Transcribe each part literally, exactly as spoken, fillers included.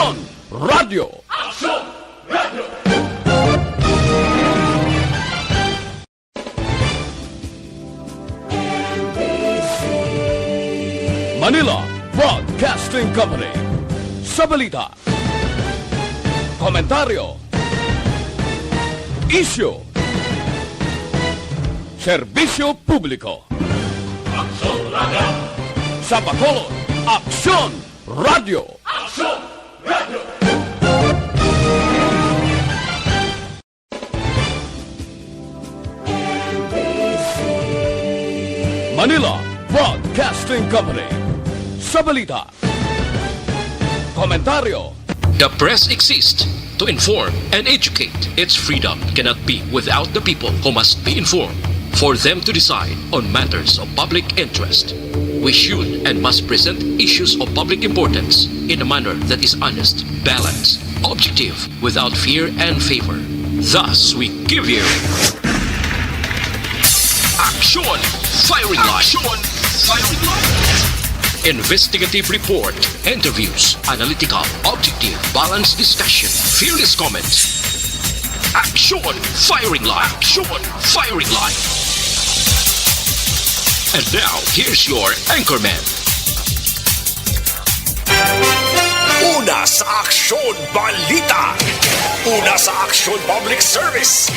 Radyo. Manila Broadcasting Company. Sa balita, komentaryo, isyu, serbisyo publiko. Sa Bacolod, Aksyon Radyo. Manila Broadcasting Company. Sa balita, komentaryo. The press exists to inform and educate. Its freedom cannot be without the people, who must be informed for them to decide on matters of public interest. We should and must present issues of public importance in a manner that is honest, balanced, objective, without fear and favor. Thus, we give you Action Firing Line. Action Firing Line. Investigative report, interviews, analytical, objective, balanced discussion, fearless comments. Action Firing Line. Action Firing Line. And now, here's your anchorman. Una sa Aksyon Balita. Una sa Aksyon Public Service.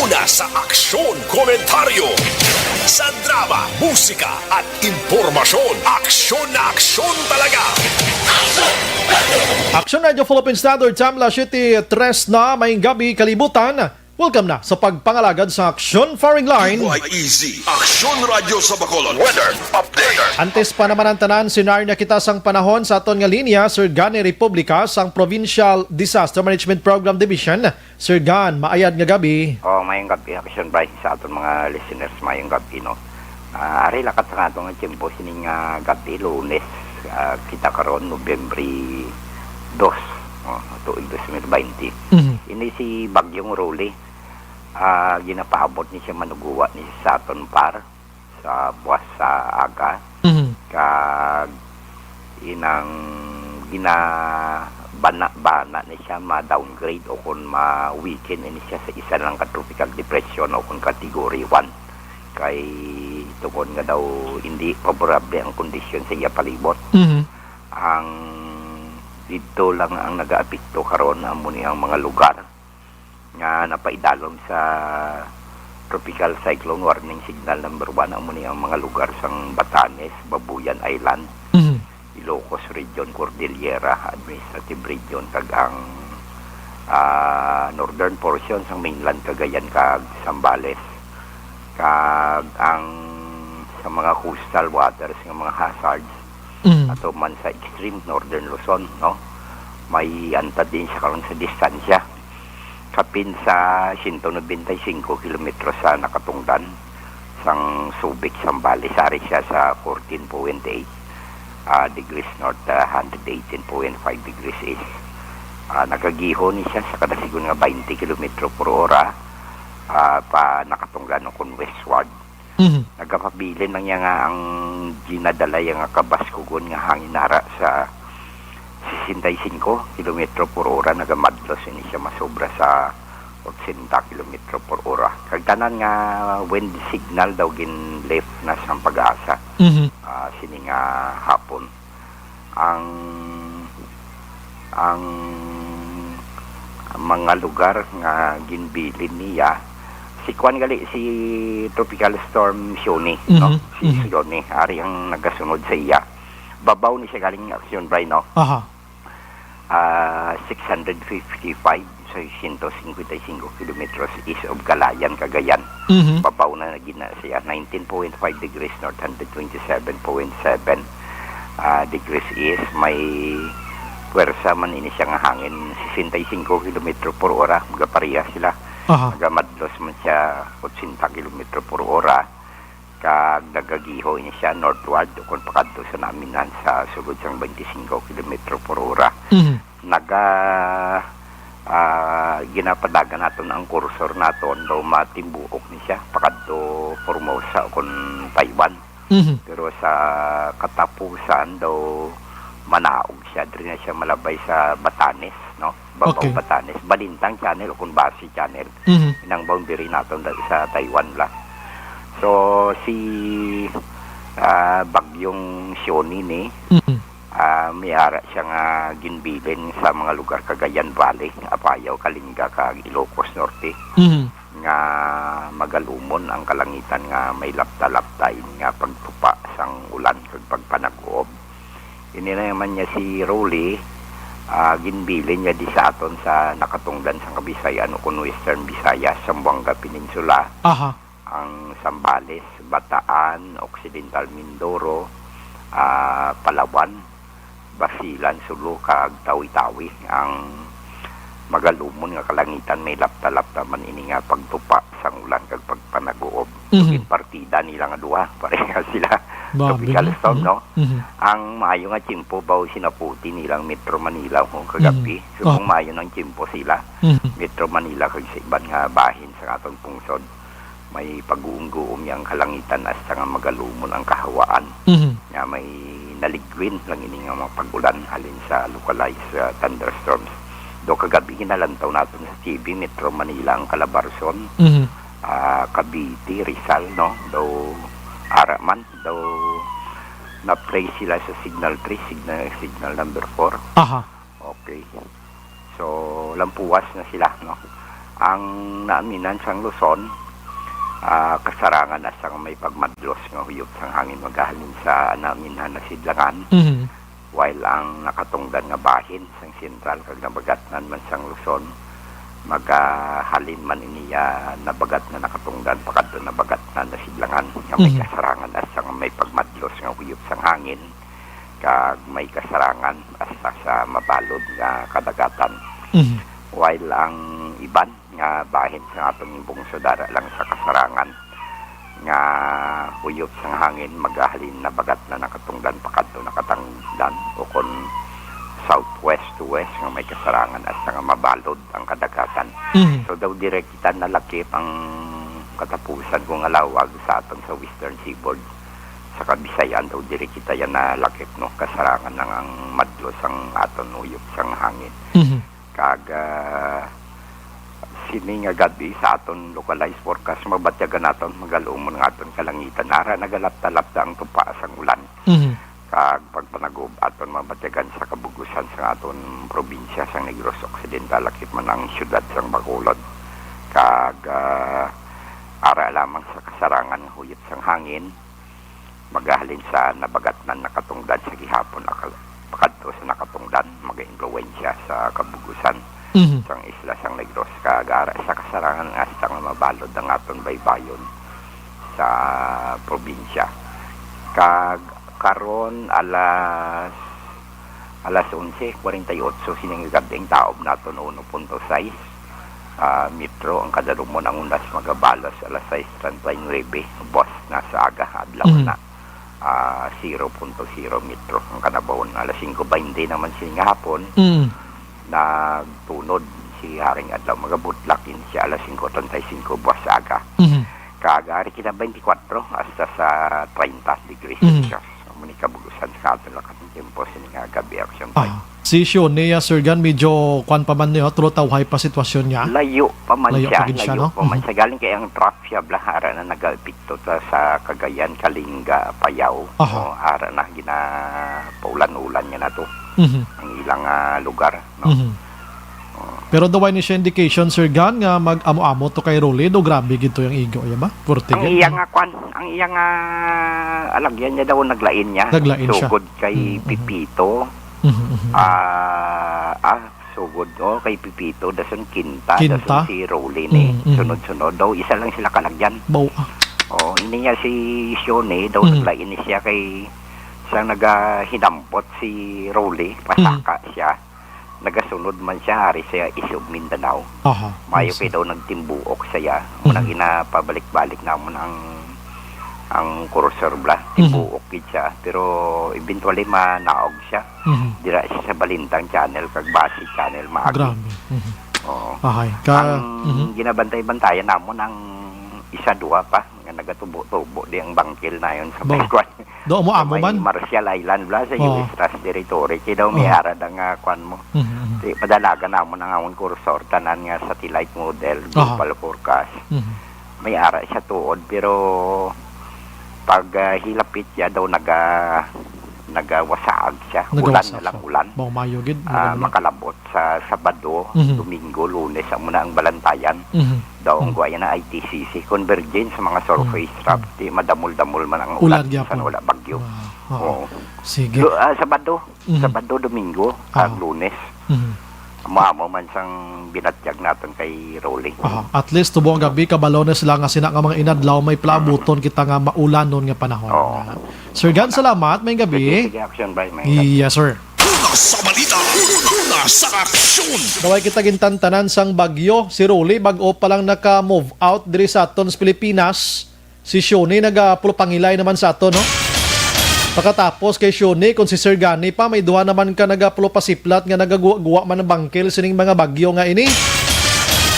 Una sa Aksyon Komentaryo. Sa drama, musika, at impormasyon, aksyon na aksyon talaga. Aksyon Radio Philippine Standard Time, alas siyete tres na, maayong gabi, kalibutan. Welcome na sa pagpangalagad sa Aksyon Firing Line. Why easy? Aksyon Radyo sa Bacolod. Weather update. Antes pa naman ang tanan, senaryo na kita sang panahon sa aton nga linya, Sir Gan Republica sang Provincial Disaster Management Program Division. Sir Gan, maayad nga gabi. Oh, mayong gabi, Aksyon Brian, sa aton mga listeners, mayong gabi, no? Ah, ari lakat sa aton nga tiyempo, sining, ah, gabi, Lunes, ah, kita karon, Nobyembre dos, oh, tuig dos mil baynte. Mhm. Ini si Bagyong Rolly, ah, ginapaabot ni siya, manuguwa ni siya sa aton par sa buwas sa aga. Mhm. Kag inang ginabana-bana ni siya, ma-downgrade o kon ma-weaken ini siya sa isa lang ka tropical depression o kon category one. Kay tungod nga daw hindi favorable ang kondisyon sa iya palibot. Mhm. Ang didto lang ang nagaapekto karon amo ni ang mga lugar nga napaidalom sa Tropical Cyclone Warning Signal number one, amo ni ang mga lugar sang Batanes, Babuyan Island, Mhm. Ilocos Region, Cordillera, Administrative Region, kag ang, ah, northern portion sang mainland, Cagayan kag Zambales, kag ang sa mga coastal waters nga mga hazards, Mhm. ato man sa extreme northern Luzon, no? May antad din siya karon sa distansya. Kapin sa siyento nobenta y singko kilometro sa nakatungdan sang Subic, Zambales, ari siya sa fourteen point eight, ah, degrees north, ah, hundred eighteen point five degrees east. Ah, nagagiho ni siya sa kada sigon nga twenty kilometro por ora, ah, pa nakatungdan o kon westward. Mhm. Nagapabilin lang niya nga ang ginadala niya nga kabaskugon nga hangin nara sa sesenta y cinco kilometro por ora, nagamadlos ini siya masobra sa ochenta kilometro por ora. Kag tanan nga wind signal daw gin-lift na sang PAGASA, Mhm. ah, sini nga hapon. Ang, ang mga lugar nga ginbilin niya, si kuan gali, si Tropical Storm Sione, no? Mhm. Si Mhm. Sione, ari ang nagasunod sa iya. Babaw ni siya galing Aksyon Bray, no? Aha. Ah, six hundred fifty-five, seiscientos cincuenta y cinco kilometros east of Calayan, Cagayan. Mhm. Babaw na gina siya, nineteen point five degrees north, hundred twenty-seven point seven, ah, degrees east. May puwersa man ini siya nga hangin, sesenta y cinco kilometro por ora, magapareha sila. Aha. Magamadlos man siya, ochenta kilometro por ora. Kag nagagiho ini siya northward, ukon pakadto sa naminhan sa sulod sang twenty-cinco kilometro por ora. Mhm. Naga, ah, ginapadagan naton ang kursor naton daw matimbuok ni siya pakadto Formosa o kon Taiwan. Mhm. Pero sa katapusan daw manaog siya, diri na siya malabay sa Batanes, no? Babaw Okay. Batanes, Balintang Channel o kung Basi Channel. Mhm. Inang boundary naton da-, sa Taiwan la. So, si, ah, Bagyong Sione ni, Mhm. ah, may ara siya nga ginbilin sa mga lugar, Cagayan Valley, Apayao, Kalinga, kag Ilocos Norte. Mhm. Nga magalumon ang kalangitan nga may lapta-lapta ini nga pagtupa sang ulan kag pagpanag-uob. Ini na naman niya si Rolly, ah, ginbilin niya di sa aton sa nakatungdan sang Kabisayan o kun Western Visayas, Zamboanga Peninsula, Aha. ang Zambales, Bataan, Occidental Mindoro, ah, Palawan, Basilan, Sulu, kag Tawi-Tawi ang magalumon nga kalangitan, may lapta-lapta man ini nga pagtupa sang ulan kag pagpanag-uob. Mhm. Yung partida nila nga duha, pareha sila. Tropical storm, no? Mhm. Ang maayo nga tiyempo, baw sinaputi nilang Metro Manila, ho, kagabi. Mhm. So, kung Oh. maayo ng tiyempo sila, Mhm. Metro Manila, kag sa iban nga bahin sa atong pungsod, may pag-uumguom niya ang kalangitan hasta nga magalumon ang kahawaan. Mhm. Nga may naligwin lang ini nga mga pag-ulan halin sa localized, ah, thunderstorms. Do kagabi ginalantaw naton sa T V, Metro Manila ang Calabarzon, Mhm. ah, Cavite, Rizal, no? Daw ara man, daw na-place sila sa Signal three, signal, signal number four. Aha. Okay. So, lampuwas na sila, no? Ang naaminan sang Luzon, ah, kasarangan hasta nga may pagmadlos nga huyop sang hangin magahalin sa naaminan na sidlangan, Mhm. while ang nakatungdan nga bahin sang sentral kag nabagatnan man sang Luzon magahalin man ini, ah, nabagatnan, nakatungdan pakadto nabagatnan na sidlangan nga may Mhm. kasarangan hasta nga may pagmadlos nga huyop sang hangin kag may kasarangan hasta sa mabalod nga kadagatan. Mhm. While ang iban nga bahin sa atong bungsod ara lang sa kasarangan nga huyop sang hangin magahalin nabagatnan nakatungdan pakadto nakatangdan o kon southwest to west nga may kasarangan hasta nga mabalod ang kadagatan. Mhm. So daw diri kita nalakip ang katapusan kung alawag sa aton sa Western Seaboard. Sa Kabisayan daw diri kita yan nalakip, no? Kasarangan lang ang madlo sang aton uyop sang hangin. Mhm. Kag, ah, sini nga gabi sa aton localized forecast, mabatyagan naton magalumon nga aton kalangitan. Ara nagalapta-lapta ang tupa sang ulan. Mhm. Kag pagpanagub aton mabatyagan sa kabugusan sang aton probinsya sang Negros Occidental, lakip man ang siyudad sang Bacolod. Kag, ah, ara lamang sa kasarangan nga huyop sang hangin, magahalin sa nabagatnan nakatungdan sa gihapon akal-, pakadto sa nakatungdan, magaimpluwensya sa kabugusan Mhm. sang isla sang Negros, kag ara sa kasarangan nga hasta nga mabalod ang aton baybayon sa probinsya. Kag karon alas, alas onse kwarenta y ocho sining gab-ing, taob naton uno punto sais, ah, metro ang kadalumon. Ang undas magabalos alas sais treinta y nuebe, buwas na sa aga, adlaw Mhm. na. Ah, zero punto zero metro ang kanabawon. Alas singko baynte naman sini nga hapon, Mm. nagtunod si Haring Adlaw. Magabutlak ini siya alas singko treinta y cinco buwas sa aga. Mhm. Kag ari kita twenty-four hasta sa treinta degrees Mhm. Celsius. Amo ni kabugusan sa aton lakat ng tempo sini nga gabi, Action Point. Ah. Si Sione, ah, Sir Gan, medyo kwan pa man niya, tulo tawhay pa sitwasyon niya. Layo pa man Layo siya, pa gid siya, layo no? pa man Mhm. siya. Galing kay ang trough siya, bla, ara na nagapikto ta sa Cagayan, Kalinga, Apayao. Aha. O, ara na, ginapaulan-ulan niya na to. Mhm. Ang ilang, ah, lugar, no? Mhm. O. Pero daw ni siya indication, Sir Gan, nga mag-amo-amo to kay Rolly, do grabe gid to yung igo, ya ba? Purte Ang gid. iya nga kwan, ang iya nga alagyan niya daw naglain niya. Naglain siya. Sugod kay Mhm, mhm. Pipito. Mhm, mhm. Ah, ah, sugod, oh, kay Pipito, dason Kinta, Kinta? dason si Rolly ni. Mm, mm. Sunod-sunod daw, isa lang sila kalagyan. Baw, ah. Oh, ini niya si Sione, daw Mm. naglain ni siya kay sa nagahinampot si Rolly, pasaka Mm. siya. Nagasunod man siya, ari sa Isog, Mindanao. Aha, Mayo I see. kay daw nagtimbuok siya. Muna Mm. ginapabalik-balik namon ang, ang cursor bla. Mm. Timbuok gid siya. Pero eventually, manaog siya. Mhm. Dira siya sa Balintang Channel kag Basi Channel, maagi. Grabe. Mhm. Oo. Ahay. Ka-, Ang mhm. ginabantay-bantayan namon ang isa, duha pa Nagatubo-tubo di ang bangkil nayon sa Ba? May kwan. Do mo Sa amo may man? Marshall Island, bla, sa Oo. U S Trust Territory. Kaya daw may Oo. ara da nga kwan mo. Mhm, mhm. Di, padalagan namon ang amon kursor, tanan nga satellite model, Aha. global forecast. Mhm. May ara siya tuod, pero pag, ah, hilapit siya daw naga-, nagawasaag siya. Ulan Nagawasaag na lang siya. Ulan. Mao mayo gid, Ah, maulan. Makalabot sa Sabado, Mhm. Domingo, Lunes, amo na ang balantayan. Mhm. Daw ang Mhm. guwa na I T C C, convergence sa mga surface Mhm. trough. Mhm. Di madamol-damol man ang Ulan ulan gyapon. Sa wala bagyo. Ah, oo. Oo. Sige. Lu-, ah, Sabado, Mhm. Sabado, Domingo, Ah. kag Lunes. Mhm. Amo-amo man sang binatyag naton kay Rolly. Aha. At least, tubong gabi, kabalo na sila nga sina nga mga inadlaw, may plaabuton kita nga maulanon nga panahon. Oo. Ah, Sir Gan, salamat. May gabi. Sige, sige, action, bye. May Yes, sir. Una sa balita, una sa aksyon. Daway kita gintantanan sang bagyo. Si Rolly, bag-o pa lang naka-move out diri sa aton sa Pilipinas. Si Shoni nagapulupangilay naman sa aton, no? Pagkatapos kay Shoni, kung si Sir Gani pa, may duha naman ka nagapulupasiplat nga nagaguwa-guwa man ang bangkil sining mga bagyo nga ini.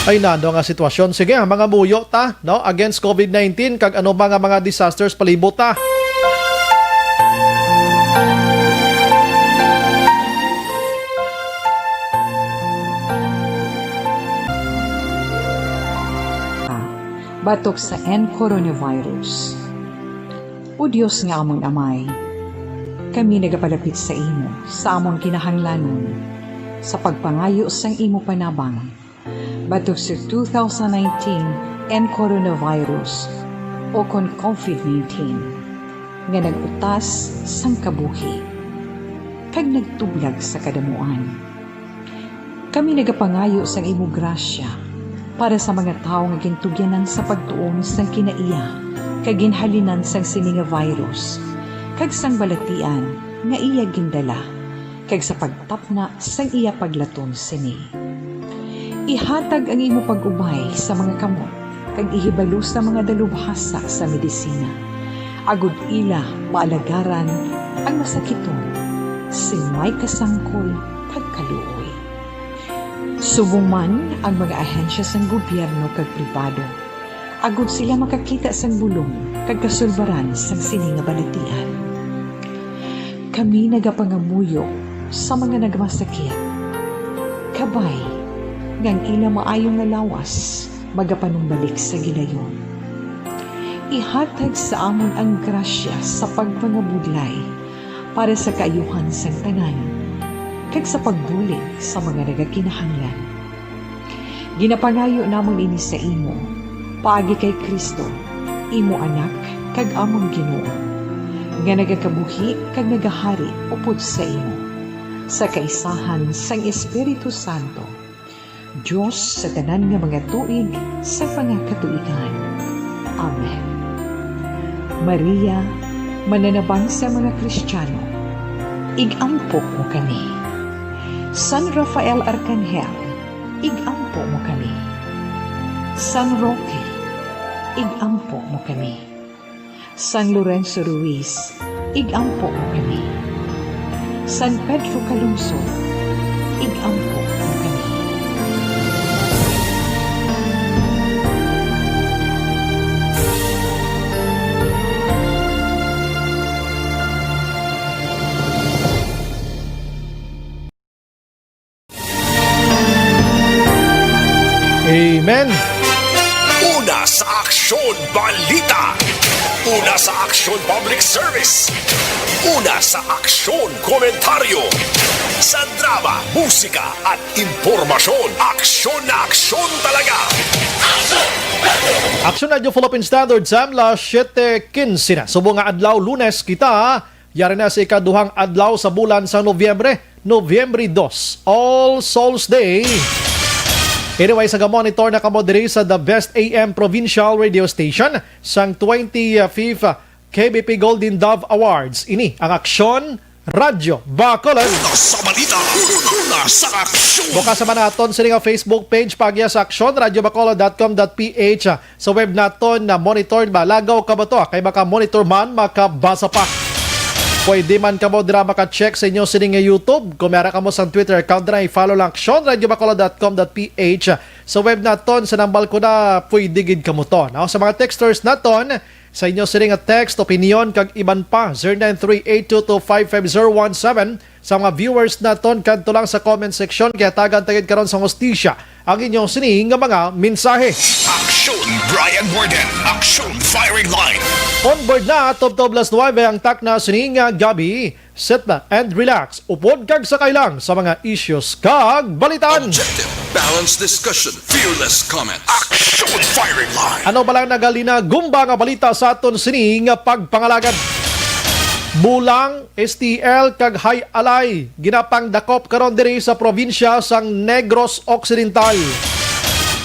Ay, nano nga sitwasyon. Sige, mga muyo ta, no? Against COVID nineteen, kag ano ba nga mga disasters palibot ta. Batok sa N coronavirus. O Dios nga amon Amay, kami nagapalapit sa imo sa amon kinahanglanon sa pagpangayo sang imo panabang batok sa two thousand nineteen N coronavirus o kon COVID nineteen nga nag-utas sang kabuhi kag nagtublag sa kadamuan. Kami nagapangayo sang imo grasya para sa mga tawo nga gintugyanan sa pagtuon sang kinaiya kag ginhalinan sang sini nga virus kag sang balatian nga iya gindala, kag sa pagtapna sang iya paglaton sini. Ihatag ang imo pag-ubay sa mga kamot kag ihibalo sa mga dalubhasa sa medisina, agod ila maalagaran ang masakiton sing may kasangkol kag kaluoy. Subong man ang mga ahensya sang gobyerno kag pribado, agod sila makakita sang bulong kag kasulbaran sang sini nga balatian. Kami nagapangamuyo sa mga nagmasakit. Kabay nga ang ila maayo nga lawas magapanumbalik sa gilayon. Ihatag sa amon ang grasya sa pagpangabudlay para sa kaayuhan sang tanan, kag sa pagbulig sa mga nagakinahanglan. Ginapangayo namon ini sa imo, paagi kay Cristo, imo Anak kag amon Ginoo, nga nagakabuhi kag nagahari upod sa imo, sa kaisahan sang Espiritu Santo, Dios sa tanan nga mga tuig sa mga katuigan. Amen. Maria, mananabang sa mga Kristiyano, ig-ampo mo kami. San Rafael Arcangel, ig-ampo mo kami. San Roque, ig-ampo mo kami. San Lorenzo Ruiz, ig-ampo mo kami. San Pedro Calungsod, ig-ampo mo kami. Amen. Una sa Aksyon Balita. Una sa Aksyon Public Service. Una sa Aksyon Komentaryo. Sa drama, musika, at impormasyon. Aksyon na aksyon talaga. Aksyon Radio Philippine Standard Time, las siete quince na. Subong nga adlaw, Lunes, kita yari na sa ikaduhang adlaw sa bulan sa Nobyembre, Nobyembre dos, All Souls Day. Anyway, sa gamonitor na kamo diri sa The Best A M Provincial Radio Station sang twenty-fifth K B P Golden Dove Awards. Ini ang Aksyon Radyo Bacolod. Una sa balita, una sa aksyon. Bukas naman naton sini nga Facebook page, pagya sa aksyon radyo bacolod dot com dot P H. Sa web naton na monitor, malagaw ka ba to? Kay maka-monitor man, makabasa pa. Pwede man kamo dira maka-check sa inyo sini nga YouTube. Kung may ara kamo sang Twitter account, dira i-follow lang aksyon radyo bacolod dot com dot P H. Sa web naton, sa nambal ko na, pwede gid kamo to, no? Sa mga texters naton, sa inyo sini nga text, opinion, kag iban pa, zero nine three eight two two five five zero one seven. Sa mga viewers naton, kadto lang sa comment section, kay hatagan ta gid karon sa hustisya ang inyong sini nga mga mensahe. Aksyon Brian Warden, Aksyon Firing Line. On board na, tubtob las nuebe ang takna sini nga gabi. Sit back and relax. Upod kag sakay lang sa mga issues kag balitaan. Objective, balanced discussion, fearless comments. Action Firing Line. Ano ba lang nagalinagumba nga balita sa aton sini nga pagpangalagad? Bulang, S T L, kag Hay Alay ginapangdakop karon diri sa probinsya sang Negros Occidental.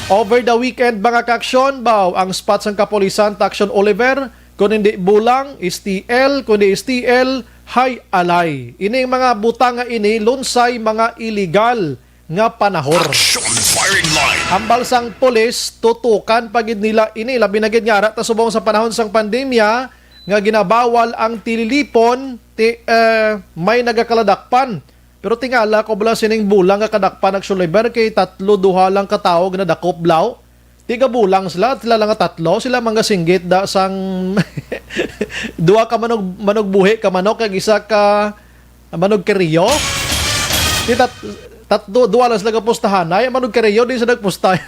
Over the weekend, mga kaaksyon, baw ang spot sang kapulisan, Taksyon Oliver, kun hindi Bulang, S T L, kun hindi S T L, Hay Alay. Ini mga butang nga ini, lunsay mga iligal nga panahor. Action Firing Line. Hambal sang pulis, tutukan pa gid nila ini, labi na gid nga ara ta subong sa panahon sang pandemya nga ginabawal ang tililipon, ti, eh, may nagakaladakpan. Pero tingala ko bala sining Bulang nga kadakpan, Aksyon Oliver, kay tatlo, duha lang ka tawo ginadakop, blaw. Tiga Bulang sila, sila lang nga tatlo, sila mga singgit da sang duha ka manog, manugbuhi ka manok, kag isa ka manugkeriyo. Di tat, tatlo, duha lang sila ka pustahan. Ay, manugkeriyo, di sa nagpusta.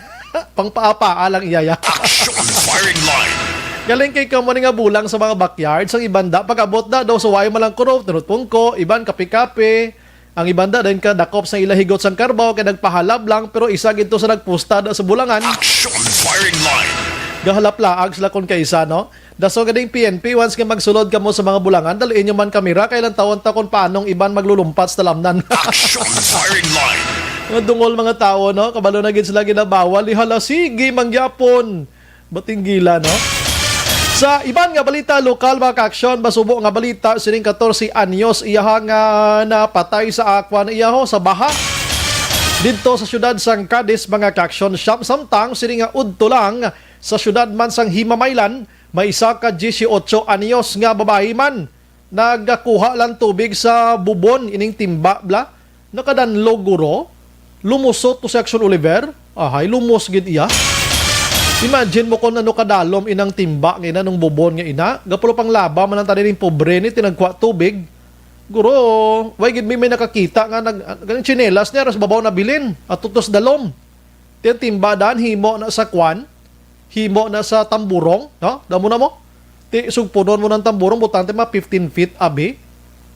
Pangpaapaa lang iyaya. Action Firing Line. Galing kay kamo ni nga Bulang sa mga backyard, sang iban da, pag-abot na daw, suway man lang kuno, tunot pungko, iban kape-kape. Ang iban da, dayon ka dakop sa ila higot sang karbaw, kay nagpahalab lang, pero isa gid to sa nagpusta da sa Bulangan. Action Firing Line. Gahalaplaag sila kon kaisa, no? Daso gading P N P, once nga magsulod kamo sa mga Bulangan, dali inyo man kamera, kay lang tawon ta kung paanong iban maglulumpat sa talamnan. Action Firing Line. Mga dungol mga tawo, no? Kabalo na gid sila ginabawal. Di hala, sige, mangyapon. Batinggila, no? Sa iban nga balita, lokal, mga kaaksyon, masubo nga balita, sining katorse anyos, iyaha nga napatay sa akwa na iyaho sa baha. Didto sa siyudad sang Cadiz, mga kaaksyon, siyam-, samtang sining nga udto lang sa siyudad man sang Himamaylan, may isa ka disiotso anyos nga babayi man nagakuha lang tubig sa bubon ining timba, bla. Nakadanlog guro. Lumusot to si Action Oliver. Ahay, lumos gid iya. Imagine mo kung ano kadalom inang timba nga ina nung bubon nga ina. Gapulo pang laba man ang tani ning pobre ni tinagkuha tubig. Guro, way gid mi may nakakita nga nag, ganing tsinelas niya, ras babaw na bilin. At tutos dalom. Ti ang timba dan, himo na sa kwan, himo na sa tamburong, no? Damo na mo. Ti sugpunon mo ng tamburong, butante mga fifteen feet abi.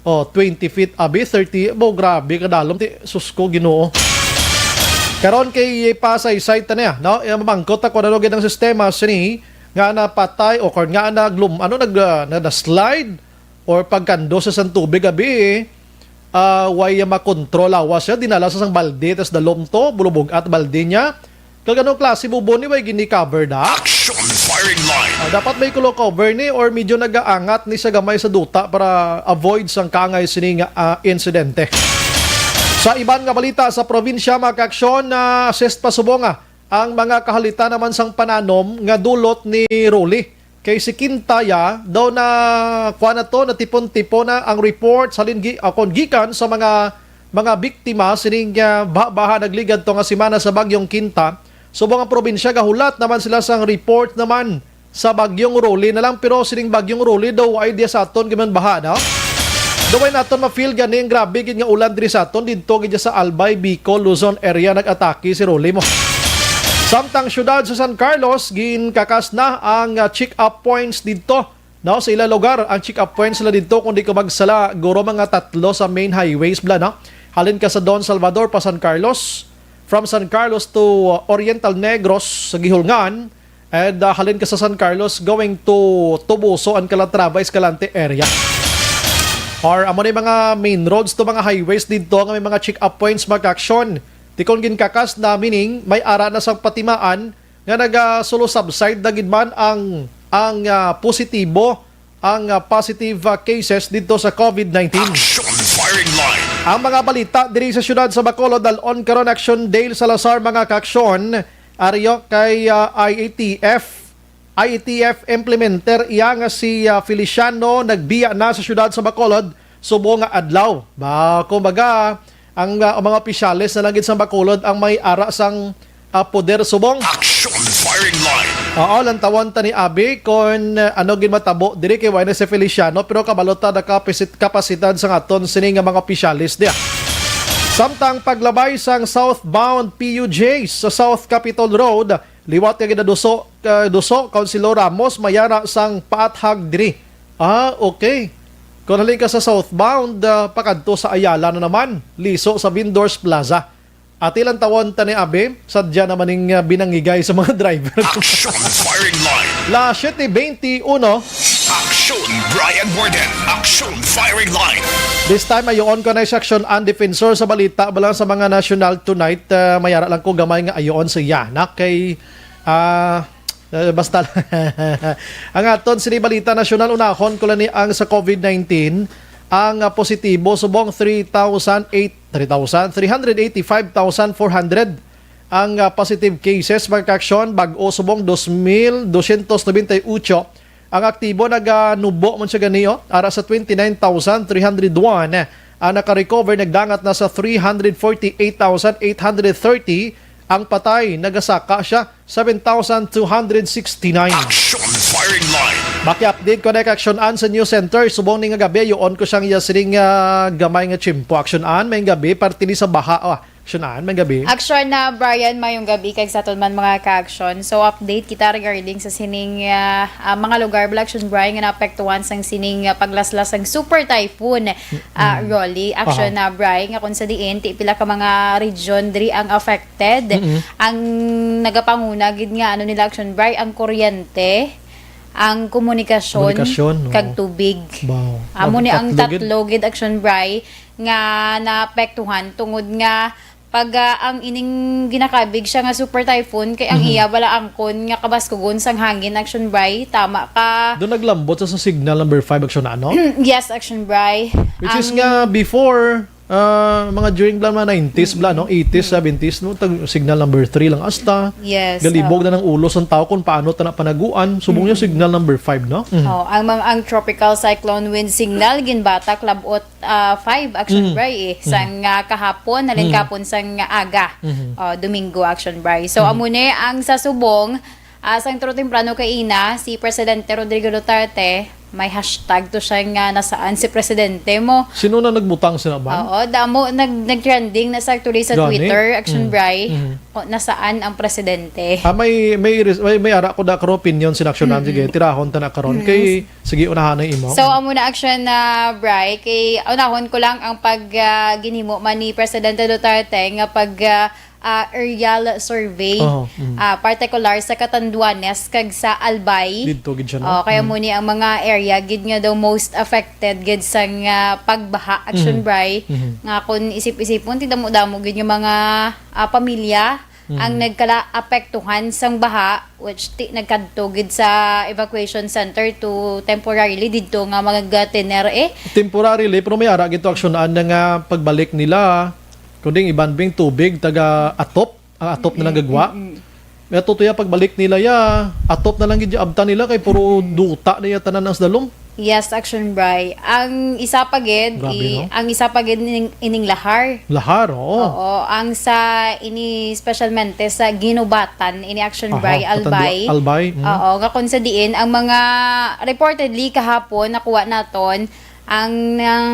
O, twenty feet abi, thirty. Bo, grabe, kadalom. Ti, sus ko, Ginoo. Karon kay pasaysay ta niya, no? Eh, mamangkot ta kung ano gid ang sistema sini nga napatay o kung nga naglum-, ano, nag, ah, na, na-slide or pagkando sa sang tubig abi, ah, way makontrol lawas siya, dinala sa sang balde, tas dalom to, bulubog at balde niya. Kag anong klase bubon ni way gini cover da? Action Firing Line. Ah, dapat may kulo cover ni or medyo nagaangat ni sa gamay sa duta para avoid sang kaangay sini nga, ah, insidente. Sa iban nga balita sa probinsya, mga kaaksyon, na assist pa subong, ah, ang mga kahalitan naman sang pananom nga dulot ni Rolly. Kay si Kintaya daw na, kuwan na to, natipon-tipon na ang report sa linggi-, ah, kon gikan sa mga, mga biktima sining, ah, baha-baha nagligad to nga semana sa Bagyong Kinta. Subong ang probinsya, gahulat naman sila sang report naman sa Bagyong Rolly na lang, pero sining Bagyong Rolly daw ay diya sa aton giman baha na. Daw ay naton ma-feel gani ang grabe gid nga ulan diri sa aton, didto gid sa Albay, Bicol, Luzon area nag-atake si Rolly mo. Samtang siyudad sa San Carlos, ginkakas na ang, ah, check-up points didto, no, sa ila lugar. Ang check-up points nila didto, kung di ko magsala, guro mga tatlo sa main highways bla, no? Halin ka sa Don Salvador pa San Carlos, from San Carlos to, uh, Oriental Negros sa Gihulngan, and, uh, halin ka sa San Carlos going to Toboso and Calatrava, Escalante area. Or amo ni mga main roads to mga highways didto nga may mga check-up points, mga kaaksyon. Ti kon ginkakas na, meaning may ara na sang patimaan nga naga-, solo subside na gid man ang, ang, ah, positibo, ang, ah, positive, ah, cases didto sa COVID nineteen. Action Firing Line. Ang mga balita diri sa siyudad sa Bacolod, dal-on karon, Action Dale Salazar, mga kaaksyon, aryo kay, ah, I A T F. I A T F implementer iya nga si, ah, Feliciano nagbiya na sa siyudad sa Bacolod subong nga adlaw. Ba, kumbaga, ang, ah, mga opisyales na lang gid sa Bacolod ang may ara sang ah, poder subong. Action Firing Line. Oo, lantawon ta ni Abi kon, ah, ano gid matabo diri kay wala na si Feliciano, pero kabalo ta na kapasit-, kapasidad sa aton sini nga mga opisyales diya. Samtang paglabay sang southbound P U J sa South Capitol Road, liwat nga ginaduso, ah, duso, Councilor Ramos, mayara sang paathag diri. Ah, okay. Kung halin ka sa southbound, ah, pakadto sa Ayala na naman, liso sa Vendors Plaza. Ati lang tawon ta ni Abi, sadya naman ning, ah, binangigay sa mga driver. Action Firing Line. La siete veintiuno. Action Brian Warden. Action Firing Line. This time, ayoon ko na sa action ang defensor sa balita, balang sa mga national tonight, ah, mayara lang ko gamay nga ayoon sa yana kay, ah, eh, basta ang aton sini balita nasyonal, unahon ko lang ni ang sa covid nineteen, ang, ah, positibo subong three thousand eight, three thousand, three hundred eighty-five thousand four hundred ang, ah, positive cases, mga kaaksyon, bag-o subong dos mil dosyentos nobenta y ocho. Ang aktibo naganubo man siya gani, oh, ara sa twenty-nine thousand three hundred one. Ang nakarecover nagdangat na sa three hundred forty-eight thousand eight hundred thirty. Ang patay nagasaka siya seven thousand two hundred sixty-nine. Action Firing Line. Maki-update ko na action an sa News Center. Subong ni nga gabi, ayoon ko siyang iya sining, ah, gamay nga tiyempo. Action an, may gabi, parte ni sa baha. Ah, action an, may gabi. Action na, Brian, mayong gabi kag sa aton man mga ka-action. So, update kita regarding sa sining, ah, ah, mga lugar, bala, action, Brian, nga naapektuhan sang sining, ah, paglaslas sang super typhoon, ah, Mm. Rolly. Action Aha. na, Brian, nga kung sa diin, ti pila ka mga region diri ang affected. Mm-mm. Ang nagapanguna gid nga ano nila, action, Bri, ang kuryente, ang komunikasyon, Komunikasyon, oo. kag tubig. Wow. Amo ni ang Tatlo gid. tatlo gid, action, Bri, nga naapektuhan tungod nga pag, ah, ang ining ginakabig siya nga super typhoon kay ang Mhm. iya bala angkon nga kabaskugon sang hangin, action, Bri, tama ka. Doon naglambot sa, sa signal number five, action, ano? Yes, action, Bri. Which is Ang nga before, ah, mga during bala mga nineties bala, no? Mm-mm. Eighties, Mm. seventies, no? Tag signal number three lang asta. Yes, Galibog oo. na ng ulo sang tao kung paano ta na panaguan. Subong niya Mm-mm. signal number five, no? Mm. Oh, ang mga, ang tropical cyclone wind signal ginbatak labot, ah, five, action, Mm. Bri, eh. Mm. Sang, ah, kahapon, halin Mm. kahapon sang aga. Mm-hmm. Oh, Domingo, action, Bri. So, Mm-hmm. amo ni ang sa subong, ah, sang turo temprano kay ina, si Presidente Rodrigo Duterte, may hashtag to siya nga nasaan si presidente mo. Sino na nagbutang sina man? Oo, damo nag nag-trending na sa actually sa Gani? Twitter, action Mm. Bri, Mm. o nasaan ang presidente. Ah, may, may res-, may, may ara ko da karon opinion sin aksyonan. Mm-mm. Sige, tirahon ta na karon. Mm-mm. Kay, sige, unahan na imo. So, amo na action na, Bri, kay unahon ko lang ang pag, ah, ginhimo man ni Presidente Duterte nga pag, ah, ah, aerial survey, Oo, mm. ah, partikular sa Catanduanes kag sa Albay. Didto gid siya, no? Oh, kaya Mm. mo ni ang mga area gid nga daw most affected gid sang, ah, pagbaha, action, Mm. Bri, Mm. nga kung isip-isipon, ti damo-damo gid nga mga, ah, pamilya Mm. ang nagkalaapektuhan sang baha, which ti nagkadto gid sa evacuation center to temporarily didto nga mga tener, eh. Temporarily, pero may ara gid to aksyonan na nga pagbalik nila. Kundi ang iban bing tubig, taga atop, ang atop na lang Mm, gagwa. mm, mm. May ato to ya, pagbalik nila ya, atop na lang gid ya abtan nila kay puro Mm. duta na ya tanan ang sadalom. Yes, action, Bri. Ang isa pa gid, Grabe, i-, no? ang isa pa gid ining, ining lahar. Lahar, oo. Oo, ang sa ini specialmente sa Guinobatan, ini action, Aha, Bri, Katandua-, Albay. Albay, mm. Oo, nga kung sa diin ang mga reportedly kahapon nakuha naton, ang nang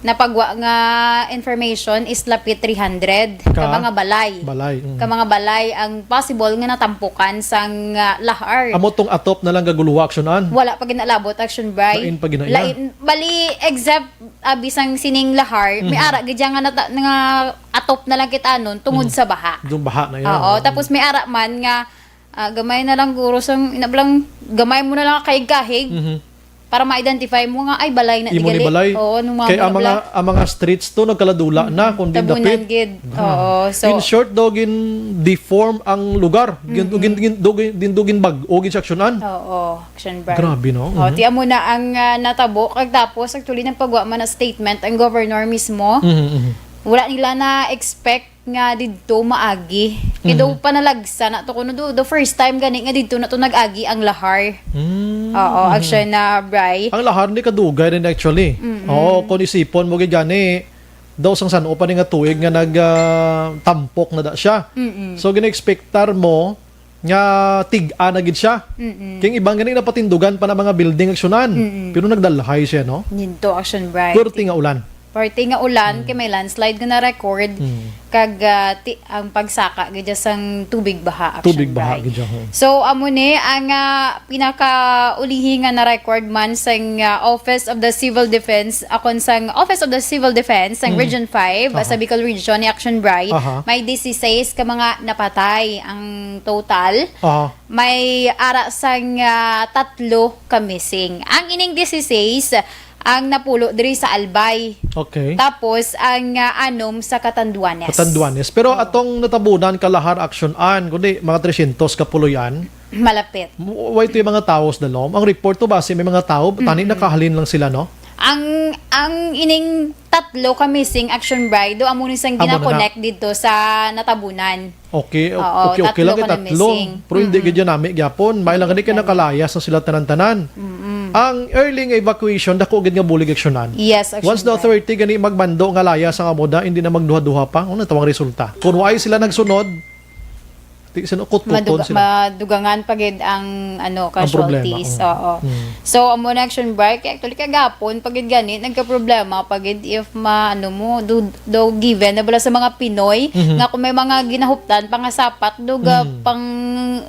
napagwa nga information is lapit three hundred ka Ka? mga balay. Balay, mm. Ka mga balay ang possible nga natampukan sang, ah, lahar. Amo tong atop na lang gaguluwa aksyonan? Wala pa ginalabot action, Bri. Lain pa gina-, Lain, bali, except, ah, bisang sining lahar, may Mhm. ara gid nga nata-, nga atop na lang kita nun tungod Mhm. sa baha. Yung baha na yan, Oo, oo. tapos may ara man nga, ah, gamay na lang guro sang, ina lang, gamay mo na lang kahig-kahig Mhm. para ma-identify mo nga, ay, balay na Imo ni digali. balay. Oo, nung mga Kay ang mga mga, bala- ang mga streets to, nagkaladula na, Mm, kundi tabunan dapit. gid. Ah. Oo, so In short, daw, gin-deform ang lugar. Gin-, Mm-mm. gin-, gin-, daw, gin-, din daw ginbag-o, gin-, sa aksyonan. Oo, action, Bri. Grabe, no? Oh, Mhm. ti amo na ang, ah, natabo. Kag tapos, actually, nagpagwa man na statement ang governor mismo. Mhm, mhm. Wala nila na-expect nga didto maagi. Kay daw Mhm. panalagsa na to kuno do, the first time gani nga didto na to nag-agi ang lahar. Mm, Oo, mhm. action na, Bri. Ang lahar ni kadugay rin actually. Mm-mm. Oo, kung isipon mo gid gani, daw sang san-o pa ni nga tuig nga nag, ah, tampok na da siya. Mm-mm. So, gina-expectar mo nga tig-a na gid siya. Mm-mm. Kay ang iban gani napatindugan pa na mga building aksyonan. Mm-mm. Pero nagdalhay siya, no? Ninto, Action Bright. Pwerte nga ulan. Pwerte nga ulan, Mm. kay may landslide nga na-record, Mm. kag, ah, ti-, ang pagsaka gid sang tubig baha, Action Tubig baha Bright. gid siya, hmm. So, amo ni ang, ah, pinakaulihi nga na-record man sang, ah, Office of the Civil Defense, akon sang Office of the Civil Defense sang Mm. Region five, Aha. sa Bicol Region ni Action Bright, Aha. may dieciséis ka mga napatay ang total. Aha. May ara sang, ah, tatlo ka missing. Ang ining dieciséis ang napulo diri sa Albay. Okay. Tapos ang, ah, anom sa Catanduanes. Catanduanes. Pero Oo. atong natabunan, Kalahar, Action Ann, kundi mga tresyentos ka puloy-an. Malapit. Mo-, way to yung mga tawo sa dalom. Ang report to, basi may mga tawo, tani Mm-mm. nakahalin lang sila, no? Ang, ang ining tatlo ka missing, Action Bright, do amo ni sang Amo na na. gina-connect dito sa natabunan. Okay, o-, Oo, okay, okay tatlo lang ka kay na tatlo. missing. Pero hindi Mm-mm. gid yan nami gyapon. May lang gani kay Gani. nakalayas na sila tanan-tanan. Mm-mm. Ang early nga evacuation, dako gid nga bulig aksyonan. Yes, Action Once the Bright. authority gani magmando nga layas ang amoda, hindi na magduha-duha pa. Ano tawang resulta? Kung wala sila nagsunod, di sila kutkuton Maduga-, sila. madugangan pa gid ang, ano, Ang problema, casualties. oo. Oo. Mm. So, amo na, Action Bright. Kaya actually, kagapon, pa gid gani, nagka-problema pa gid if ma-, ano mo, do, do given na bala sa mga Pinoy, Mhm. nga kung may mga ginahuptan, pangasapat, do ga, Mm. pang,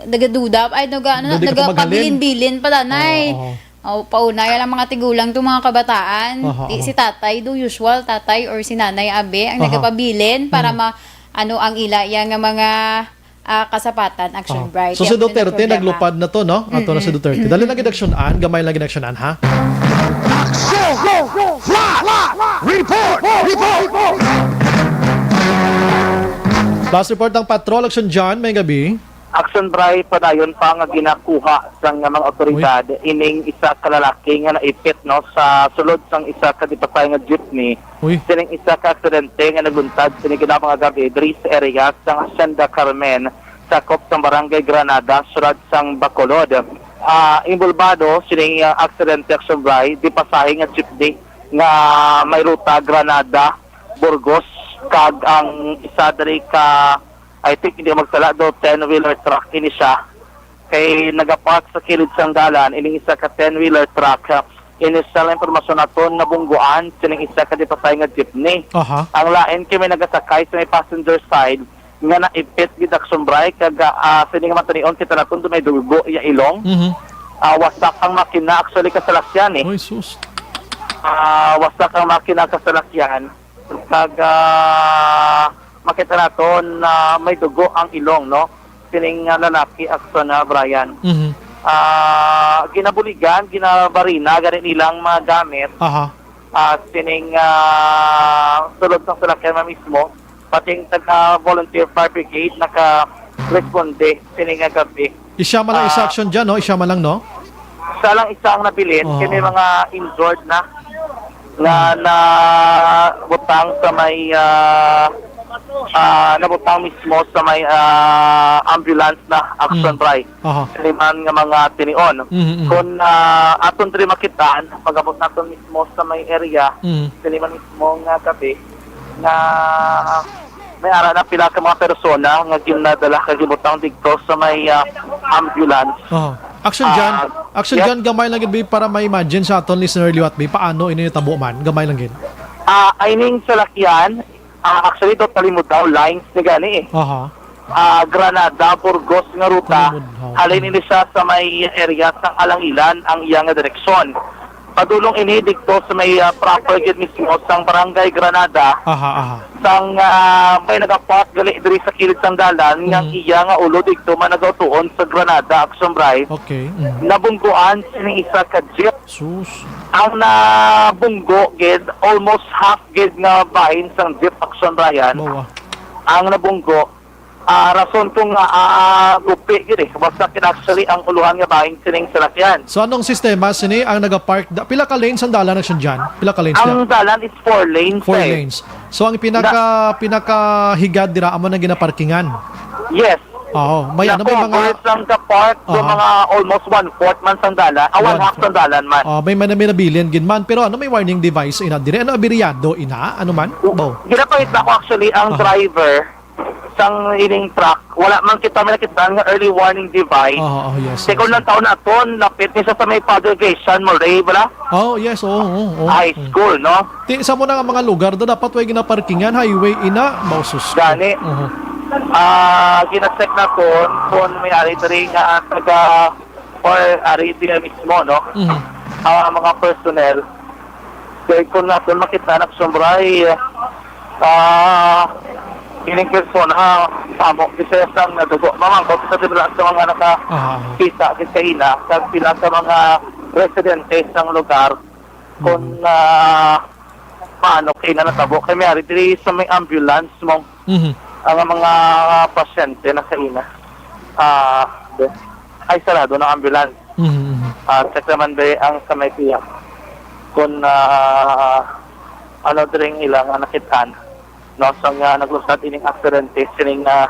nagaduda, ay, do ga, ano, Doon di ka pa maghalin. nagapabilin-bilin pa, tanay. Oo, oo. Oh, paunay lang mga tigulang to, mga kabataan. Aha, Di aha. si tatay, do usual, tatay or si nanay, abi, ang Aha. nagapabilin para Mm. ma-, ano, ang ila, iya nga mga, ah, kasapatan, Action Aha. Bright. So, Di si ako na Duterte, problema. naglupad na to, no? Ato na si Mm-mm. Duterte. Dali lang gid aksyonan, gamay lang gid aksyonan, ha? Action! Flash! Report! Report! Last report ng Patrol, Action John, may gabi. Action Bright, padayon pa nga ginakuha sang mga awtoridad Uy. ining isa ka lalaki nga naipit, no, sa sulod sang isa ka dipatay nga jeepney. Uy. Sining isa ka aksidente nga nagluntad sini ginaw mga gabi diri sa area sang Hacienda Carmen, sakop sang Barangay Granada, siyudad sang Bacolod. Ah, involbado sining, ah, aksidente, Action Bright, dipasahe nga jeepney nga may ruta Granada, Burgos, kag ang isa diri ka I think, hindi magsala do, ten-wheeler truck ini siya. Kay nagapark sa kilid sang dalan, ining isa ka ten-wheeler truck. Ah, initial na impormasyon naton, nabungguan sining isa ka dipatay nga jeepney. Aha. Ang lain kay may nagasakay sa may passenger side nga naipit gid, Action Bright, kag, ah, sini nga matanion kita naton do may dugo iya ilong. Mhm. Ah, wasak ang makina actually kasalakyan eh. Oy, sus. Ah, wasak ang makina kasalakyan. Kag, ah, makita naton na may dugo ang ilong, no? Sining, ah, lalaki, Action, ah, Brian. Mhm. Ah, ginabuligan, ginabarina, gani nilang mga gamit. Aha. Ah, sining, ah, sulod sang salakyan man mismo, pati ang taga Volunteer Fire Brigade nakaresponde sining nga gabi. Isya man lang isa Ah. action dyan, no? Isya man lang, no? Isa lang isa ang nabilin, Oo. kini mga injured na nga Hmm. nabutang sa may, ah, ah, nabutang mismo sa may, ah, ambulance na, Action Hmm. Bright. Aha. Kini man nga mga tinion. Mhm, mhm. Kung, ah, aton diri makitaan, pag-abot naton mismo sa may area, Mhm. kini man mismo nga gabi, nga may ara na pila ka mga persona nga ginadala kag gibutang didto sa may, ah, ambulance. Oh. Action Ah, dyan. Action yes. dyan, gamay lang gid, bi, para ma-imagine sa aton listener liwat, bi, paano ini natabo man. Gamay lang gid. Ah, I mean, salakyan, ah, actually, totally mo daw lines ni gani eh. Aha. Ah, Granada, Burgos nga ruta. Talimod, oh. Halin ini siya sa may area sa Alangilan, ang iya nga direksyon. Padulong ini didto sa may, ah, proper gid mismo sang Barangay Granada. Aha, aha. Sang, ah, may nagapark gali diri sa kilid sang dalan, nga ang Mm. iya nga ulo didto man nagautuon sa Granada, Action Bright. Okay. Mm. Nabungguan sining isa ka jeep. Sus. Ang nabunggo gid, almost half gid nga bahin sang jeep, Action Bright. Bawa. Ang nabunggo, ah, rason ko nga, ah, gupi gid eh. Basta kin actually ang uluhan nga bahin sining salakyan. So, anong sistema sini ang nagapark? Da-, pila ka lanes ang dalan na siya dyan? Pila ka lanes Ang na? dalan is four lanes, Four eh. lanes. So, ang pinaka, pinakahigad dira, amo na ginaparkingan? Yes. Oo, may ano, may mga na-cover sang ka part, so Aha. mga almost one-fourth man sang dalan, ah, One one-half fourth. sang dalan man. Oh, may man-, may nabilin gid man. Pero ano, may warning device ina dire? Ano, abiryado ina? Ano man? Bo? Ginapangita ko actually ang Aha. driver sang ining truck. Wala man kita may nakita nga early warning device. Oo, oh, yes, Kaya kung yes. lang taon naton, lapit ni sa, sa may Father Grayson Murray, wala? Oh, yes, oo, oo, oo. High Mm. school, no? Ti, sa mo na nga mga lugar do, dapat way ginaparkingan, highway, ina, mausus. Gani. Oo. Ah, gina-check naton kung may ari diri nga taga or ari diri mismo, no? Mhm. Ah, mga personnel. Kaya kung naton makita na sumbray, ah, ining persona, amo, isa sang nadugo. Mamangkot sa tribunal sa mga Aha. nakakita, sa ina, sa pila sa mga residente sa lugar, kung, Mhm. ah, paano kay na natabo. Kay may ari diri sa may ambulance mo, Mhm. ang mga pasyente na sa ina. Ah, de-, ay, sarado ng ambulance. Mhm, mhm. Ah, check naman ba ang sa may piyak? Kung, ah, ano dring ilang, ah, nakitaan, no? So nga naglusad ining aksidente, sining, ah,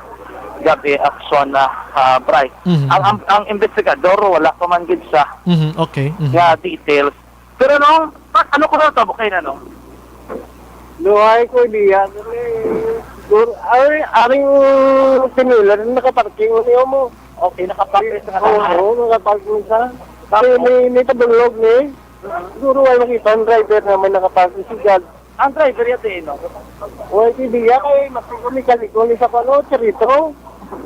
gabi aksyon na, ah, Bray. Mhm, Ang, ang, mhm. ang investigador, wala pa man gid siya Mhm, okay. Mhm. nga details. Pero no, pa-, ano ko na tabo kay na, no? Luhay ko, diya. Dur-, ay, aring similar, nakaparking mo niyo mo. Okay, nakaparking sa Oo, kataas. oo, nakaparking sa. Tapos? May, may, may padulog ni. Siguro ay makita ang driver na may nakaparking si Gag. Ang driver yan, eh, no? Uy, si Dia kay mas ko mekaniko ni sa palo, Charito.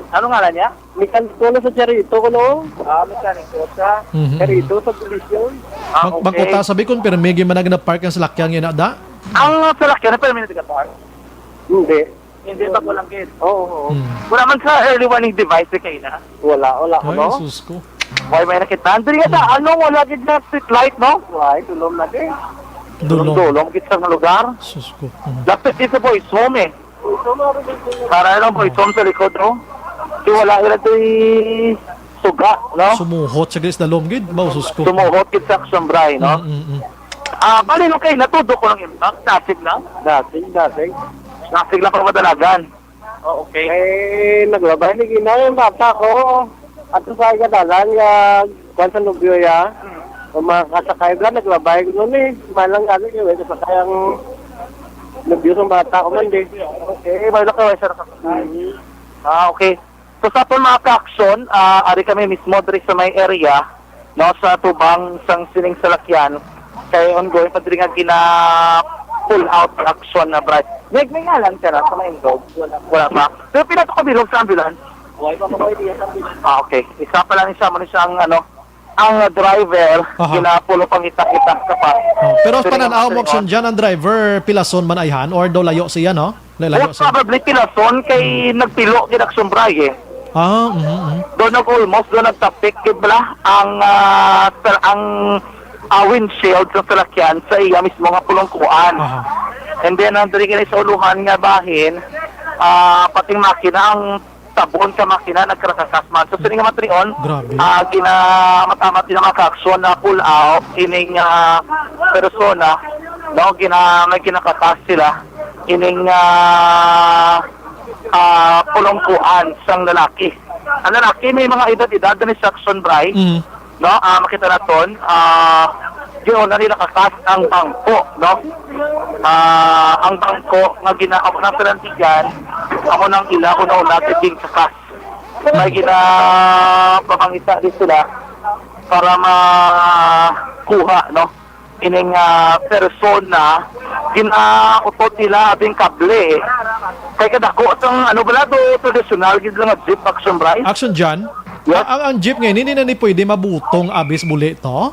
Ano ngalan niya? Mekaniko na sa Charito, kuno. Ah, mekaniko sa Mhm. Charito, sa Division. Ah, Mag-, okay. Magkuta, sabi kung permi gyud man na park ang salakyan nga ina da? Ang salakyan, permi na taga-park? Hindi. Hindi pa ko lang, kid. Oo, oo. Hmm. Wala man sa early warning device, eh, kayo na? Wala, wala ko, Ay, no? Sus ko. Why may nakita? Diri nga sa, Hmm. ano, wala gid na street light, no? Why, tulom na din. Dulom. Dulom gid sa lugar. Sus ko. Hmm. Lapit din sa boys home, eh. Para lang boys home sa likod, no? Di wala ila di suga, no? Sumuhot sa gis dalom gid, ba, sus ko. Sumuhot gid sa Action Bray, no? Mm, mm, mm. Ah, bali, okay, natudo ko ng impact. Dasig lang. Dasig, dasig. Dasig lang pag madalagan. Oh, okay. Eh, naglabay ni Gina yung bata ko. At sa kadalan nga, kwan sa nobyo ya. Hmm. Ang mga kasakay ba, naglabay ko nun eh. Malang gani, eh, wala kasakay ang nobyo sa bata ko man, di. Okay, wala ka, wala siya nakasakay. Mhm. Ah, okay. So, sa aton mga ka-aksyon, ah, ari kami mismo diri sa may area, no, sa tubang sang sining salakyan, kay ongoing pa diri nga gina-pull out action na, Brad. May, may ngalan ka na sa maindog? Wala. Wala pa. Pero pila to kabilog sa ambulance? Wala pa ko idea sa ambulance. Ah, okay. Isa pa lang siya, mo siya ang, ano, ang driver, Aha. ginapulo pangita-kita ka pa. Oh, pero Pero panan-aw mo, yung Action John, ang driver, pilason man ayhan, or daw layo siya, no? Lalayo Most siya. Probably pilason kay Hmm. nagpilo gid ang sumbray, eh. Ah, mhm, mhm. Doon nag-almost, doon nagtapik gid bala ang, ah, ter-, ang, ah, windshield sa salakyan sa iya mismo nga pulungkuan. Aha. And then, ang diri gini sa uluhan nga bahin, ah, pating makina, ang tabon sa makina nagkarakas man. So, sini nga matrion, Grabe. ah, gina-, matamat din ang mga aksyon na pull out, ining, ah, persona, no, gina-, may ginakatas sila. Ining, ah, ah, pulungkuan sang lalaki. Ang lalaki may mga edad-edad na ni Saxon Bray, Mm. no? Ah, makita naton, ah, giuna nila kakas ang bangko, no? Ah, ang bangko nga gina-, amo nang pinantigan, amo nang ila una-una gid kakas. May ginapamangita din sila para makuha, no? Ining, ah, persona, ginautod nila abing kable. Kay kadako sang, ano bala to, tradisyonal gid lang nga jeep, Action Bray. Action John? Yes. A-, ang, ang jeep ngayon, hindi na ni pwede mabutong abis buli to?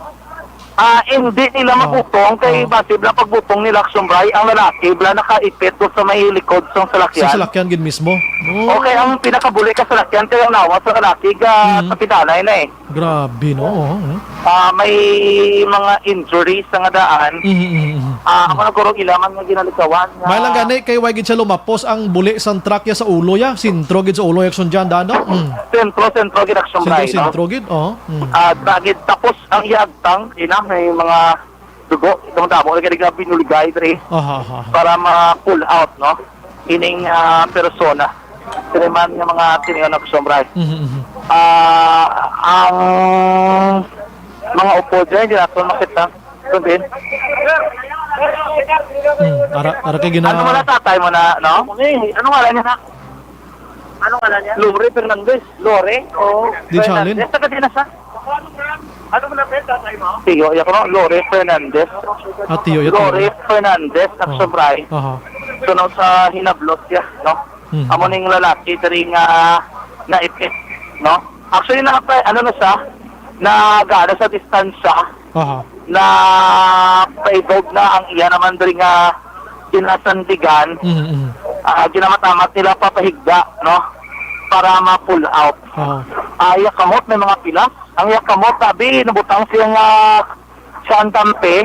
Ah, hindi nila Oh. mabutong kay Oh. basi bala pagbutong nila, Action Bray, ang lalaki bala nakaipit to sa may likod sang Sa salakyan. salakyan gid mismo? Oh. Okay, ang pinakabuli ka salakyan kay ang lawas sa lalaki ga Mm. sa pidanay na eh. Grabe, no? Oo, eh. Ah, may mga injuries sa nga daan. Mhm, mhm, mhm. Ah, ako Mhm. na guro ilaman nga ginalikawan nga May lang gani kay why gid siya lumapos ang buli sang truck ya sa ulo ya? Sentro gid sa ulo ya, Action John, daan, no? Mm. Sentro, sentro gid, Action Sentro, Bray, no? sentro gid, oh. Mm. Ah, dagit tapos ang iagtang, ina, may mga dugo, itong damo, lagi nga binuligay, dre, Aha, aha, aha. para ma-pull out, no? Ining, ah, persona. Siniman nga mga tinion na kusumbray. Mhm, mhm. Ah, ang mga upo dyan, hindi natin makita. Sundin. Hmm, ara, ara kay gina- Ano wala tatay mo na, no? Ano wala niya na? Ano wala niya? Lori Fernandez. Lori? Oo. Di Fernandez. Chalin? Taga di na siya? Ano mo na pet, tatay mo? Tiyo, iya ko, no? Lori Fernandez. Ah, tiyo, iya, Lori tiyo. Fernandez, ah, Action Bright. Aha. Sunod sa hinablot siya, no? Hmm. Amo ning lalaki diri nga naipit, no? Actually, na, ano na siya, nagana sa distansya, Aha. na paidog na ang iya naman diri nga ginasandigan, Mhm, mhm. ah, ginamatamat nila papahigda, no? Para ma-pull out. Aha. Ah, iya kamot may mga pilas. Ang iya kamot, sabi, nabutang siya nga sa antampe,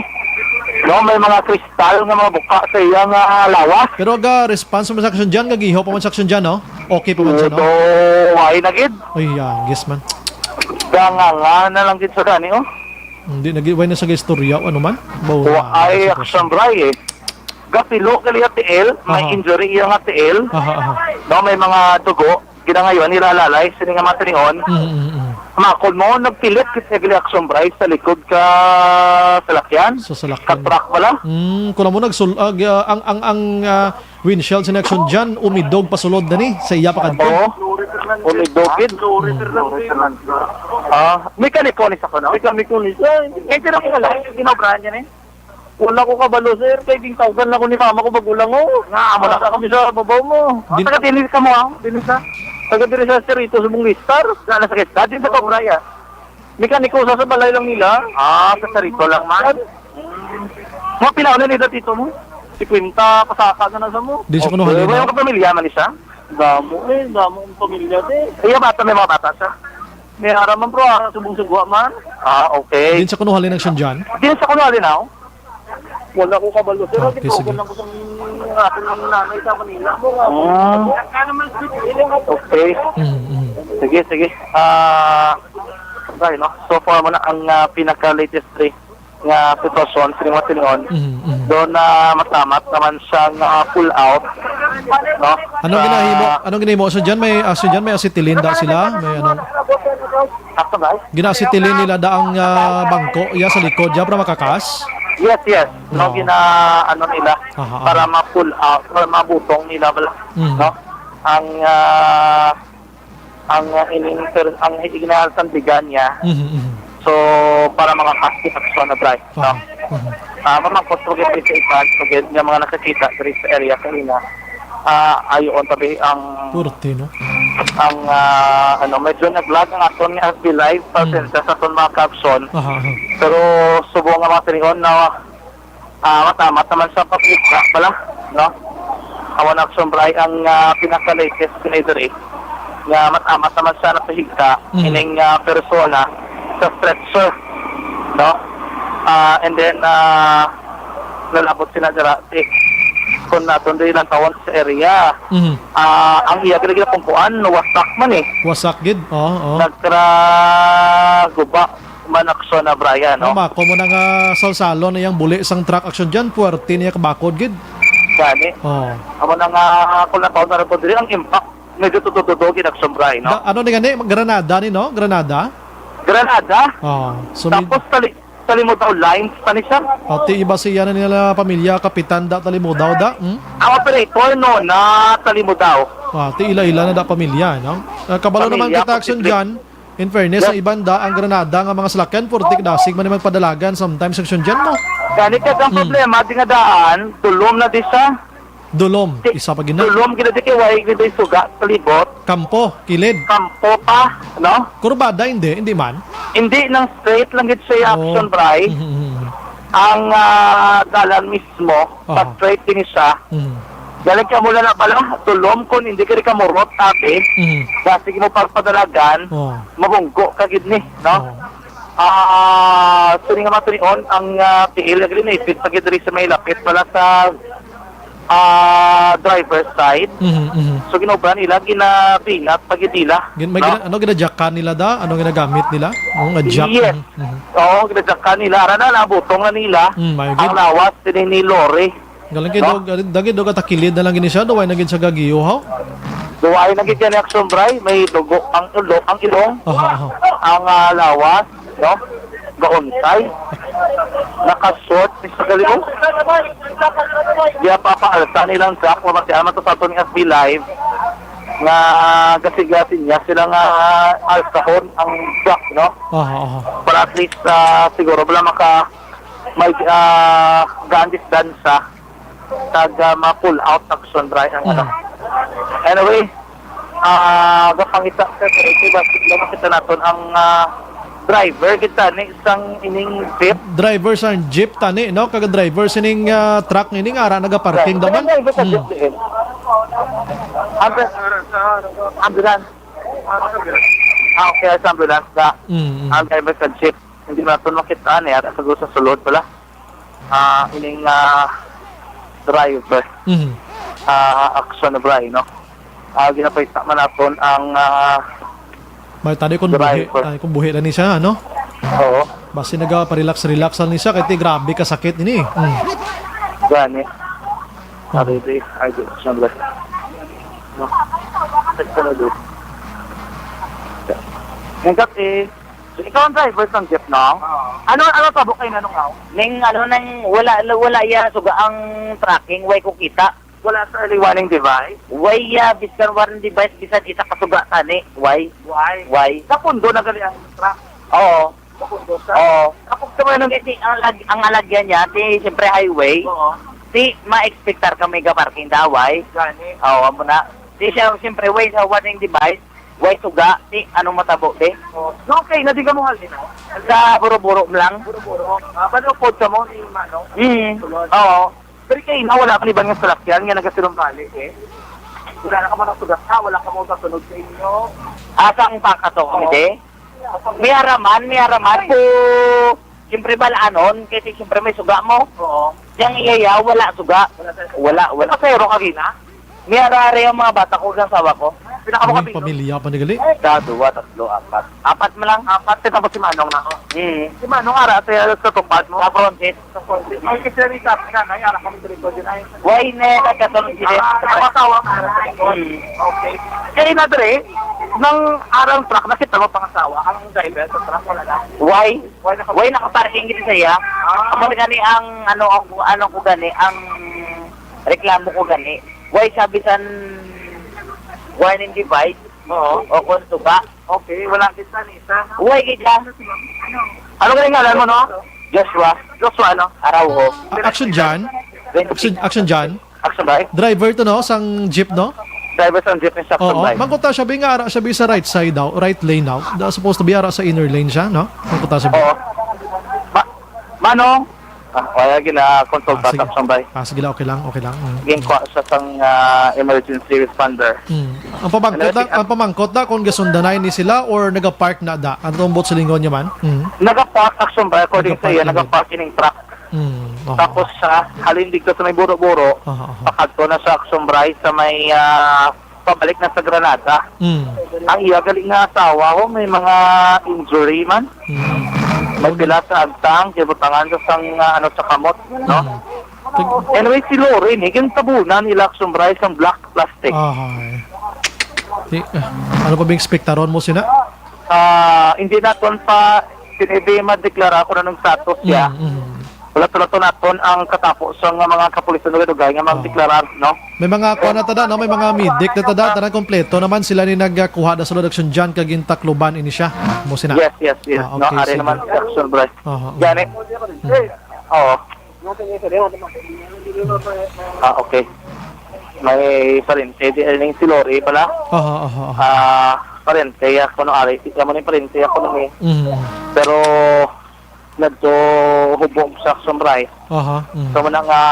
no? May mga kristal nga mga buka sa iya nga lawas. Pero aga response man sa Action Jan, gagiho pa man sa Action Jan, no? Okay pa man siya, no? Ito, why na gid? Ay, yagis man. Ganganga na lang gid sa gani, oh. Hindi na gid, why na sa istorya, ano man? Bawa Wa na ay sa Action Bray, eh. Gapilo gali nga tiil, may Aha. injury iya nga tiil. Aha, aha. No, may mga dugo, ginangayon, nilalalay, sini nga mga tinion. Mm, mm, mm. Makon mo, nagpilit kita gali Action Bray sa likod ka salakyan. Sa salakyan. Ka truck pala. Mm, kuna mo nagsul-, ah, gi-, ah, ang, ang, ang, ah, windshield sa Action Jan, umidog pasulod na ni, sa iya pa kadto. Oo. Umidog gid. Mm. Ah, mekaniko ni sa kuno? Mekaniko ni siya. Kaya sila ko wala, ginobrahan niya ni? Wala ko kabalo, sir. Kay gintawgan na ko ni mama ko bagulang, oh. Nga, amo na. Wala kami sa babaw mo. Ah, Din- taga dinis ka mo, ah? Dinis ka? Taga diri sa Cerrito, sa Bungistar. Wala na sa kita. Din sa Cobra, ya. Mekaniko sa, sa balay lang nila. Ah, sa Cerrito lang man. Mo, pila na nila dito mo? Sikwenta, pasaka na na sa mo. Di sa kuno Okay. Halinaw? Wala ka pamilya man isa? Damo, eh. Damo ang pamilya, eh. Iya, bata, may mga bata sa? May ara man, bro, ah, subong sugwa man. Ah, okay. Din sa kuno halin ang Shanjan? Din sa kuno halin, ah? Wala ko kabalo. Pero Ah, okay, sige. Gitugan lang ko sa akon ang nanay sa Manila. Ah. Okay. Mm, mm. Sige, sige. Ah, okay, no? So far mo na ang, ah, pinaka-latest diri nga sitwasyon, sini mga tinion. Mhm, mhm. Doon na matamat naman siya nga pull out, no? Anong Sa ginahimo, anong ginahimo? So, dyan may, ah, so, dyan may acetylene da sila? May ano? Asa ba? Gina-acetylene nila da ang, ah, bangko, ya, sa likod, ya, para makakas? Yes, yes. No, Oo. Gina-, ano nila, Aha, aha. para ma-pull out, para mabutong nila, bala, Mhm. no? Ang, ah, ang, ah, ining per-, ang ignasandigan niya. Mhm, mhm. So, para mga kasi aksyon na bright, no? Aha, aha. Ah, mamangkot ko gid sa iban, so gid nga mga nakakita diri sa area kanina. Ah, ayoon tabi ang Purti, no? ang, ah, ano, medyo nag-lag ang aton nga F B Live, Mm. pasensya sa aton mga caption. Aha, aha. Pero subong nga mga tinion na Ah, matamat naman sa pagkita pala, no? Amo na, Action Bray, ang, ah, pinaka-latest nga diri nga matamat naman sa napahigta Mm. ining, ah, persona sa stretcher, no? Ah, and then, ah, nalabot sila dira, eh, kung naton diri lang tawon sa area. Mhm. Ah, ang iya gali ginapungkuan, wasak man, eh. Wasak gid, oo, oo. Nagtraguba man, Action na, Brian, no? Tama, kung mo na nga salsalon na yung buli sang truck, Action Jan, puwerte niya kabakod gid. Gani. Oh. Amo na nga, kung nataon na rin po diri, ang impact, medyo tututudo gid, Action Brian, no? Da-, ano ni gani? Granada ni, no? Granada? Granada. Oh, so may Tapos, tali-, Talimudaw Lines pa ni siya. Ati iba siya na nila pamilya, Kapitan da Talimudaw da, hmm? Ang operator, no, na Talimudaw. Ah, ti ila-ila na da pamilya, no? Ah, kabalo naman Pamilya, kita, Action posible. Jan. In fairness, Yes. sa iban da, ang Granada nga mga salakyan, purtik dasig man yung magpadalagan sometimes, Action Jan, no? Gani ka ang Hmm. problema, di nga daan, dulom na di siya. Dulom, Di-, isa pa gina. dulom gina di kay way gina di suga, palibot. Kampo, kilid. Kampo pa, no? Kurbada, hindi, hindi man. Hindi, nang straight lang gid siya Oh. Action, Bray. Mhm, mhm, mhm. Ang, ah, dalan mismo, Aha. pa-straight din siya. Mhm. Galing ka mula na pala, dulom, kung hindi ka di kamurot, abi. Mhm. Kasi mo pagpadalagan, Oh. mabunggo ka gid ni, no? Oh. Ah, sini nga mga tinion, ang, ah, tiil nga ginaipit pa gid diri sa may lapit pala sa, ah, driver's side. Mhm, mhm. So, ginobra nila, ginabinat pa gid nila, Gin-, may no? gina-, ano, ginajakan nila da? Ano ginagamit nila? Ang, ah, jack? Yes. Mhm, mhm. Oo, ginajakan nila. Ara na, nabutong na nila Mm, may ang gid. lawas sini ni Lori. Galing kay No? dog, dagi dog at kilid na lang gini siya, do, why na gid siya gagiyo, ha? Duway na gid yan ni Action Bray, may dugo ang ulo, ang ilong, Aha, aha. ang, ah, lawas, no? Gauntay. Naka-short ni sa galiw. Di pa paalta nilang truck, mabatian man to sa aton nga F B Live nga gasi-gasi niya sila nga alkahon ang truck, no? Aha, aha. Para at least, ah, siguro wala maka may, ah, gaan distansya kag, ah, ma-pull out Action Bray ang ano. Mm. Anyway, ah, gapangita sa ito, basta makita naton ang, ah, driver kita ni isang ining jeep. Driver sang jeep tani, no? Kag driver sining, ah, truck nini nga ara nagaparking Right. daman. Driver sa Mm. jeep din. Ambulance. Ambulance. Ah, okay, sa ambulance na. Mm, mm. Ang driver sa jeep. Hindi naton makita ni ara sa, sa sulod pala. Ah, ining, ah, driver. Mhm. Ah, Action Bray, no? Ah, ginapahita man naton ang, ah, May tani kung buhi, driver. Tani kung buhi lang ni siya, no? Oo. Basi nagaparelax-relax lang ni siya, kay ti grabe ka sakit ini. Mm. Gani. Oh. Sabi di, ay, di, Action Bray. No? Sakto na, di. Ang kape, So, ikaw ang driver sang jeep, no? Oo. Ano, ano tabo kay nanong aw? Ning, ano, nang wala, wala ya suga ang tracking, way ko kita. Wala sa early warning device? Way ya, bisan warning device, bisan isa ka suga tani, way. Why? Why? Napundo na gali ang truck? Oo. Napundo siya? Oo. Tapos sa mga nang Kasi ang, lag, ang alagyan niya, di, siyempre highway. Oo. Di, ma-expectar ka may parking daway. Gani. Oo, amo na. Di siya, siyempre, way sa warning device, Way suga, ti, anong matabo, be? Oh, so okay na di ka mo halin, no? Sa buro-buro lang. Buro-buro. Ah, paano po sa mo ni Manong? Mm. Sulod. Oo. Pero kayo na, wala ka ni ba nga salakyan nga nagasinumbali, eh? Wala na ka mo nasugat, ha? Wala ka mo kasunod sa inyo? Asa ang pakato kami, Oo. de? May haraman, may haraman po. Siyempre, balanon, kasi siyempre may suga mo. Oo. Yang iya, wala suga. Wala sa Wala, wala. Pasahero ka gina? May ara-ara yung mga bata ko, ang asawa ko. Pila ka mo Ay, kapito? Pamilya pa ni gali. Isa, duwa, tatlo, apat. Apat man lang. Apat, tapos si Manong na ako. Mm. Si Manong ara, sa, sa tupad mo? Sa front seat. Sa front seat. Ay, kasi rin sa akin, nanay, ara kami sa likod yun, ay. Why na nagkatulog sila? Ah, ang asawa mo, ara sa likod. Mm. Okay. Kaya na, Dre, nang arang truck, nakita mo pang asawa, ang driver sa truck, wala na. Why? Why naka- Why nakaparking gid sa iya? Ah. Amo na gani ang ano, ang, ano ko gani, ang reklamo ko gani. Why sabi san warning device? Oo. O kung suga? Okay, wala kita ni isa. Why gid siya? Ano gani ngalan mo, no? Joshua. Joshua, ano? Araujo. A-, Action John? Action, Action John? Action ba eh? Driver to, no? Sang jeep, no? Driver sang jeep ni Action Oo. ba eh? Mangkuta siya, bi nga ara siya, bi sa right side daw, right lane daw. Da, supposed to be ara sa inner lane siya, no? Mangkuta siya, bi. Oo. Ma-, Manong? Ah, kaya gina-consult Ah, sige. Action ba eh? Ah, sige lang, okay lang, okay lang. Mm. Ginkuha siya sang, ah, emergency responder. Mm. Ang pamangkot Ano na, si ang pamangkot na kung gasundanay ni sila or nagapark na da? Ang tumbot silingon niya man? Mm. Nagapark Action ba, according sa iya, Nagapark ini. nagapark ining truck. Mm, oho. Tapos siya, halin dito sa may Buro-Buro, Aha, aha. pakadto na sa Action Bray sa may, ah, pabalik na sa Granada. Mm. Ang iya gali nga asawa, oh, may mga injury man. Mm. May Okay. pila sa agtang, gibutangan sa sang, ah, ano, sa kamot, no? Mm. Sig- Anyway, si Lori, ni, gintabunan nila Action Bray sang black plastic. Ahay. Di, ah, ano pa ba yung ekspektaron mo sina? Ah, hindi naton pa, hindi madeklara kung anong status niya. Mm, mm. Wala to, wala to naton ang katapo sa nga mga kapulisan nga dugay nga Ah. magdeklarar, no? May mga kuha na tada, no? May mga medic na tada, tanan kompleto naman sila ni nagkuha na sa Action John kag gintakluban ini siya. Mo sina? Yes, yes, yes. Ah, No, okay, ari sige. naman si Action Bray. Aha, Gani. mhm. Mm. Oo. Ah, okay. May parente di, eh, ning si Lori pala. Aha, aha, aha. Ah, parente ako no ari. Amo ni parente ako no ni. Mhm. Pero nadto hubog sa Action Bray. Aha, mhm. So, muna nga,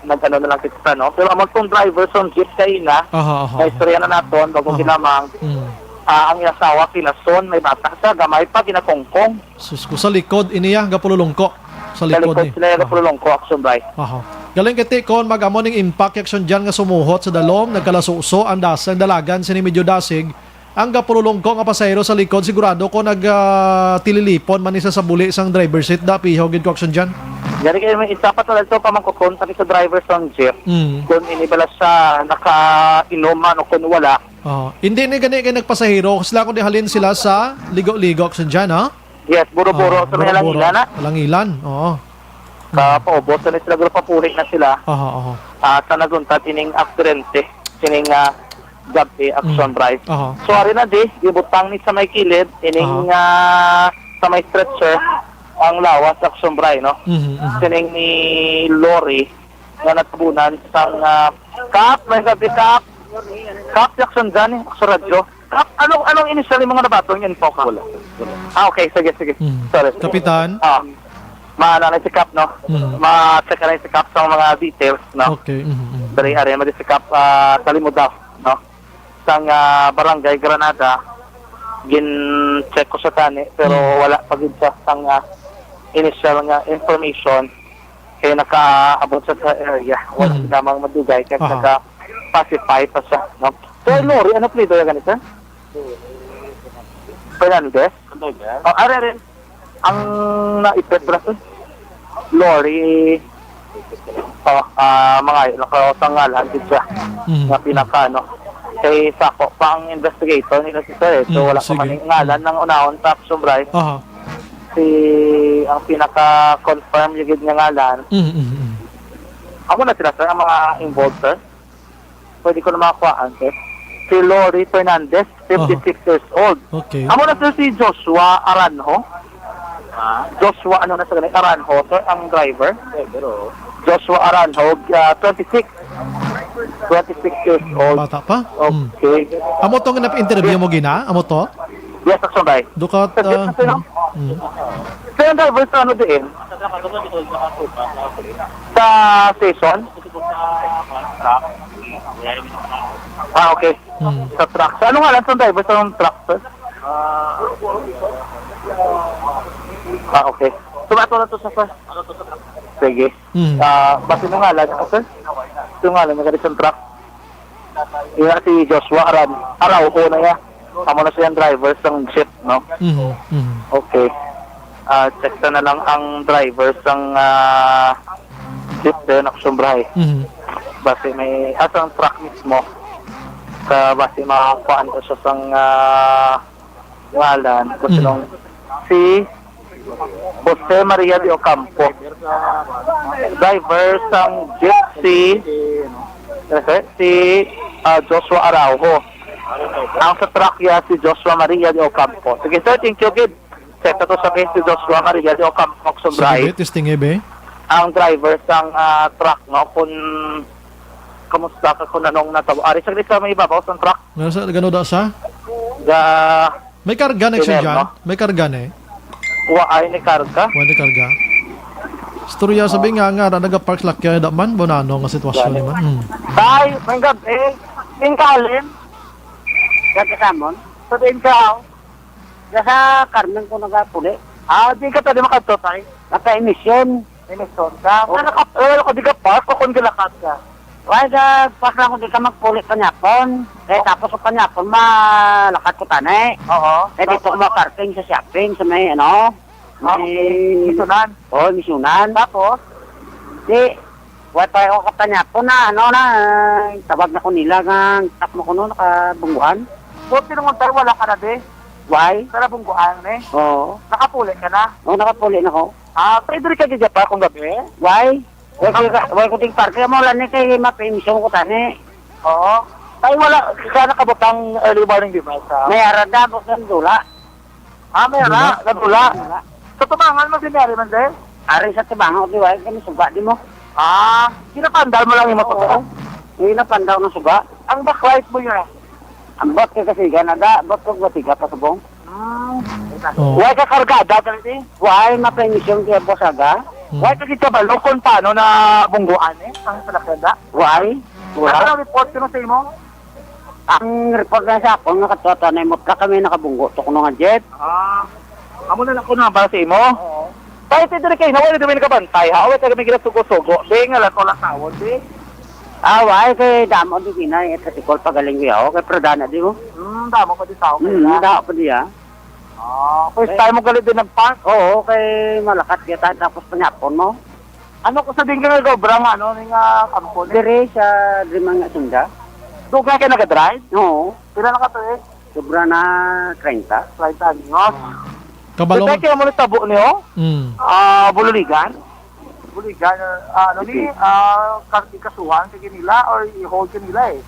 nag-ano na lang kita, no? Pero amo tong driver sa jeep kaina, Aha, aha, may aha. istorya na naton, bago Aha. ginamang. Mhm. Ah, ang asawa, pinason, may bata siya, gamay pa, ginakongkong. Sus ko, sa likod, iniya, gapululungko. Sa Sa likod likod ni. sila, Aha. gapululungko, Action Bray. Aha. Galing kiti, kon mag-amo ning impact, Action John nga sumuhot sa dalom, nagkalasuso, ang dasang dalagan, sini medyo dasig, ang gapululungko nga pasahero sa likod, sigurado ko nag, ah, tililipon man isa sa buli sang driver seat, da, piho gid ko, Action John. Gani kayo may isa pa talaga to, pamangkukon, pati sa driver sang jeep. Mm. Kung ini bala siya nakainom man o kung wala, Oh, hindi ni gani kay nagpasahero, sila kundi halin sila sa Ligo-Ligo, Action Jan, ha? Yes, Buro-Buro. Oh, sa may Buro-Buro. Langilan, ha? Langilan, oo. Ka Mm. paubos, sa may sila grupo pauli na sila. Aha, aha. Ah, sa naguntad ining aksidente, ining, ah, gabi, Action Mm. Bryce. Aha. So, ari na di, gibutang ni sa may kilid, ining, Aha. ah, sa may stretcher, ang lawas, Action Bryce, no? Mhm, mhm. Sining ni Lori, nga natabunan sang, ah, Kap, may gabi, Kap. Kap, Jackson Johnny, sa radyo. Kap, anong, anong initial yung mga nabato yung info ka? Wala, wala. Ah, okay, sige, sige. Mm. Sorry. Kapitan? Ah, maano na si Kap, no? Mm. Ma-check na si Kap sa mga details, no? Okay, mm, mm. Dari, ari, madi si Kap, ah, Talimudaw, no? Sang, ah, Barangay Granada, gin-check ko sa tani, pero Mm. wala pa gid siya sang, ah, initial nga information. Kay nakaabot siya sa area. Wala Mhm. namang madugay kay Aha. naka-pacify pa siya, no? So, Mhm. Lori, ano apelyido niya gani, sir? Fernandez? Fernandez? Oh, are, are. Ang naipit ra, sir. Lori. Oh, ah, mga yun, nakausang ngalan, gid siya. Mhm. Nga pinaka, ano. Kay sako pa ang investigator nila si sir, eh. So, Mm, wala pa sige. man yung ngalan ng unahon sa action, Bryce. Aha. Si, ang pinaka-confirm yung gid nga ngalan. Mm, mm, mm. Amo na sila, sir, ang mga involved, sir. Pwede ko na makakuhaan, sir. Si Lori Fernandez, Aha. fifty-six years old. Okay. Amo na, sir, si Joshua Aranjo. Ha? Joshua, ano na sa ganun? Aranjo, sir, ang driver. Driver, oo. Joshua Aranjo, ah, twenty-six. Twenty-six years old. Bata pa? Mm. Okay. Amo to nga napa-interview mo gina? Amo to? Yes, Action Bryce. Dukat, Sir, ah, sir, sir, mm, mm. Sir, ang driver sa ano din? Sa station? Ah, okay. Mm. Sa truck. Sa ano ngalan sa driver sa truck, sir? Ah, okay. So, ato na to sa, sir. Sige. Mm. Ah, basi mo ngalan, sir? Yung ngalan, yung sa truck. Iya si Joshua Aran, Araujo na iya. Amo na siya ang driver sang jeep, no? Mhm, mhm. Okay. Ah, check ta na lang ang driver sang, ah, jeep din, Action Bryce. Mhm. Basi may, ah, sang truck mismo. Sa basi makakuan ko siya sang, ah, ngalan, kung Mm. sinong si Jose Maria de Ocampo. Driver sang jeep si, ano, sir? Si, ah, Joshua Araujo. Ang sa truck niya si Joshua Maria de Ocampo. Sige, sir, thank you, gid. Set na to sa case si Joshua Maria de Ocampo, Action Bryce. Sige, testing, eh, be. Ang driver sang, ah, truck, no? Kung kamusta ka, kung anong natabo. Ari, saglit sa may ibabaw sang truck. Nasa, gano da sa? Ga- May karga na siya Senior, dyan? No? May karga na eh. Wa ay ni karga. Wa ni karga. Istorya, sabi nga, nga, na nagapark lakya da man, bonano nga sitwasyon Gani. Ni man. Hmm. Tay, may gabi. Tingkalin. Gagasamon? Sa Tingkaw. Sa Carmen ko nagapuli. Ah, di ka pwede makadto, tay? Naka-emission. Minnesota. Oh. Ano ka, eh, ano ka, di ka park o kung gilakat ka? Why the park lang kung di ka magpuli kanyapon? Kaya Oh. tapos sa kanyapon, malakat ko tani. Oo. Kaya dito Tapos? ko maparking sa shopping, sa may ano, Ah, may okay. Misunan? Oh, Misunan. Tapos? Di, why pa ako katanyapon na, ano na, tawag na ko nila nga, tap mo ko no, nakabungguan. So, tinungon tayo, wala ka na, di? Why? Sa nabungguan, eh? Oo. Nakapuli ka na? Oo, nakapuli na ko. Ah, pwede rin ka gigapa kung gabi? Why? Why ko, why ko ting parke mo lang ni kay mapimisyon ko tani. Oo. Ay, wala. Kaya nakabutang early warning device, ha? May ara da, buksan dula. Ah, may ara. Dula? Nadula. Dula. Sa tubangan mo, biniyari man, sir? Ari sa tubangan, di why kami suga, di mo? Ah, ginapandal mo lang yung motor? Oo. Yung napandal ng suga. Ang backlight mo yun, eh? Ang bot ko kasi gana da, bot ko matiga pa subong. Ah. Oh. Why ka kargada, ganito eh? Why mapemisyon kaya boss aga? Hmm. Why ka kita balo kung paano na bungguan eh? Ang salakyan da? Why? Wala. Ano ang report ko sa imo? Ang report na sa akon, nga katuwa na imot ka kami nakabunggo to kuno nga jet. Ah. Amo na lang ko na ba sa imo? Oo. Tayo, tayo, tayo, kayo, nawala naman nakabantay, ha? Awit na kami ginasugo-sugo. Di nga lang ko lang tawon, di. Ah, why? Kay damo di ginay, eh, sa Tikol pagaling ko yaw. Kay Pradana di mo? Hmm, damo pa di tao Hmm, kaya. Damo pa di, ah. Ah, first Eh. time mo galit din nag-park? Oo, kay malakat kita, tapos panyapon mo. Ano ko sa din ka nga gobra nga, ano, ni nga kampo ni? Dire sa Drimang nga Sunda. Dugay kay nagadrive? Oo. Pila na ka tuig? Sobra na treinta. Treinta anyos. Kabalo Pero man. Kaya mo nitabo niyo? Mm. Ah, Bululigan? Bululigan, ah, ano ni, Sige. Ah, ka-, ikasuhan sa kanila or i-hold kanila eh?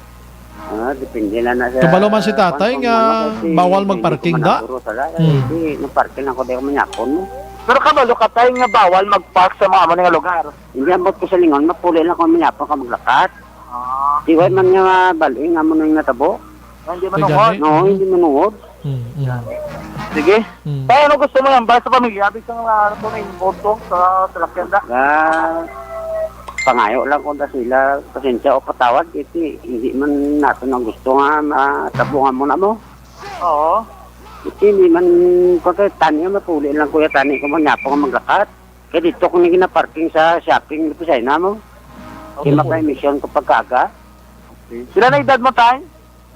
Ah, depende na na sa Kabalo man si tatay kung nga ano, kasi bawal hindi magparking, ko man da? Naguro sa la-, Hmm. Hindi, nagparking ako, di ako manyapon mo. Pero kabalo ka, tay, nga bawal mag-park sa mga amo nga lugar? Hindi, ambot ko sa lingon, mapuli lang kung manyapon ka maglakat. Ah. Di, wala man nga bali nga mo nang natabo. Hindi Di manuhod. Gani? No, hindi manuhod. Mm, mm. Sige. Mm. Kaya ano gusto mo yan? Ba sa pamilya? Bisang, ah, ano to, may involved to sa salakyan da? Ah, pangayo lang ko na sila. Pasensya o patawad. Kasi hindi man nato na gusto nga matabungan mo na mo. Oo. Kasi hindi man, kung tayo, tani, mapuli lang, kuya, tani, kung manyapon nga maglakat. Kaya dito ko na ginaparking sa shopping, Lucena mo. Okay. Di maka-emission ko pagkaga. Sila na edad mo, tay?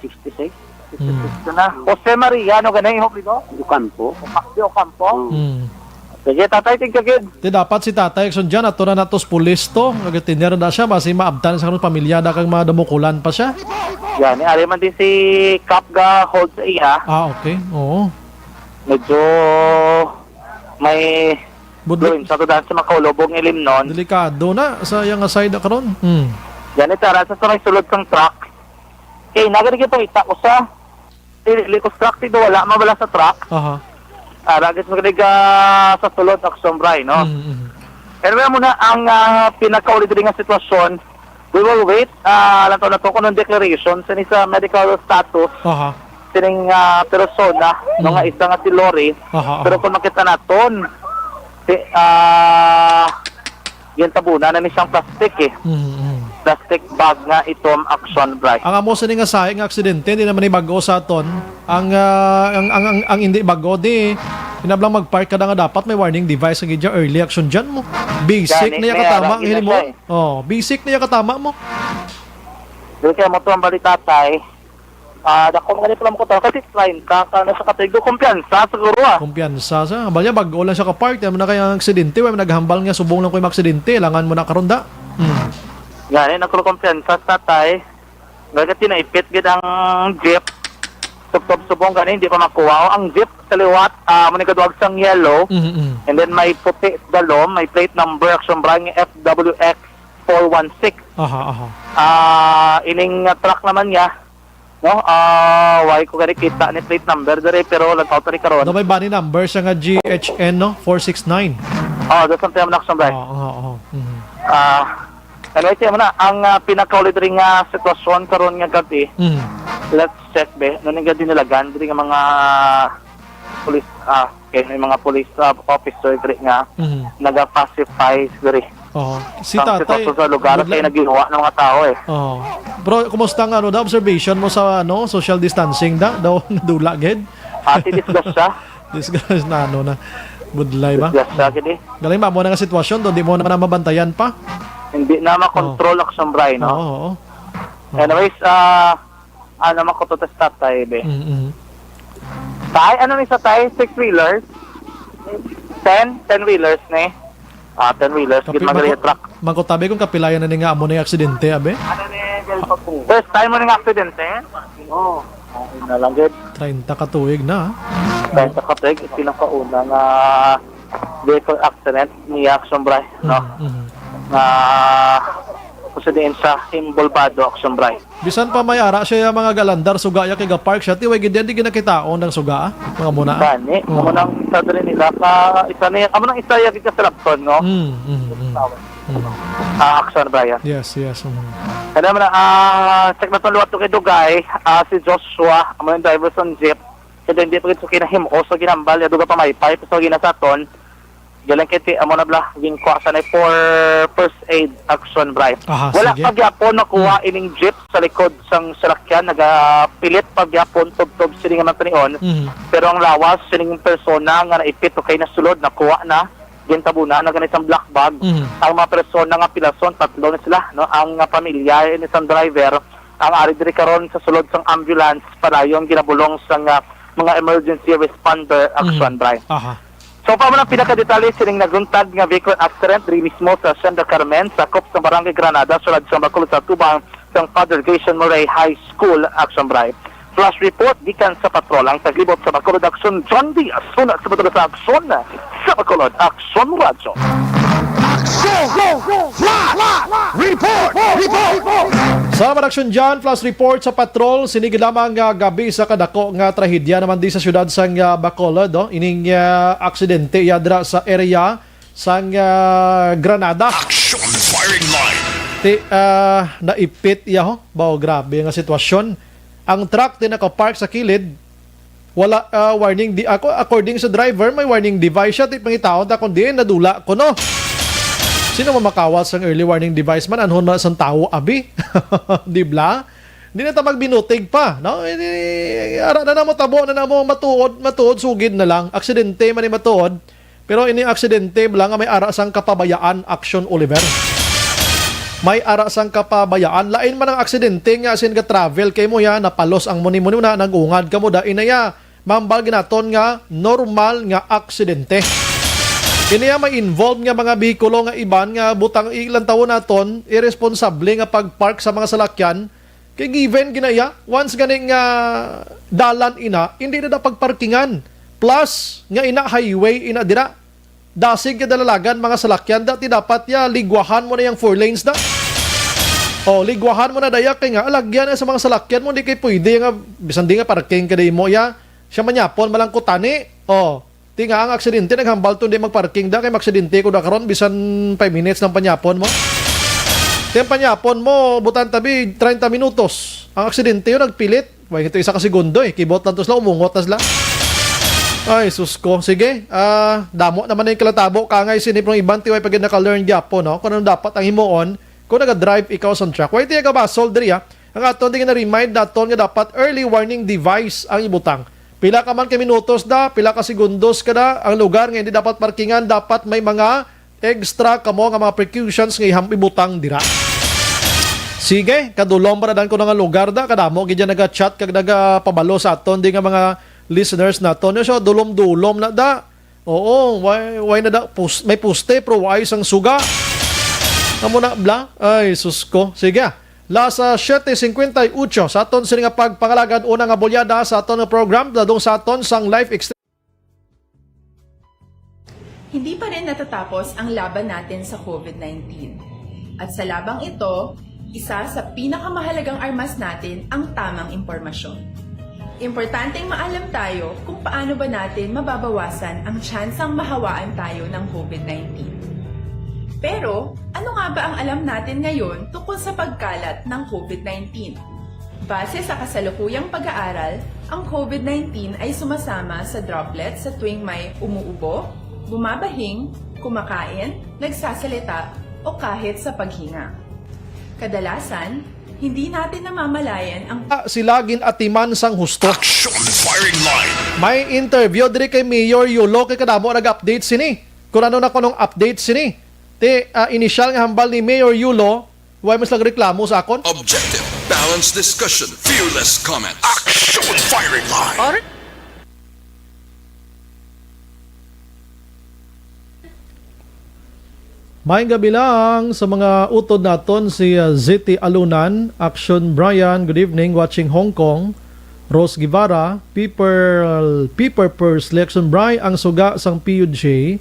Sixty-six. Sixty-six Hmm. ka na. Jose Maria, ano ganun yung apelyido? Ocampo. Oca-, di Ocampo? Hmm. Hmm. Sige, tatay, tingkagid. Ti dapat si tatay, Action Jan, ato na natos pulis to. Nagtiner na siya, basi maabtan sa kanong pamilya na kang mga damukulan pa siya. Yan, eh, ari man din si Kap ga hold sa iya. Ah, okay. Oo. Medyo may Budlay. Doon, sa tudan sa makaulubog nga ilimnon. Delikado na sa iya nga side karon. Hmm. Yan, itara sa, sa may sulod sang truck. Kay, nagadi kita, kita ko sa, dili ko truck, dito wala, mabala sa truck. Aha. Ah, ragit mo kaniga sa sulod, Action Bray, no? Mm, mm. Anyway, muna ang, ah, pinakauli diri nga sitwasyon. We will wait, ah, lang to na to kung anong declaration sa ni sa medical status Aha. sining, ah, persona, no, nga Mm. isa nga si Lori. Aha, Pero aha. kung makita naton, si, ah, gintabunan na ni siyang plastic, eh. Mm, mm. Plastic bag nga itom, Action Bray. Ang amo sini nga sahi nga aksidente, hindi naman ni bag-o sa aton. Ang, ah, ang, ang, ang, ang hindi bag-o, di, hinablang mag-park ka na nga dapat may warning device nga gid early action dyan mo. Basic Gani, na yung may katama, ara, hili mo. Siya, eh. Oh, basic na yung katama mo. Dili kaya mo to ang balita, tay. Ah, dako man gani pala mo ko to. Kasi treinta ka na sa katuig. Do kumpiyansa siguro, ah. Kumpiyansa sa. Banya, bag-o lang siya ka-park. Yan mo na kaya ang aksidente. Wala naghambal nga subong lang ko yung aksidente. Langan mo na karon da. Hmm. Gani, nagkulo kumpiyansa sa tatay. Gagati na ipit gid ang jeep. Tubtob subong gani, hindi pa makuha. O, ang jeep sa liwat, ah, mo ni kaduag sang yellow. Mhm, mhm. And then may puti sa dalom, may plate number, Action Bray, F W X four one six. Aha, aha. Ah, ining, ah, truck naman niya, no? Ah, why ko gani kita ni plate number diri, pero nag-out ni karon. Do may bani number siya nga G H N, no? Four six nine. Oh, that's something naman, Action Bray. Oo, oo, oo. Mhm. Ah, anyway, siya mo na, ang, ah, pinakauli diri nga sitwasyon karon nga gabi, Mhm. let's check, be. Ano nga dinalagan diri nga mga police, ah, okay, may mga police, ah, officer diri nga Mhm. naga-pacify diri. Oo. Si Ang tatay, sitwasyon sa lugar good kay lang. Naginuwa ng mga tao, eh. Oo. Bro, kumusta nga, ano, da, observation mo sa, ano, social distancing da? Daw nadula gid? Ati, disgrasya. Disgrasya na, ano na. Budlay ba? Disgrasya gid, eh. Galing ba? Mo na nga sitwasyon do, di mo na mabantayan pa? Hindi na makontrol, Oo. Action Bray, no? Oo, oo. Oo. Anyways, ah, ano, makutot sa tatay, be. Mm-mm. Tay, ano ni sa tay? Six-wheelers? Ten? Ten-wheelers ni? Ah, ten-wheelers. Kapi-, Gid man gani mangko-, truck. Mangkutabi kung kapilayan na ni nga amo na yung aksidente, abe? First time mo ni nga aksidente? Oo. Okay na lang, gid. Treinta ka tuig na, ah. Treinta ka tuig, pinakauna nga vehicle accident ni Action Bray, no? Mm, mm. Nga, kung sa diin sa Imbolbado, Action Bray. Bisan pa may ara siya yung mga galandar, suga ya kay ga-park siya, ti way gid yan, di ginakitaon ng suga, ah, mga muna, ah. Gani, Oo. amo nang isa diri nila ka, isa ni, amo nang isa ya gid ka sa Labton, no? Mm, mm, mm. Mm. Ah, Action Bray, ah. Yes, yes, mm. Kaya naman, ah, check na itong luwat to kay Dugay, ah, si Joshua, amo yung driver sa jeep. Kaya hindi pa gid sa kinahimo sa ginambal, ya duga pa may pipe, so ginasaton. Galing kay ti, amo na bala, ginkuha sa na for first aid, Action Bray. Aha, Wala sige. pa gyapon nakuha Hmm. ining jeep sa likod sang salakyan, nagapilit pa gyapon tubtob sini nga matanion. Mhm. Pero ang lawas sining persona nga naipit o kay nasulod, nakuha na, gintabunan na gani sang black bag. Mhm. Ang mga persona nga pilason, tatlo na sila, no? Ang, ah, pamilya ni sang driver, ang ari diri karon sa sulod sang ambulance, padayon ginabulong sang, ah, mga emergency responder, Action Mhm. Bray. Aha. So, pa man ang pinakadetalye sining naguntad nga vehicle accident diri mismo sa Hacienda Carmen, sakop sa Barangay Granada, sulod sa Bacolod sa Tubang, sang Father Grayson Murray High School, Action Bright. Flash report gikan sa patrol ang taglibot sa Bacolod Action, John Diaz. Una sa patrol sa Action, sa Bacolod Action Radyo. Action! Flash! Report! Report! Sa Action John, flash report sa patrol. Sini gid lamang nga gabi sa kadako nga trahedya naman di sa siyudad sang, ah, Bacolod, no? Ining, ah, aksidente yadra sa area sang, ah, Granada. Action firing line. Ti, ah, naipit iya, ho. Bao, grabe nga sitwasyon. Ang truck ti nakapark sa kilid. Wala, ah, warning di ako, according sa driver, may warning device siya. Ti pangitaon ta kung diin nadula ko, no? Sino mamakawas sang early warning device man? Anhon man sang tawo, abi? Di bla? Di na ta magbinutig pa, no? Eh, di, ara na namo, tabo na namo, matuod, matuod, sugid na lang. Aksidente man ni matuod. Pero ini aksidente lang nga may ara sang kapabayaan, Action Oliver. May ara sang kapabayaan. Lain man ang aksidente nga sin ga-travel kay mo ya, napalos ang muni-muni na, nag-ungad ka mo, da, inaya, mambal ginaton nga normal nga aksidente. Ini ya may involved nga mga behikulo nga iban nga butang ilang tawo naton, irresponsable nga pag-park sa mga salakyan, kay given ginaya, once gani nga dalan ina, hindi na dapat parkingan. Plus, nga ina highway ina dira. Dasig ka dalalagan mga salakyan, dati dapat ya ligwahan mo na yung four lanes na. O, ligwahan mo na daya kay nga alagyan na sa mga salakyan mo, di kay pwede nga bisan di nga parking ka di mo ya. Siya manyapon malangkutani. O, Ti nga ang aksidente, naghambal to, "Di magparking da, kay maksidente ko da karon, bisan five minutes lang panyapon mo." Ti ang panyapon mo, butan tabi, treinta minutos. Ang aksidente yun, nagpilit. Way, ito isa ka segundo eh. Kibot lang to sila, umungot na sila. Ay, sus ko. Sige, ah, damo naman na yung kalatabo. Kangay sini, pero iban ti way pa gid naka-learn gyapo, no? Kung ano dapat ang himuon, kung naga-drive ikaw sa truck. Way, ti gasol diri, ah. Ang aton di na-remind naton nga dapat early warning device ang ibutang. Pila ka man ka minutos da, pila ka segundos ka da, ang lugar nga hindi dapat parkingan, dapat may mga extra kamo nga mga precautions nga iham-, ibutang dira. Sige, kadulom pa na dan ko na nga lugar da, kadamo gid yan naga-chat kag nagapabalo sa aton di nga mga listeners naton. So, dulom-dulom na da. Oo, why, why na da? Pus-, may puste, pero why sang suga? Amo na, bla? Ay, sus ko. Sige, ah. Las, ah, siete cincuenta y ocho, sa aton sini nga pagpangalagad, una nga bulyada sa aton nga program, dadong sa aton sang live extension. Hindi pa rin natatapos ang laban natin sa COVID nineteen. At sa labang ito, isa sa pinakamahalagang armas natin ang tamang impormasyon. Importanteng maalam tayo kung paano ba natin mababawasan ang tsansang mahawaan tayo ng COVID nineteen. Pero, ano nga ba ang alam natin ngayon tungkol sa pagkalat ng COVID nineteen? Base sa kasalukuyang pag-aaral, ang COVID nineteen ay sumasama sa droplet sa tuwing may umuubo, bumabahing, kumakain, nagsasalita, o kahit sa paghinga. Kadalasan, hindi natin namamalayan ang Ah, sila gin-atiman sang husto. Action firing line. May interview diri kay Mayor Yulo kay kadamo nag-update sini. Kung ano na kunong update sini. Ti, ah, inisyal nga hambal ni Mayor Yulo, why mas nagreklamo sa akon? Objective, balanced discussion, fearless comment. Action firing line. Or Maayong gabi lang sa mga utod naton, si, uh, Z T Alunan, Action Brian, good evening, watching Hong Kong, Rose Guevara, People, People First, Lection Bry, ang suga sang P U J,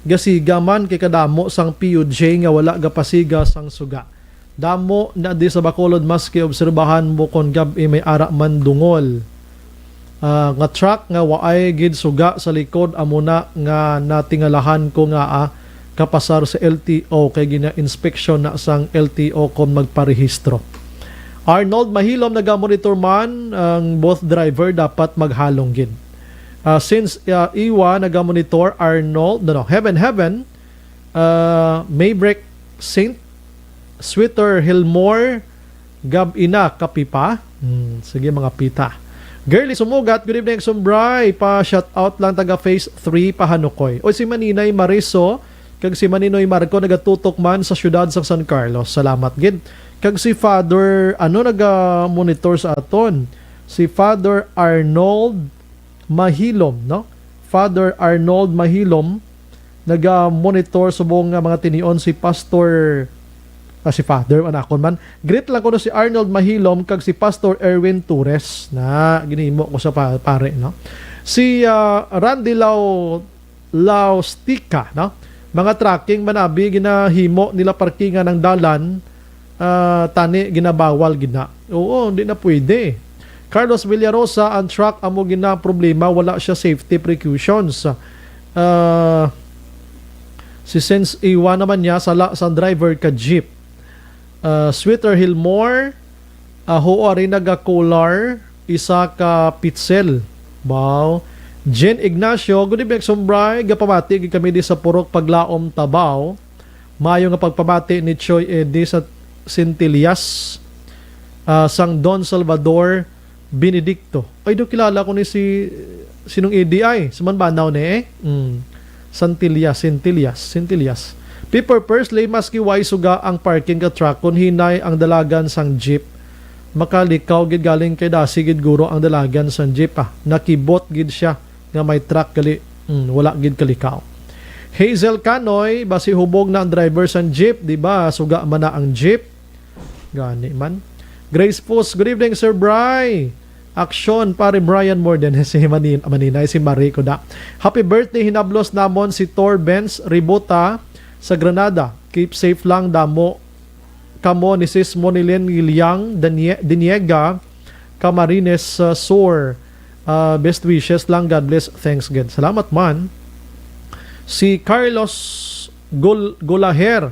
gasiga man kay kadamo sang P U J nga wala gapasiga sang suga. Damo na di sa Bacolod, maski obserbahan mo kon gab-i may ara man dungol, ah, nga truck nga waay gid suga sa likod, amo na nga natingalahan ko nga, ah, kapasar sa L T O kay gina-inspeksyon na sang L T O kon magparehistro. Arnold Mahilom, naga-monitor man ang both driver, dapat maghalong gid. Ah, since, ah, Iwa naga-monitor, Arnold, no, no, Heaven Heaven, ah, Maybrick Saint, Sweeter Hilmore, gab-i na, kape pa? Hmm, sige, mga pita. Girly Sumugat, good evening, Sumbray. Pa-shout out lang taga Phase three, Pahanukoy. O si Maninay Mariso, kag si Maninoy Marco, nagatutok man sa siyudad sa San Carlos. Salamat gid. Kag si Father, ano, naga-monitor sa aton? Si Father Arnold Mahilom, no? Father Arnold Mahilom, naga-monitor subong nga mga tinion si Pastor Ah, si Father, anakon man. Greet lang ko no si Arnold Mahilom kag si Pastor Erwin Torres. Na, ginhimo ko sa pa-, pare, no? Si, ah, Randy Lau-, Laustica, no? Mga trucking man abi ginahimo nila parkingan ang dalan, ah, tani ginabawal gid na. Oo, hindi na pwede. Carlos Villarosa, ang truck amo gina problema, wala siya safety precautions. Ah, si Sense Iwa naman niya, sala sang driver ka jeep. Ah, Sweeter Hillmore, ah, huo ari nagakular, isa ka pitsel. Wow. Jen Ignacio, good evening, Sumbray. Gapamati gid kami di sa Purok Paglaom, Tabaw. Mayo nga pagpamati ni Choi Eddie sa Centillas, ah, sang Don Salvador Benedicto. Ay, do kilala ko ni si, sinong Eddie ay? Si Manbanaw ni eh. Mm. Santillas, Centillas, Centillas. People first, lay maski way suga ang parking ka truck, kun hinay ang dalagan sang jeep, makalikaw gid galing kay dasi gid guro ang dalagan sang jeep, ah. Nakibot gid siya nga may truck gali. Mm, wala gid kalikaw. Hazel Canoy, basi hubog na ang driver sang jeep, di ba? Suga man na ang jeep. Gani man. Grace Fus, good evening, Sir Bry. Aksyon, pare Brian Morden. Si Manin-, Maninay, si Marie ko da. Happy birthday, hinablos namon si Tor Benz Ribota sa Granada. Keep safe lang, damo kamo ni Sis Monilin Giliang Danie-, Diniega, Camarines, uh, Sur. Uh, best wishes lang. God bless. Thanks, God. Salamat man. Si Carlos Gol-, Golaher.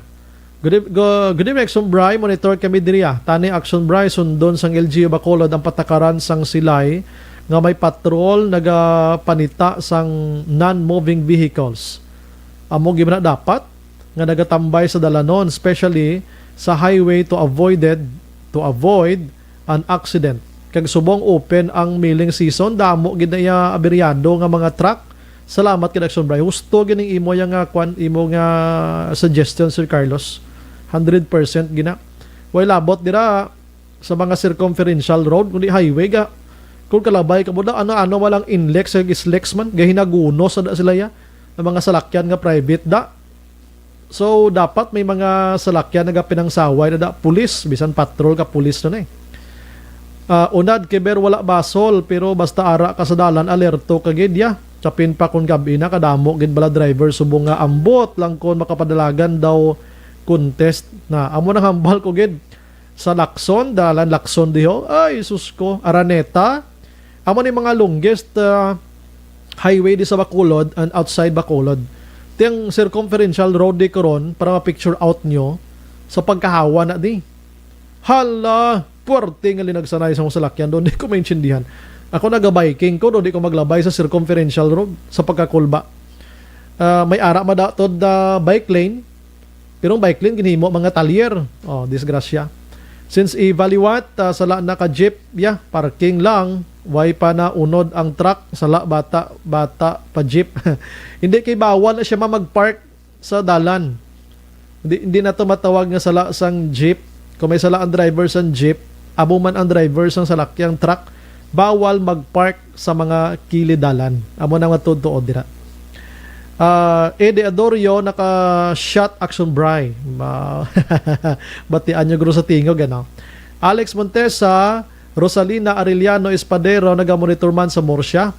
Good eve-, go-, good evening, Action Bry. Monitor kami diri, ah. Tani, Action Bry, sundon sang L G U Bacolod ang patakaran sang silay nga may patrol nagapanita sang non-moving vehicles. Amo gid na dapat nga nagatambay sa dalanon, especially sa highway to avoided, to avoid an accident. Kag subong open ang milling season, damo gid na iya aberyado nga mga truck. Salamat kay Action Bry. Husto gid ning imo yang, ah, kwan, imo nga suggestion, Sir Carlos. Hundred percent gina. Way labot dira sa mga circumferential road, kundi highway ga. Kung kalabay ka mo da, ano-ano man lang inlex, ag islex man, gahinaguno sa da sila ya. Ang mga salakyan nga private da. So, dapat may mga salakyan nagapinangsaway na da, pulis, bisan patrol ka pulis na na eh. Ah, unad, kiber wala basol, pero basta ara ka sa dalan, alerto ka gid ya. Chapin pa kung gabi na, kadamo gid bala driver subong nga ambot lang kon makapadalagan daw contest na. Amo nang hambal ko gid sa Lacson, dalan Lacson diho. Ay, sus ko, Araneta. Amo ni mga longest, ah, highway di sa Bacolod and outside Bacolod. Tiyang circumferential road di karon para ma-picture out nyo sa pagkahawa na di. Hala, puwerte nga linagsanay sa akong salakyan doon. Di ko maintindihan. Ako naga-biking ko, doon di ko maglabay sa circumferential road sa pagkakulba. Ah, may ara madatod na bike lane, pero ang bike lane ginhimo mga talyer. Oh, disgrasya. Since i-, baliwat, ah, sala na ka jeep, ya, parking lang, way pa na unod ang truck, sala bata, bata pa jeep. Hindi kay bawal na siya ma-, mag-park sa dalan. Hindi, hindi na to matawag nga sala sang jeep. Kung may sala ang driver sang jeep, amo man ang driver sang salakyang truck, bawal mag-park sa mga kilid dalan. Amo na nga tuod-tuod dira. Ah, Eddie Adorio, naka-shot Action Bry. Ma-, batian nyo guro sa tingog, ano? Alex Montesa, Rosalina Arellano Espadero, nagamonitor man sa Murcia.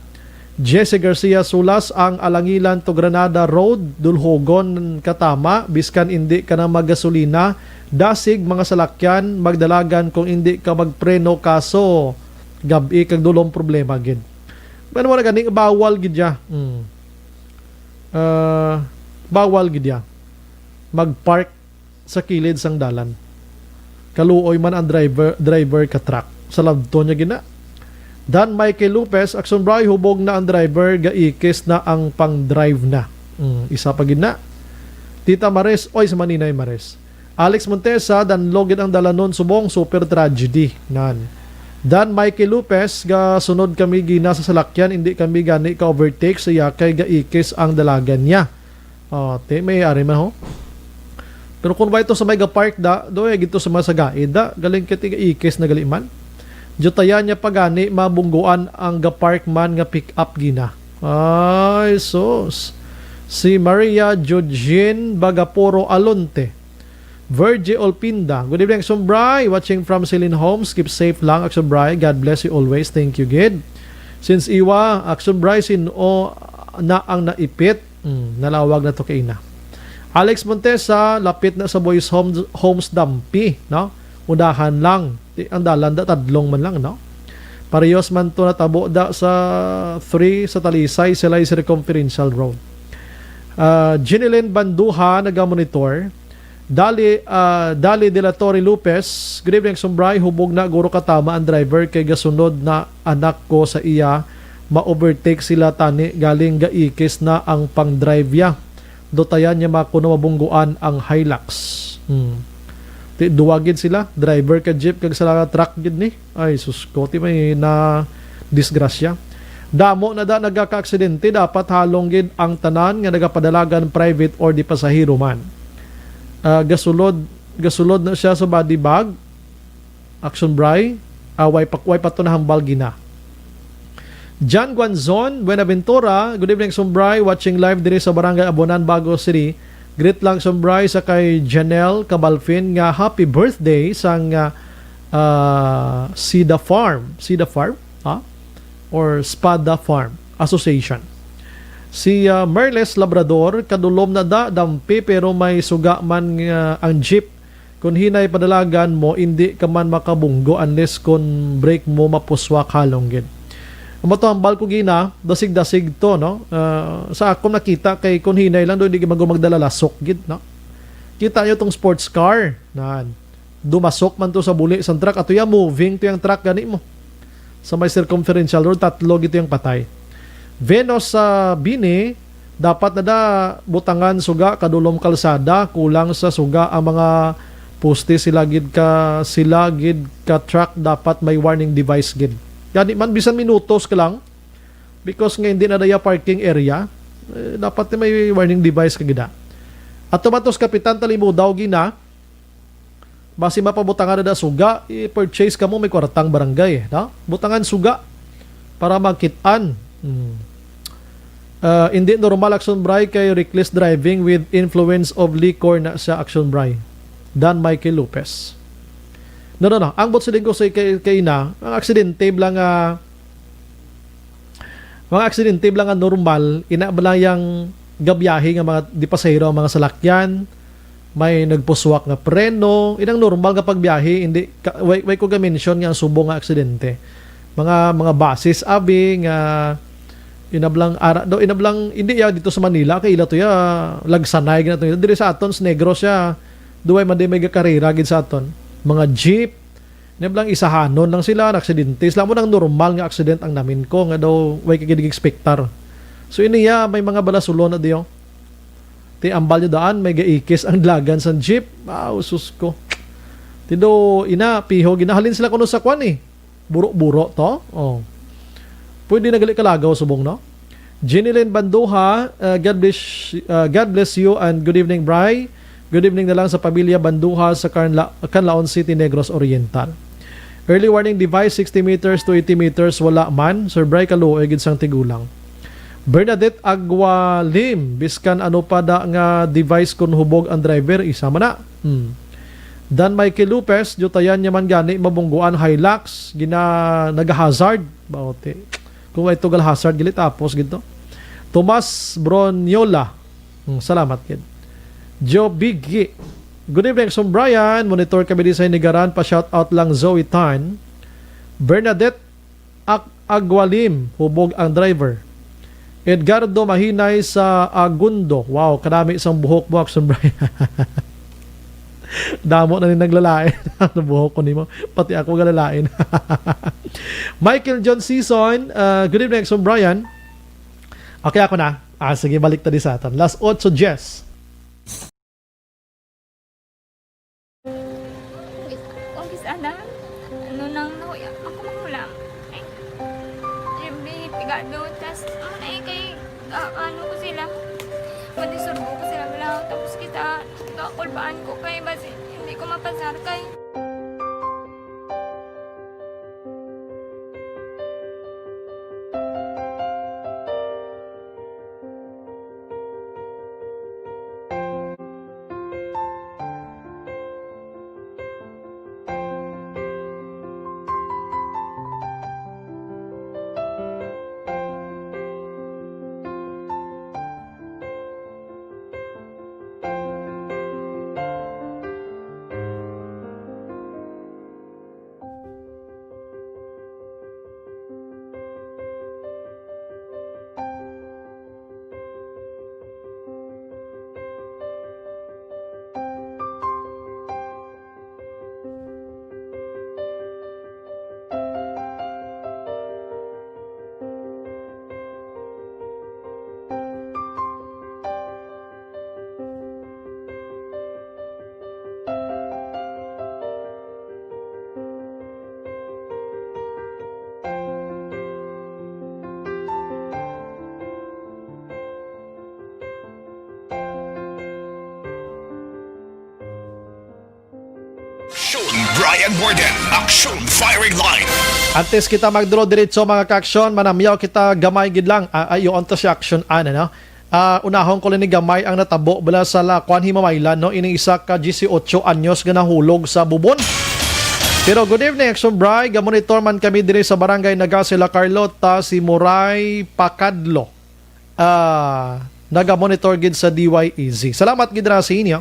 Jesse Garcia Sulas, ang Alangilan to Granada Road, dulhogon ka tama, biskan indi ka na maggasolina, dasig mga salakyan, magdalagan kung indi ka magpreno, kaso gab-i kag dulom problema gid. Man, wala gani, bawal gid ya. Hmm. Ah, bawal gid ya mag-park sa kilid sang dalan. Kaluoy man ang driver, driver ka truck. Sa labton niya gina. Dan Michael Lopez, Action Bry, hubog na ang driver, gaikis na ang pang-drive na. Mm, isa pa gid na. Tita Maris, oy, sa Maninay Maris. Alex Montesa, danlo gid ang dalanon subong, super tragedy. Nan. Dan Michael Lopez, gasunod kami gina sa salakyan, hindi kami gani ka-overtake sa yakay gaikis ang dalagan niya. Oh, te, may ari man ho. Pero kung ba ito sa may ga-park da, do eh, gito sa mga sagaid da, galing kay tiga ikis na gali man. Jutaya niya pa gani, mabungguan ang ga-park man nga pick-up gina. Ay, sus. Si Maria Jojin Bagaporo Alonte. Virgie Olpinda. Good evening, Action Bri. Watching from Celine Homes. Keep safe lang, Action Bri. God bless you always. Thank you, gid. Since Iwa, Action Bri, sin-o na ang naipit? Hmm, nalawag na to kay ina. Alex Montesa, lapit na sa Boys Home, Homes Dampi, no? Unahan lang. Ti-, ang dalan da, tadlong man lang, no? Parehas man to natabo da sa three sa Talisay, Silay Circumferential Road. Ah, Jeneline Banduha, nagamonitor. Dali, ah, Dali de la Torre Lopez, "Good evening, Sumbray. Hubog na guro katama ang driver kay gasunod na anak ko sa iya. Ma-overtake sila tani galing gaikis na ang pang-drive ya. Dutayan niya makuno mabungguan ang Hilux." Hmm. Ti, duwa gid sila, driver ka jeep kag sa truck gid ni. Ay, sus ko, ti may na disgrasya. Damo na da nagaka-aksidente, dapat halong gid ang tanan nga nagapadalagan, private or di pasahero man. Ah, gasulod, gasulod na siya sa body bag. Action Bray, ah, way pa, way pa to nahambal gina. John Guanzon, Buenaventura, good evening, Sumbray, watching live diri sa Barangay Abonan, Bago City. Greet lang, Sumbray, sa kay Janelle Cabalfin nga happy birthday sang, ah, ah, Sida Farm. Sida Farm? Ha? Or Spada Farm Association. Si, ah, Merles Labrador, kadulom na da, dampi, pero may suga man nga ang jeep. Kung hinay padalagan mo, indi ka man makabunggo unless kung brake mo mapuswak halong gid. Ang matambal ko gina, dasig-dasig to, no? Ah, sa akon nakita kay kung hinay lang do, hindi ka man magdala lasok gid, no? Kita nyo tong sports car, nan. Dumasok man to sa buli sang truck. Ato ya, moving to yung truck gani mo. Sa may circumferential road, tatlo gito yung patay. Venus sa Bini, dapat na da butangan suga kadulom kalsada, kulang sa suga ang mga poste, sila gid ka, sila gid ka truck dapat may warning device gid. Gani man, bisan minutos ka lang, because nga hindi na daya parking area, eh, dapat may warning device ka gid, ah. At tumatos Kapitan Talimudaw gina, basi mapabutangan na da suga, i-purchase kamo, may kwartang barangay, no? Butangan suga para makit-an. Hmm. Ah, hindi normal, Action Bray, kay reckless driving with influence of liquor na sa Action Bray. Dan Michael Lopez. No, no, no. Ang bot siling ko sa kay, kay ina, ang aksidente lang nga mga aksidente lang nga normal, ina ba lang yang gabiyahe nga mga di pasahero ang mga salakyan, may nagpuswak nga preno, inang normal nga pagbiyahe, hindi ka, way, way ko ga-mention nga ang subong nga aksidente. Mga, mga buses, abi, nga inablang ara, do, inablang, hindi ya dito sa Manila, kay ila to ya, lagsanay gina to. Diri sa aton, sa Negros ya, duway man di may gakarera gid sa aton. Mga jeep, Niblang isahanon lang sila, naaksidente. Sila mo nang normal nga accident ang namin ko, nga daw way ka gid expectar. So, ini ya, may mga balasulon na diyo. Ti ambal nyo daan, may gaikis ang dalagan sang jeep. Ah, usus ko. Tido, ina, piho, ginahalin sila kuno sa kwan eh. Buro-buro to. Oh. Pwede na gali kalagaw subong, no? Jeneline Banduha, uh, God bless, uh, God bless you and good evening, Bri. Good evening na lang sa pamilya Banduha sa Canla-, Canlaon City, Negros Oriental. Early warning device, sixty meters to eighty meters, wala man. Sir Bri, kaluoy gid sang tigulang. Bernadette Agualim, biskan ano pa da nga device kun hubog ang driver, isa man na. Hmm. Dan Mikey Lopez, dutayan niya man gani mabungguan Hilux, gina-, nag-hazard. Baote. Kung ay tugal hazard, gili tapos gid to. Tomas Broniola. Hmm, salamat gid. Joe Biggie. Good evening, Action Brian. Monitor kami di sa Hinigaran. Pa-shout out lang Zoe Tan. Bernadette Ak-, Agualim, hubog ang driver. Edgardo Mahinay sa Agundo. Wow, kadami sang buhok mo, Action Brian. Damo na ni naglalain. Ano buhok ko nimo? Pati ako galalain. Michael John Season, uh, good evening, Action Brian. Okay, ako na. Ah, sige, balik ta di sa aton. Last otso dies. Umpisa na. Ano nang nahuya? Ako mahulam. Ay. Every pigado, tas, ano na eh, kay, ah, ano ko sila. Madisurbo ko sila, wala. Tapos kita, kakulbaan ko kay, basi, hindi ko mapasar kay. and Morgan, Action Firing Line. Antes kita magduro diretso, mga ka-aksyon, manamyaw kita gamay gid lang. Ah, ayo, unta si aksyon, ano, no? Ah, unahon ko lang ni gamay ang natabo bala sa Lac-Juan, Himamaylan, no? Ini isa ka dieciocho anyos nga nahulog sa bubon. Pero good evening, Action Bri. Gamonitor man kami diri sa Barangay Nagase, La Carlota, si Moray Pacadlo. Ah, naga-monitor gid sa D Y E Z. Salamat gid ra sa inyo.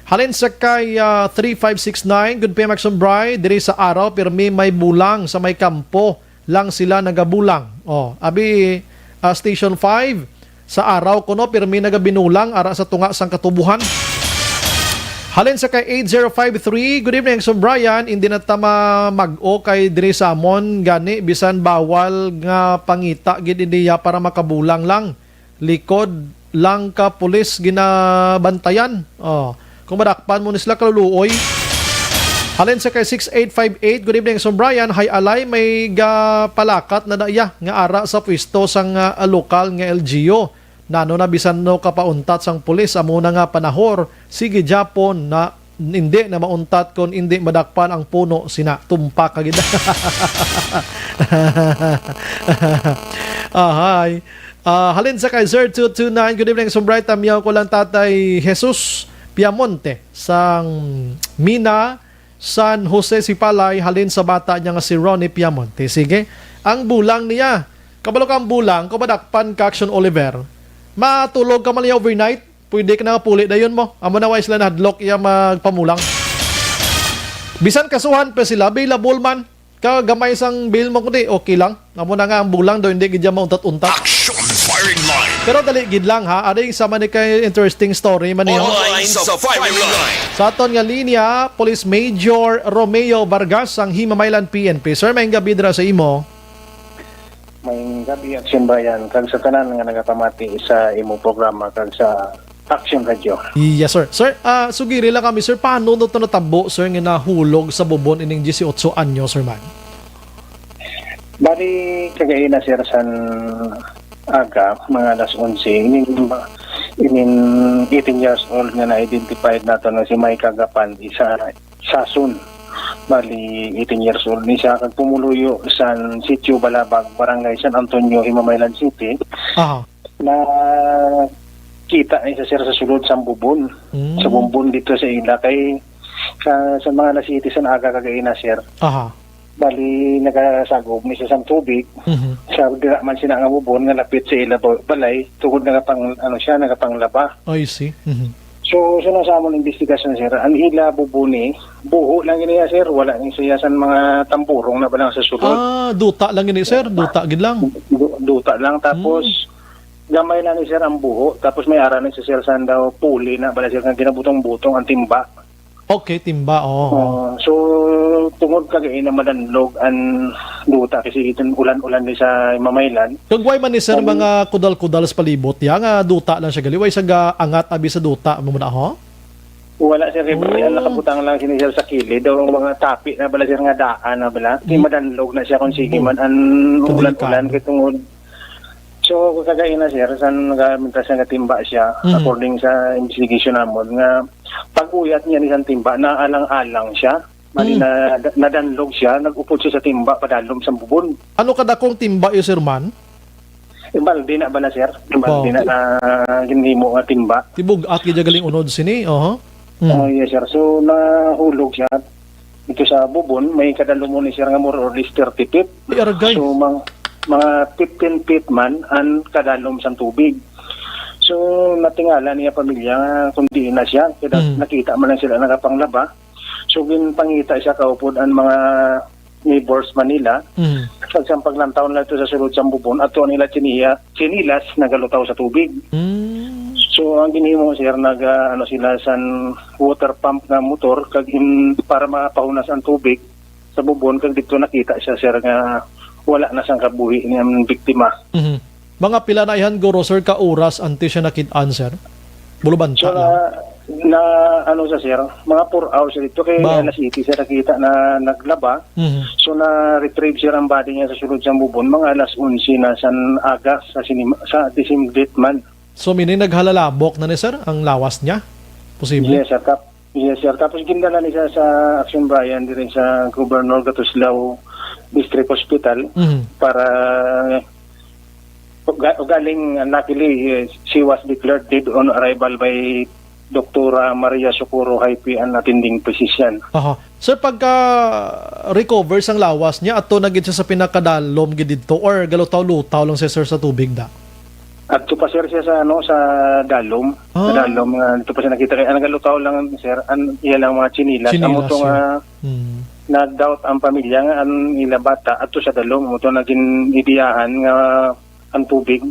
Halin sa kay, ah, three five six nine, good P M Action Bri, diri sa Araw, pirmi may bulang sa may kampo lang sila nagabulang. Oh, abi, ah, Station five, sa Araw kuno, pirmi nagabinulang ara sa tunga sang katubuhan. Halin sa kay eight zero five three, good evening, Action Brian. Hindi na ta ma-, mag-o kay diri sa amon, gani, bisan bawal nga pangita gid niya para makabulang lang. Likod lang ka pulis ginabantayan. Oh, kung madakpan mo ni sila, kaluluoy. Halin sa kay six eight five eight, good evening, Action Brian. Hay alay, may gapalakat na na iya nga ara sa pwesto sang, ah, lokal nga L G U. Nano na bisan no kapauntat sang pulis, amo na nga panahor, sige, Japon, na hindi na mauntat kon hindi madakpan ang puno, sina tumpak ka gid. Ahay. Ah, halin sa kay Sir two two nine, good evening, Action Bri, tamyaw ko lang Tatay Jesus Piamonte sang Mina, San Jose, Sipalay, halin sa bata niya nga si Ronnie Piamonte. Sige, ang bulang niya. Kabalo ka ang bulang, kung madakpan ka, Action Oliver, matulog ka man niya overnight. Pwede ka na nga puli dayon mo. Amo na, why sila nahadlok iya magpamulang. Bisan kasuhan pa sila, bailable man. Kagamay sang bail mo, kundi okay lang. Amo na nga ang bulang daw, hindi gid siya mauntat-untat. Action Firing Line. Pero dali gid lang, ha. Aring sama ni kay interesting story man niyo. Online sa Firing Line. Sa aton nga linya, Police Major Romeo Vargas, ang Himamaylan P N P. Sir, maayong gabi dira sa imo. Maayong gabi, Action Brian, kag sa tanan nga nagapamati sa imo programa kag sa Action Radio. Yes, sir. Sir, ah, sugiri lang kami, sir, paano no to natabo, sir, nga nahulog sa bubon ining dieciocho anyo, sir, man? Bali, kagaina, sir, san aga, mga alas onse, inin, inin eighteen years old nga na-identified nato na si Micah Gapan, isa Sason. Bali, eighteen years old ni siya, kag pumuluyo sa Sitio Balabag, Barangay San Antonio, Himamaylan City. Aha. Na kita ni siya, sir, sa sulod sa bubon. Mm. Sa bubon dito sa ila kay sa, sa mga alas siyete sa aga kagaina, sir. Aha. Bali, nagasagob ni siya sa tubig. Mhm. Sa dira man sina nga bubon nga lapit sa ila ba-, balay, tungod nagapang, ano siya, nagapanglaba. I see. Mhm. So, so na sa amon investigasyon, sir, ang ila bubon ni, buho lang gini, sir, wala ni siya sa mga tamburong na ba lang sa sulod. Ah, duta lang gini, sir? Duta gid lang? Du-, duta lang, tapos Hmm. gamay lang ni, sir, ang buho, tapos may ara ni siya, sir, sa daw puli na bala, sir, nga ginabutong-butong ang timba. Okay, timba, oo. Oo, so, tungod kagaina madanlog ang duta kasi itong ulan-ulan ni sa Mamaylan. Kag why man ni, sir, Ang mga kudal-kudal sa palibot, ya nga duta lang siya gali? Why sa ga-, angat abi sa duta, amo na, ho? Wala, sir, kay Oh. ang nakabutang lang sini, sir, sa kilid. Daw ang mga tapi na bala, sir, nga daan na bala. Di Hmm. madanlog na siya kung sige Oh. man ang Kadelikado. ulan-ulan kay tungod. So, kagaina, sir, sa nga, mientras nga timba siya, Hmm. according sa investigation namon, nga pag-uyat niya ni sa timba, naalang-alang siya. Mali Hmm. na, nadanlog siya, nag-upod siya sa timba, padalom sa bubon. Ano kadakong timba, eh, sir, man? Yung balde na bala, sir? Yung balde Wow. na, na ginhimo nga timba. Tibug-at gid galing unod sini, oho. Hmm. Oh, yes, sir. So, nahulog siya dito sa bubon. May kadalom ni, sir, nga more or less thirty feet. Ay, aragay. So, mang-, mga fifteen feet man ang kadalom sa tubig. So, natingala niya pamilya nga kung diin na siya. Kaya Hmm. nakita man lang sila nakapanglaba. So, ginpangita siya kaupod ang mga neighbors man nila. Mm. Kag sa paglantaw na ito sa sulod sa bubon, ato nila siniya, sinilas nagalutaw sa tubig. Mm. So, ang ginhimo, sir, nag, ah, ano sila, san water pump na motor, kag in, para mapahunas ang tubig sa bubon, kag dito nakita siya, sir, nga wala na sang kabuhi niyang biktima. Mhm. Mga pila na ihan guro, sir, ka oras antes siya nakit-an, sir? Bulubanta So, lang. na, na, ano sa, sir, mga four hours dito kay Wow. alas siyete siya nakita na naglaba. Mhm. So, na-retrieve, sir, ang body niya sa sulod sa bubon, mga alas onse na sa aga sa sinima, sa the same date man. So, meaning naghalalabok na ni, sir, ang lawas niya? Posible? Yes, sir. Tap-, Yes, sir. Tapos gindala ni siya sa Action Bayan diri sa Governor Gattuslao District Hospital Mhm. para uga- ugaling, uh, luckily, eh, she was declared dead on arrival by Doktora Maria Socorro Hype, an attending physician. Aha. Sir, pagka recover sang lawas niya, ato na gid siya sa pinakadalom gid didto or galutaw-lutaw lang siya, sir, sa tubig da? Adto pa, sir, siya sa, ano, sa dalom. Sa Ah. dalom nga, dito pa siya nakita. Kaya ang galutaw lang, sir, ang iya lang mga tsinelas. Amo Tsinelas to nga niya. Hmm. nag-doubt ang pamilya nga ang ila bata adto sa dalom. Amo to naging ideyahan nga ang tubig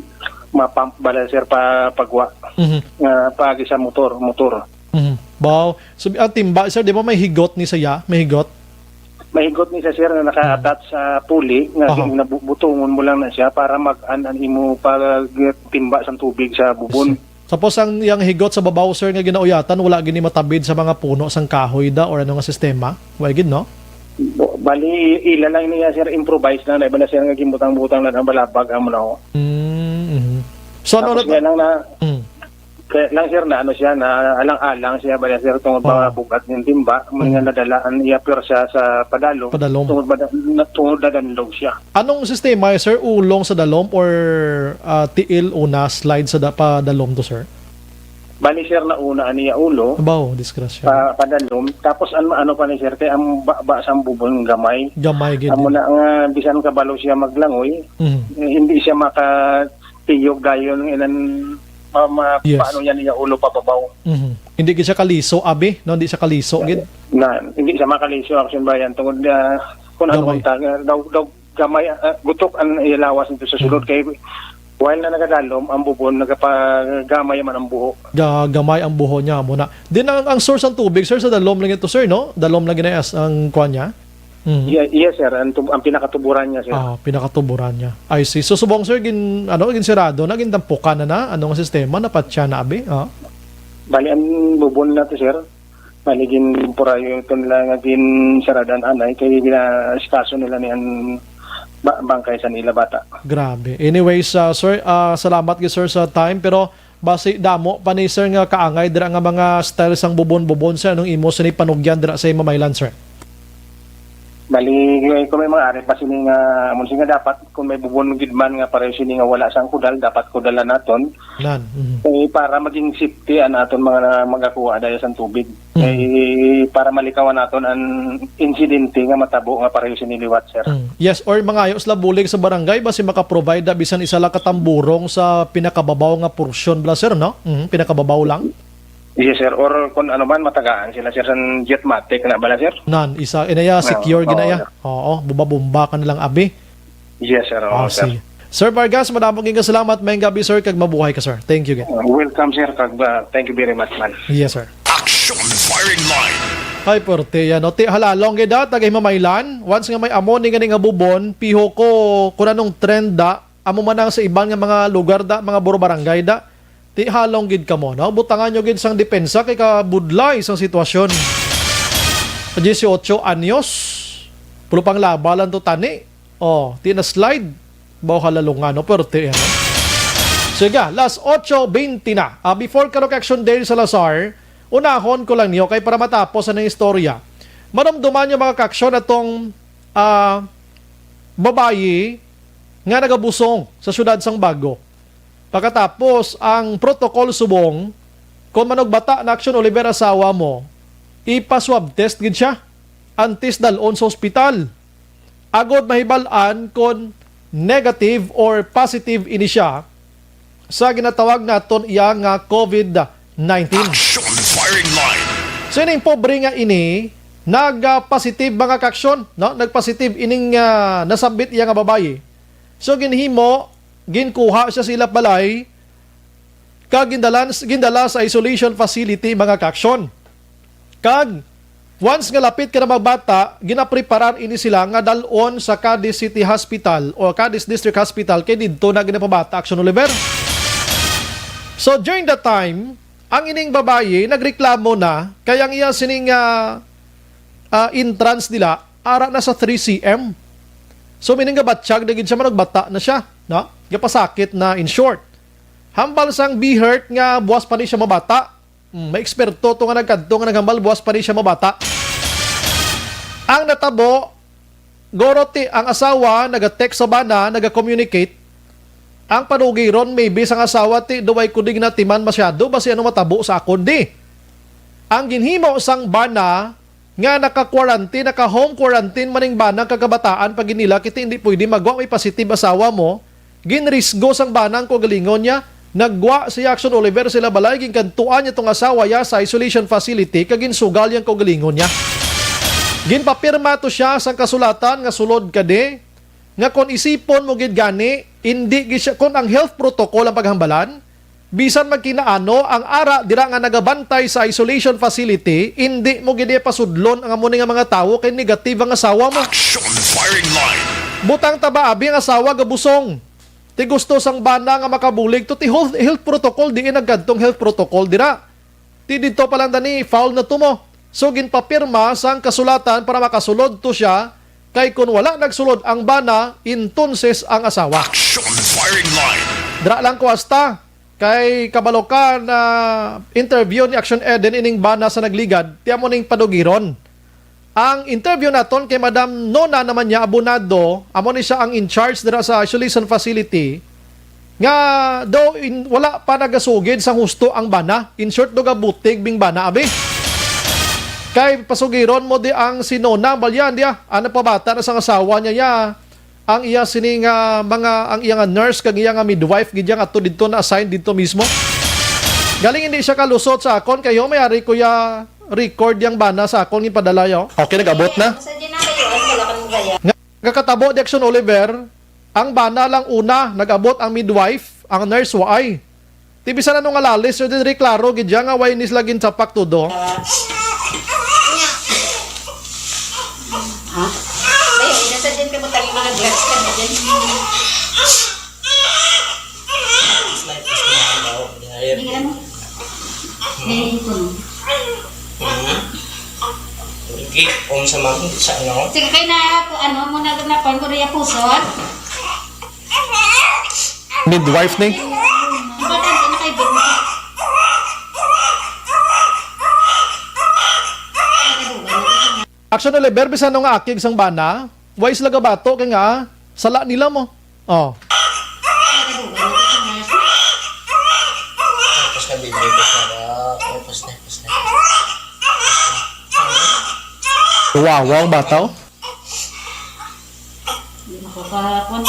mapump bala, sir, pa pagwa Mhm. nga paagi sa motor, motor. Mhm. Wow. So, ang timba, sir, di ba may higot ni saya? May higot? Mahigot ni siya, sir, na naka-attach sa pulley nga Aha. gin-, nabu-, butungon mo lang na siya para mag-an ang imo pagtimba sang tubig sa bubon. Yes, sir. Tapos ang yang higot sa babaw, sir, nga ginauyatan, wala gini matabid sa mga puno sang kahoy da or ano nga sistema? Wala gid, no? Bo-, bali, ila lang niya, sir, improvise na, na iba na, sir, nga gimbutang-butang na ang balabag, amo na, oh. Mm, mhm. So, ano Tapos na nga lang na, Mm. Kaya lang, sir, na ano siya, na alang-alang siya ba, sir, tungod ba Oo. bugat yung timba, may nga Mm. nadala ang iya pwersa sa padalom, Padalom. tungod ba, na, tungod na danlog siya. Anong sistema, sir? Ulong sa dalom or, ah, tiil una, slide sa da-, padalom to, sir? Bali, sir, na una ang iya ulo, Abaw, disgrasya. pa, padalom, tapos ang ano pa ni sir, kay ang ba, ba sa bubon gamay. Gamay gid. Amo na nga, bisan kabalo siya maglangoy, Mhm. eh, hindi siya maka tiyog dayon nga ilan, ma-, ma-, Yes. paano niya niya ulo pababaw. Mhm. Hindi gid siya kaliso, abi, no? Hindi siya kaliso gid. Na, hindi siya makaliso, Action Bayan, tungod na, kung ano Gamay. Bang tag-, daw, daw, gamay, ah, gutok ang ilawas nito sa sulod. Mhm. Kay, while na nagadalom, ang bubon, nagapagamay man ang buho. Ga-, gamay ang buho niya, muna. Din ang, ang source ng tubig, sir, sa dalom lang ito, sir, no? Dalom lang ginayas ang kuwan niya? Mm. Ye-, yes, sir. Ang tub-, ang pinakatuburan niya, sir. Ah, pinakatuburan niya. I see. So, subong, sir, gin-, ano, ginsirado na, gindampukan na na? Ano nga sistema? Napatya na, abi? Ah. Bali, ang bubon na to, sir. Bali, gin-, temporaryo ito nila nga ginsaradan anay, kay gina-, sikaso nila ni ang ba-, bangkay sa nila bata. Grabe. Anyways, ah, sir, ah, salamat gid, sir, sa time. Pero, Basi damo pa ni, sir, nga kaangay dira nga mga style sang bubon-bubon, sir. Anong imo sini panugyan dira sa imo, Maylan, sir? Bali, kung may mga ari pa sini nga, amon sini nga dapat, kung may bubon gid man nga pareho sini nga wala sang kudal, dapat kudalan naton. Nan, mhm. Eh, para maging safety ang aton mga magakuha daya sang tubig. Mm. Eh, para malikawan naton ang insidente nga matabo nga pareho sini liwat, sir. Mm. Yes, or mangayo sila bulig sa barangay, basi maka-provide na bisan isa lang ka tamburong sa pinakababaw nga porsyon bala, sir, no? Mm, pinakababaw lang. Yes, sir. Or kung ano man, matagaan sila, sir, sa jetmatic na bala, sir? Nan, isa, inaya, Oo, secure, oo, ginaya. Sir. Oo, bumba-bumba ka na lang, abi. Yes, sir. Oo, Ah, sir. Sige. Sir Vargas, madamo gyud nga salamat. Maayong gabi, sir, kag mabuhay ka, sir. Thank you, gid. Uh, welcome, sir, kag, uh, thank you very much, man. Yes, sir. Action Firing Line. Ay, perte yan, no? Ti halalong gid, ah, taga Himamaylan. Once nga may amo ni gani nga bubon, piho ko kung anong trend da, amo man ang sa iban nga mga lugar da, mga buro barangay da. Ti halong gid kamo, no? Butangan nyo gid sang depensa kay kabudlay sang sitwasyon. Dieciocho anyos. Pulo pang laba lang to tani. Oh, ti na slide. Baw halalungan, no? Pero ti, ano? Sige, las ocho veinte na. Ah, before Karok Action Dale Salazar, unahon ko lang niyo kay para matapos ang istorya. Manumduman niyo, mga kaaksyon, atong, ah, babayi nga nagabusong sa siyudad sang Bago. Pagkatapos, ang protocol subong, kung manugbata na, Action Oliver, asawa mo, ipa-swab test gid siya antes dal-on sa ospital. Agod mahibal-an kon negative or positive ini siya sa ginatawag naton iya nga COVID nineteen. Action Firing Line. So, ining pobre nga ini, nag-positive, mga kaaksyon, no? Nag-positive ining, ah, nasambit iya nga babayi. So, ginhimo, ginkuha siya sa ila balay, kag gindalan, gindala sa isolation facility, mga kaaksyon. Kag, once nga lapit ka na magbata, ginapreparar ini sila nga dal-on sa Cadiz City Hospital o Cadiz District Hospital, kay didto na ginapabata, Action Oliver. So, during that time, ang ining babayi nagreklamo na, kay ang iya sining, ah, ah, entrance nila, ara na sa three C M. So, meaning gabatyag na gid siya, manugbata na siya, no? Gapasakit na, in short. Hambal sang BHERT nga buwas pa ni siya mabata, Hmm, may eksperto to nga nagkadto nga naghambal buwas pa ni siya mabata. Ang natabo, guro ti ang asawa naga-text sa bana, naga-communicate. Ang panugiron, maybe sang asawa ti, "Do, wala ko di ginatiman masyado, basi ano matabo sa akon di?" Ang ginhimo sang bana, nga naka-quarantine, naka-home quarantine man ning bana kag kabataan pa gid nila, kay ti hindi pwede magwa may positive asawa mo, ginrisgo sang bana ang kaugalingon niya. Naggwa si Action Oliver sila balay, ginkadtuan niya tong asawa niya sa isolation facility kag ginsugal yang kaugalingon niya. Ginpapirma to siya sang kasulatan nga sulod ka di, nga kon isipon mo gid gani, indi gid siya, kon ang health protocol ang paghambalan, bisan magkinaano ang ara dira nga nagabantay sa isolation facility, indi mo gid pasudlon ang amo ni nga mga tawo kay negative ang asawa mo. Action firing line. Butang ta ba, abi, ang asawa gabusong? Ti gusto sang bana nga makabulig to ti health, health protocol, diin nagkadtong health protocol dira. Ti didto pa lang dani, foul na to mo. So, ginpapirma sang kasulatan para makasulod to siya, kay kon wala nagsulod ang bana, entonces ang asawa. Action firing line. Dira lang ko hasta, kay kabalo ka na interview ni Action Eden ining bana sa nagligad, ti amo ning panugiron. Ang interview naton kay Madam Nona naman niya Abonado, amo ni siya ang in charge dira sa isolation facility, nga daw in, wala pa nagasugid sang husto ang bana. In short, do gabutig bing bana, abi. Kay pasugiron mo di ang si Nona, balyan di ah, ang nagpabata na sang asawa niya, ya. Ang iya sini nga mga, ang iya nga nurse kag iya nga midwife gid yang ato didto na-assign didto mismo. Galing hindi siya kalusot sa akon, kay may ari ko ya record yang bana sa akon gipadala yo. Okay, nag-abot na. Sa Gennario, ano, wala ka nang gaya? Nga katabo di Action Oliver, ang bana lang una nag-abot, ang midwife, ang nurse waay. Ti bisan ano nga lalis, so diri klaro gid ya nga way ni sila ginsapak tudo. Ha? Ay, nasa din ka mo tayo mga drugs ka na din. Hindi, ano? Hindi ko. Hmm. Sige, kung sa mga, sa ano? Sige, kay na, ano, mo na, na, kuwan ko rin yung puson. Midwife ni? Importante na kay Bing. Action Oliver, bisan nga akig sang bana, wise laga bato kay nga, sala nila mo. Oh. Tapos na, baby, tapos na. Tapos na, tapos na. Wow, wow, bata, oh. Hindi makakapon.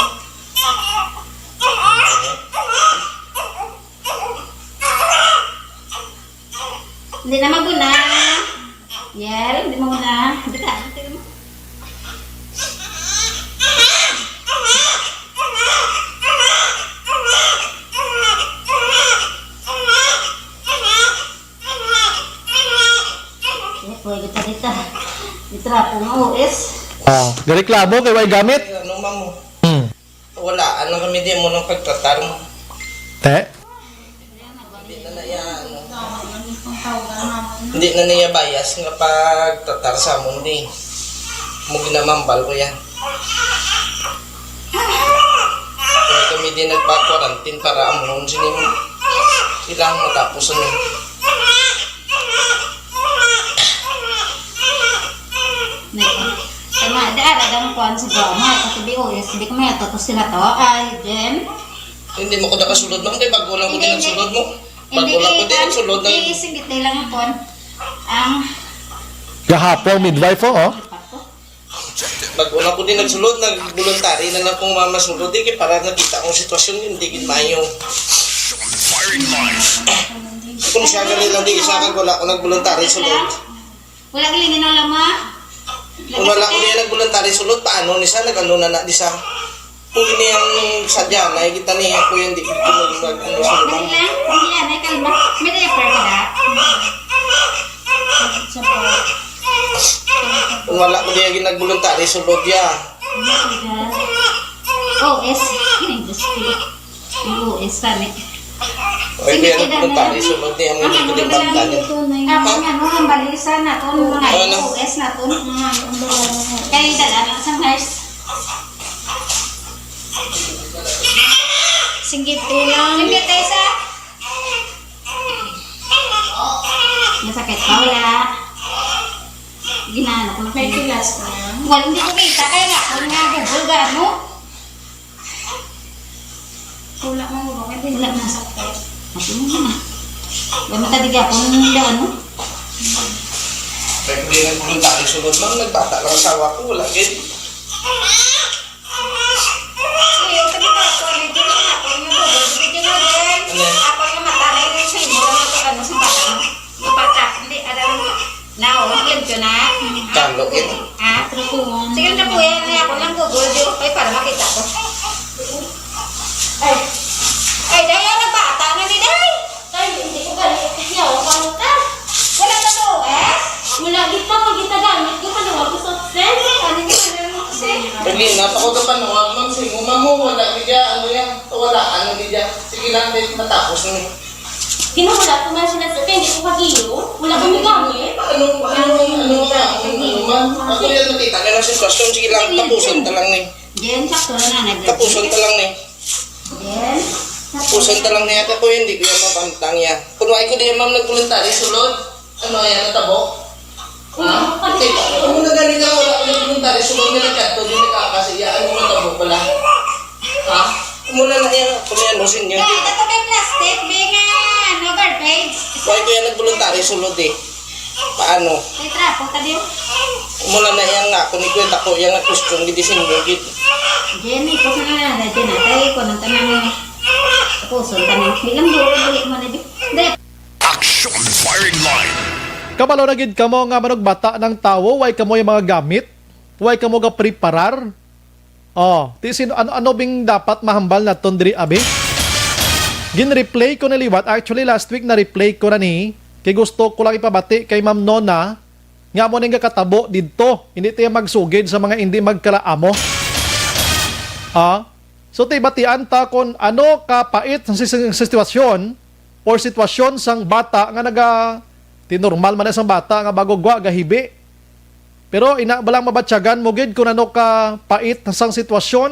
Hindi na maguna. Yel, hindi maguna. Dito, dito mo. Eh, pwede pa dito. Itrapo nga O S. Oh, gareklamo kay way gamit. Ano, ma'am? Hmm. Wala, ano kami di mo nang pagtratar mo? Te? Hindi na na iya, ano. Hindi na niya bias nga pagtratar sa amon di. Mo ginamambal ko yan. Kaya kami di nagpa-quarantine para amon sini mo. Ilang matapos ano. Tama, di ara daw ang kuwan sa Guam, ha? Sa T B O S, di ko may ato to sila to. Ay, Jen. Hindi mo ko nakasulod, ma'am. Di, bago lang ko Hindi, din ang hindi. sulod mo. Hindi, Bago lang ko eh, din ang sulod ng hindi, sige, tayo lang ang kuwan. Ang Gahapon, midwife, oh, oh. Bago lang ko din nagsulod, nag-voluntary na lang kung mamasulod, eh, para nakita kong sitwasyon, hindi gid maayo. Firing line. Kung siya gali lang, di isa kag wala ko nag-voluntary sulod. Wala gali ni Nola, ma? Kung wala ko niya nag-voluntary sulod, paano ni siya? Nag-ano na na di siya? Kung ini ang sadya, nakikita niya ko yung di ko mag-, ano, sulod. Dali lang, dali lang, may kalma. May diaper ka na? Kung wala ko niya ginag-voluntary sulod ya. O S, kining Diyos ko. Yung O S kami. Ay, Sige, kaya kaya nagpunta na. Ni sulod niya, ang Ang mga ano, pinagbantan. Ito na yun. Ako nga, no, ang balisa na to, ang mga Ano? O S na to, mga ano, ang balisa. Kaya dala na sa nurse. Sige, tulang. Sige, Tessa. Sakit pa, wala. Ginano ko na. May kilas pa yan? Wala, hindi ko kita. Kaya nga, ako nga, Google, gano? Wala man mo, hindi. Wala man sakit. Ako mo na. Wala man tadig ako ng daw, ano? Kaya kung di nagvoluntary sulod, ma'am, nagbata lang asawa ko, wala gid. Ayaw, sabi ko, ako, medyo na ako, yung bubog, medyo na din. Ano? Ako yung mata na yung simo, ano, sa bata. Yung bata, hindi, alam mo. Na, oh, limpyo na. Talo, eh. Ha? Sige, na po yan. Ay, ako lang, Google, di, okay, para makita ko. Ay. Ay, dahil ang bata na ni Day. Ay, hindi ko gali. Yawa, paano ka? Wala ka to, eh? Wala, di pa ko gitagamit ko, panuwag ko sa sense. Ano yung ano yung sense? Dali, napako ka pa, no? Ang ma'am, sing-, umamo, wala, di dya, ano yan? Wala, ano, di dya? Sige lang, di, matapos na. Ginuhulat ko man sila sa, hindi ko kagiyo. Wala ko nagamit. Ano, ano, ano, ano, ano, ano, man? Ako yan, nakita ka ng sitwasyon. Sige lang, tapusan ta lang ni. Jen, sakto na na. Tapusan ta lang ni. Jen, sakto. Tapusan ta lang niya. Ako yan, di ko yan mapantang yan. Kung wala ko di yan, ma'am, nagvoluntary, sulod. Ano yan, natabo? Ha? Wala ko pa. Teka, ano na gani ka? Wala ko nagvoluntary, sulod na nagkadto, di nagkakasiya. Ano natabo pala? Ha? Muna na yan, kung yan mo, senior. Kaya ito may plastic, may nga, ano, garbage. Why ko yan nagvoluntary, sulod eh? Paano? May trapo ka diyo. Mula na yang nga, kung ikwenta ko, yang nga question, gid, senior, gid. Jenny, kung nga na, na, Jenny, tayo ko ng tanang puso, tanang, bilang duro, balik mo na, di. Di. Action Firing Line. Kabalo na gid kamo nga manugbata ng tawo, way kamo yung mga gamit, way kamo ga preparar. Oh, ti sino, ano, ano bing dapat mahambal naton diri, abi? Gin-replay ko na liwat. Actually, last week na-replay ko na ni. Kay gusto ko lang ipabati kay Ma'am Nona nga amo ning gakatabo didto. Hindi tayo magsugid sa mga hindi magkalaamo. Ah, so, ti batian ta kung ano ka pait sa sis-, sitwasyon or sitwasyon sang bata nga naga, ti normal man na sang bata nga bago gwa gahibi. Pero ina ba lang mabatyagan mo gid kung ano ka pait sang sitwasyon?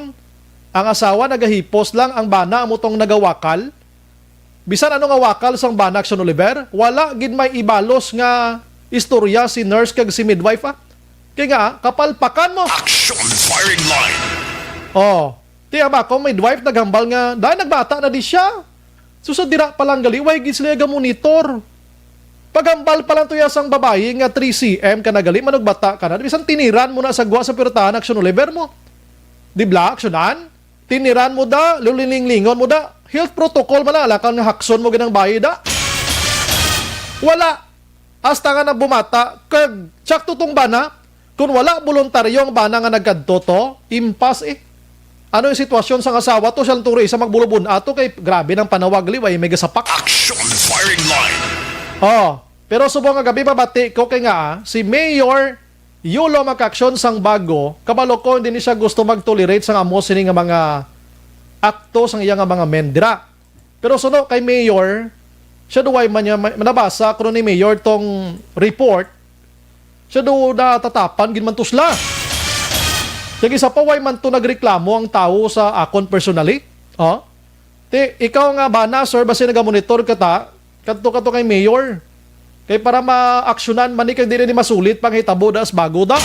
Ang asawa nagahipos lang, ang bana amo tong nagawakal. Bisan ano nga wakal sang bana, Action Oliver, wala gid may ibalos nga istorya si nurse kag si midwife, ah. Kay nga, kapalpakan mo. Action Firing Line. Oh, ti ama ko, midwife naghambal nga, dahil nagbata na di siya. Susod dira pa lang gali, way gid sila ga-monitor. Paghambal pa lang to ya sang babayi nga three C M ka na gali, manugbata ka na. Bisan tiniran mo na sa gwa sa pirtahan, Action Oliver mo. Di bla, Action Ann? Tiniran mo da, lulilinglingon mo da. Health protocol man na, alakal nga hakson mo ginang bayi da. Wala. Hasta nga nabumata, kag sakto tong bana, kung wala boluntaryo ang bana nga nagkadto to, impas eh. Ano yung sitwasyon sang asawa to? Siya lang tong isa magbulubon ato kay grabe ng panawag liway, may gasapak. Action Firing Line. Oh, pero subong nga gabi mabati ko kay nga, ah, si Mayor Yulo Macaction sang Bago, kabalo ko hindi ni siya gusto mag-tolerate sang amo sini nga mga akto sang iya nga mga mendra. Pero suno kay Mayor, siya duway man niya ma-, nabasa kuno ni Mayor tong report. Siya do natatapan gid man to sila. Kag isa pa, way man to nagreklamo ang tawo sa akon personally. Oh? Ti, ikaw nga bana, sir, basi nagamonitor ka ta, kadto ka to kay Mayor. Kay para maaksyonan man ni kag dili ni masulit panghitabo das Bago da.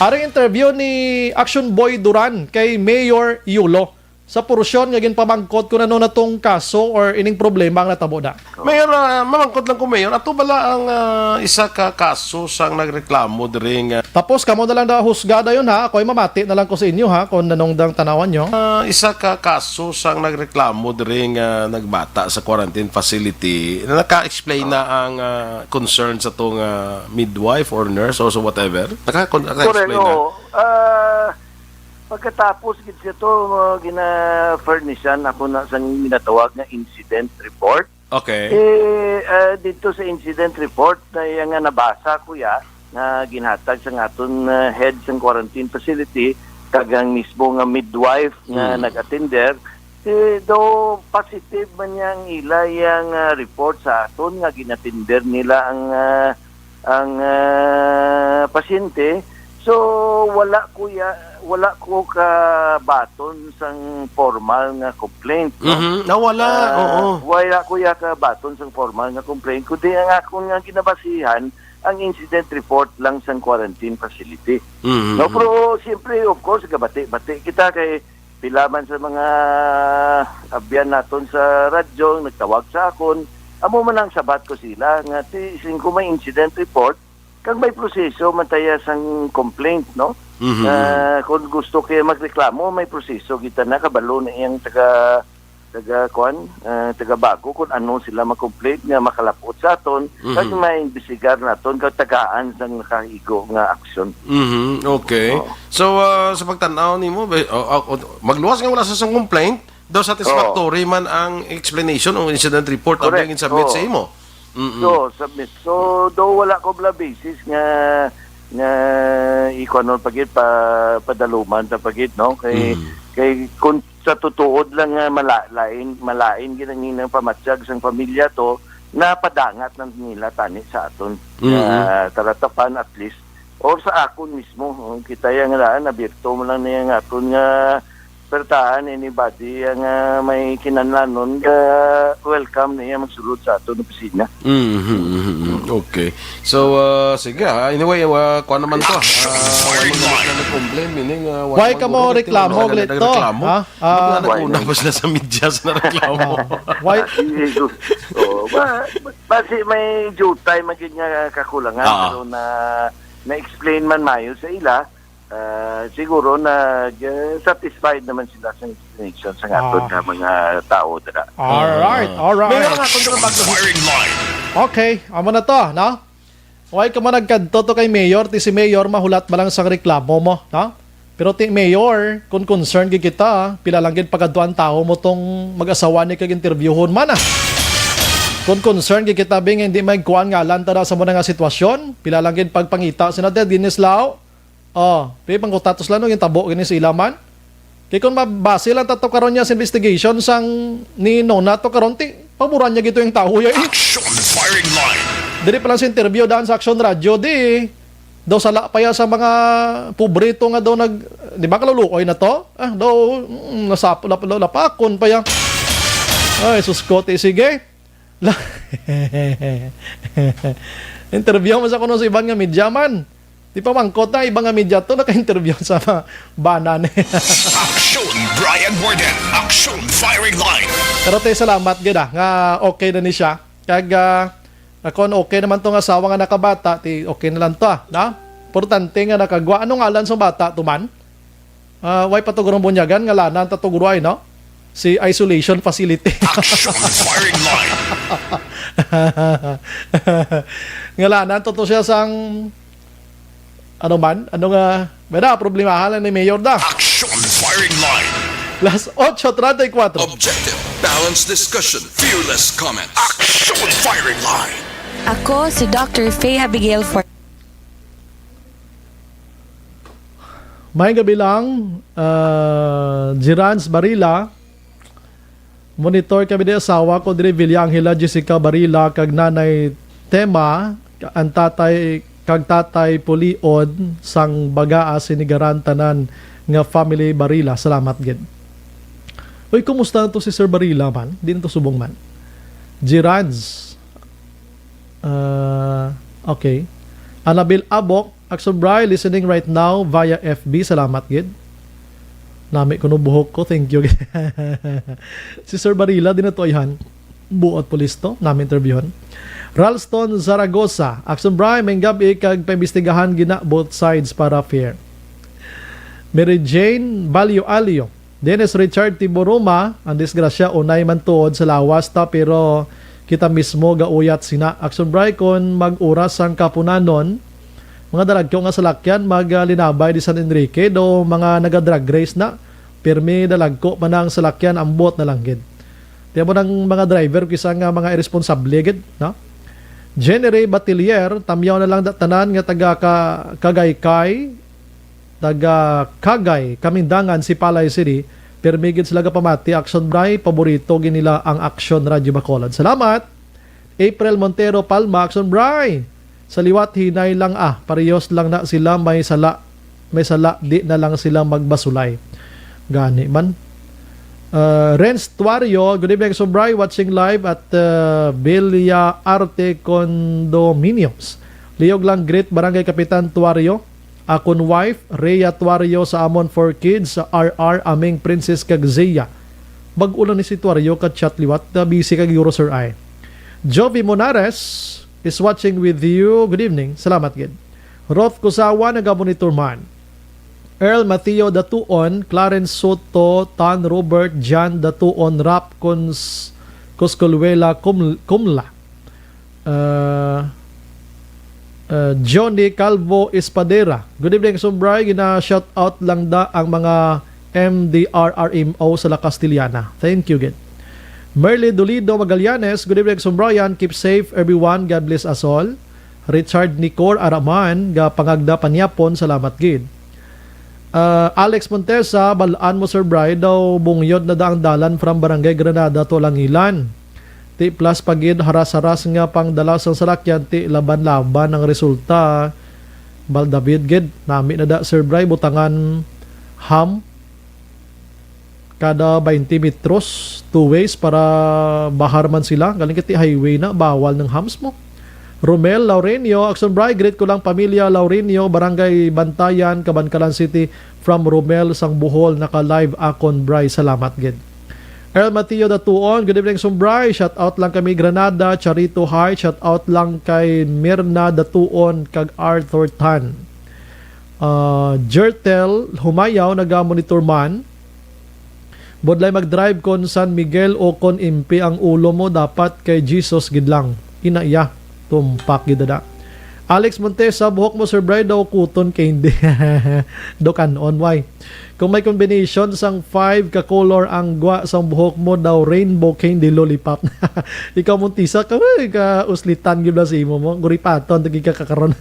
Aring interview ni Action Boy Duran kay Mayor Yulo. Sa porsyon nga ginpamangkot kung ano na tong kaso or ining problema ang natabo na. Mayor, ah, mamangkot lang ko, Mayor, ato bala ang, ah, isa ka kaso sang nagreklamo diri nga Tapos kamo na lang daw husga dayon, ha. Ako'y mamati na lang ko sa inyo, ha, kung nanong dang tanawan nyo. Ah, isa ka kaso sang nagreklamo diri nga nagbata sa quarantine facility. Naka-explain na ang, ah, concern sa tong, ah, midwife or nurse or so whatever? Naka-, naka-explain Correct, na? Oo. Ah, Pagkatapos gid siya to, uh, gina-furnishan ako na sang ginatawag nga incident report. Okay. Eh, uh, dito sa incident report na iya nga nabasa ko ya, nga ginhatag sa aton, uh, head sang quarantine facility, kag ang mismo nga midwife nga Hmm. nag-attender, eh, daw positive man niya ang ila yang, uh, report sa aton nga ginatender nila ang, uh, ang, uh, pasyente. So, wala ko ya-, wala ko kabaton sang formal nga complaint, no? Mhm. Ah, wala. Ah, oo. Wala ko ya kabaton sang formal nga complaint, kundi ang akon nga ginabasihan, ang incident report lang sang quarantine facility. Mhm. No, pero siyempre, of course, gabati-bati kita kay pila man sa mga abyan naton sa radyo nagtawag sa akon, amo man ang sabat ko sila nga ti sing ko may incident report, kag may proseso man taya sang complaint, no? Mhm. Ah, kung gusto kaya magreklamo, may proseso kita na, kabalo na iyang taga, taga, kuan, ah, taga bago kung ano sila mag-complaint nga makalapot sa aton, Mhm. kag maimbestigar naton kag tagaan sang nakahigo nga aksyon. Mhm, okay. Oo. So, ah, sa pagtan-aw nimo, be-, oh, oh, oh, magluwas nga wala sa sang complaint, daw satisfactory Oo. man ang explanation o incident report ang Correct. gin-submit sa Oo. imo. Mm-mm. So, submit. So, daw wala ko bala basis nga, nga ikuanon pa gid, pa, padaluman ta pa gid, no? Kay, Mm. kay kung sa tutuod lang nga mala-, lain, malain gid ang inang pamatyag sang pamilya to, napadangat na nila tani sa aton Mm-mm. nga talatapan at least, or sa akon mismo. Oh, kita yang daan, abierto mo lang niya nga aton nga pertahan anybody ang, ah, may kinahanglanon nga welcome niya magsulod sa aton opisina. Mhm, mhm, mhm. Okay. So, ah, sige, ah. Anyway, ah, kuha naman to, ah. Ah, wala man na nag-complain, meaning, ah, wala Why man ka mo guro, reklamo, wala na Glito? nagreklamo. Ha? Ano Ah, nga nag-una Why pa sila sa media sa nareklamo? Ah, why? Ah, sige, gu-, oh, ba, ba, basi may jutay man gid nga kakulangan, Ah. pero na, na-explain man mayo sa ila, ah, siguro nag, ah, satisfied naman sila sa explanation sa aton Ah. nga mga tao dira. Alright, Ah. alright. Mayor, ang akong trabaho. Firing line. Okay, amo na to, no? Why ka man nagkadto to kay Mayor? Ti si Mayor mahulat man lang sa reklamo mo, no? Pero ti Mayor, kung concern gid kita, pila lang gid pagkadtuan tawo mo tong mag-asawa ni kag interviewhon man, ah. Kung concern gid kita, bi, nga hindi magkuan ngalan ta sa mo na nga sitwasyon, pila lang gid pagpangita sina Ted Guinness Lao. Oh, pi pangkutatos lang no, yung tabo gini sa ila man. Kay kung mabase lang tato karon niya sa investigation sang ni Nona to karon, ti paboran niya gito yung tao ya, eh. Action firing line. Diri pa lang sa interview daan sa Action Radio, di daw sala pa ya sa mga pobre to nga daw nag, di ba, kaluluoy na to? Ah, daw, mm, nasap-, lap-, lap-, lapakon pa ya. Ay, sus ko, ti, sige. La-, interview mo sa kuno sa iban nga media man. Di pa mangkot na, iban nga media to, naka-interview sa mga bana ni. Action, Brian Warden. Action, firing line. Pero te, salamat gid, ah, nga okay na ni siya. Kag, ah, akon okay naman to nga asawa nga nakabata, ti okay na lang to, ah, na? Importante nga nakagwa. Anong ngalan sa bata to man? Ah, way pa to gurong bunyagan, ngalanan ta to guro ay, no? Si isolation facility. Action firing line. Ngalanan to, to siya sang, ano man, ano nga, may na, problemahan lang ni Mayor da. Action firing line. Las ocho treinta y cuatro. Objective, balanced discussion, fearless comments. Action firing line. Ako si Doctor Faye Abigail for May gabi lang, ah, Gerans Barila. Monitor kami di asawa ko diri, Villa Angela, Jessica Barila, kag Nanay Tema, ang tatay, kag Tatay Pulion, sang bagaa sinigaran tanan nga family Barila. Salamat gid. Uy, kumusta to si Sir Barila man? Di na to subong man. Gerans. Ah, okay. Annabel Abok, Action Bri, listening right now via F B. Salamat gid. Nami ko no buhok ko. Thank you. Si Sir Barila, di na to ayhan. Buot pulis to. Nami interviewon. Ralston Zaragoza, Action Bri, may gabi kag paimbestigahan gina both sides para fair. Mary Jane Balyo Alio, Dennis Richard Tiburuma, ang disgrasya unay man tuod sa lawas ta, pero kita mismo gauyat sina. Action Bri, kon mag-oras sang kapunanon, mga dalagko nga salakyan maglinabay di San Enrique, do mga naga-drag race na, pirmi dalagko pa na ang salakyan, ambot na lang gid. Tiyan mo nang mga driver, kisa nga mga irresponsable gid, no? Jenny Ray Batilier, tamyaw na lang da tanan nga taga ka-, Kagaykay, taga Kagay, Kamindangan, Sipalay City, pirmi gid sila gapamati, Action Bri, paborito gid nila ang Action Radyo Bacolod. Salamat! April Montero Palma, Action Bri, sa liwat hinay lang, ah, parehos lang na sila may sala may sala, di na lang sila magbasulay. Gani man. Uh, Renz Tuario, good evening, Sobray, watching live at uh, Villa Arte Condominiums. Liyog lang greet Barangay Kapitan Tuario, akon wife, Rhea Tuario, sa amon four kids, R R, Aming, Princess, kag Zia. Bag-o lang ni si Tuario ka chat liwat, uh, busy kag Euro, sir, ay. Jovi Monares is watching with you. Good evening. Salamat gid. Roth Kusawa, nagamonitor man. Earl Mateo Datuon, Clarence Soto, Tan Robert, John Datuon, Rap Cons-, Coscoluela, Cum-, Cumla. Uh, uh, Johnny Calvo Espadera. Good evening, Sumbray. Gina-shout out lang da ang mga M D R R M O sa La Castellana. Thank you, gid. Merly Dolido Magallanes, good evening, Sumbrayan. Keep safe, everyone. God bless us all. Richard Nicor Araman, ga pangagda panyapon, salamat gid. Ah, Alex Montesa, bal-an mo, Sir Bry, daw bungyod na da ang dalan from Barangay Granada to Langilan. Ti plus pa gid haras-haras nga pangdala sang salakyan, ti laban-laban ang resulta. Bal David gid, nami na da, Sir Bry, butangan ham kada twenty metros, two ways para bahar man sila. Galing kiti highway na, bawal ng hams mo. Romel Laurenio, Akson Bry, greet ko lang pamilya Laurenio, Barangay Bantayan, Kabankalan City, from Romel sang Bohol, naka-live akon, Bry. Salamat gid. Earl Mateo Datuon, good evening, Sumbray. Shout out lang kami, Granada, Charito High. Shout out lang kay Mirna Datuon kag Arthur Tan. Ah, Jertel Humayaw, naga-monitor man. Budlay mag-drive kon San Miguel o kon impi ang ulo mo, dapat kay Jesus gid lang. Ina iya, tumpak gid da. Alex Montesa, buhok mo, Sir Bry, daw kuton kay hindi. Do kanon, why? Kung may combination sang five ka color ang gwa sang buhok mo, daw rainbow kay hindi lollipop. Ikaw, Montesa, ka, uy, ka uslitan gid na sa imo mo. Guripaton, tagi ka kakaron.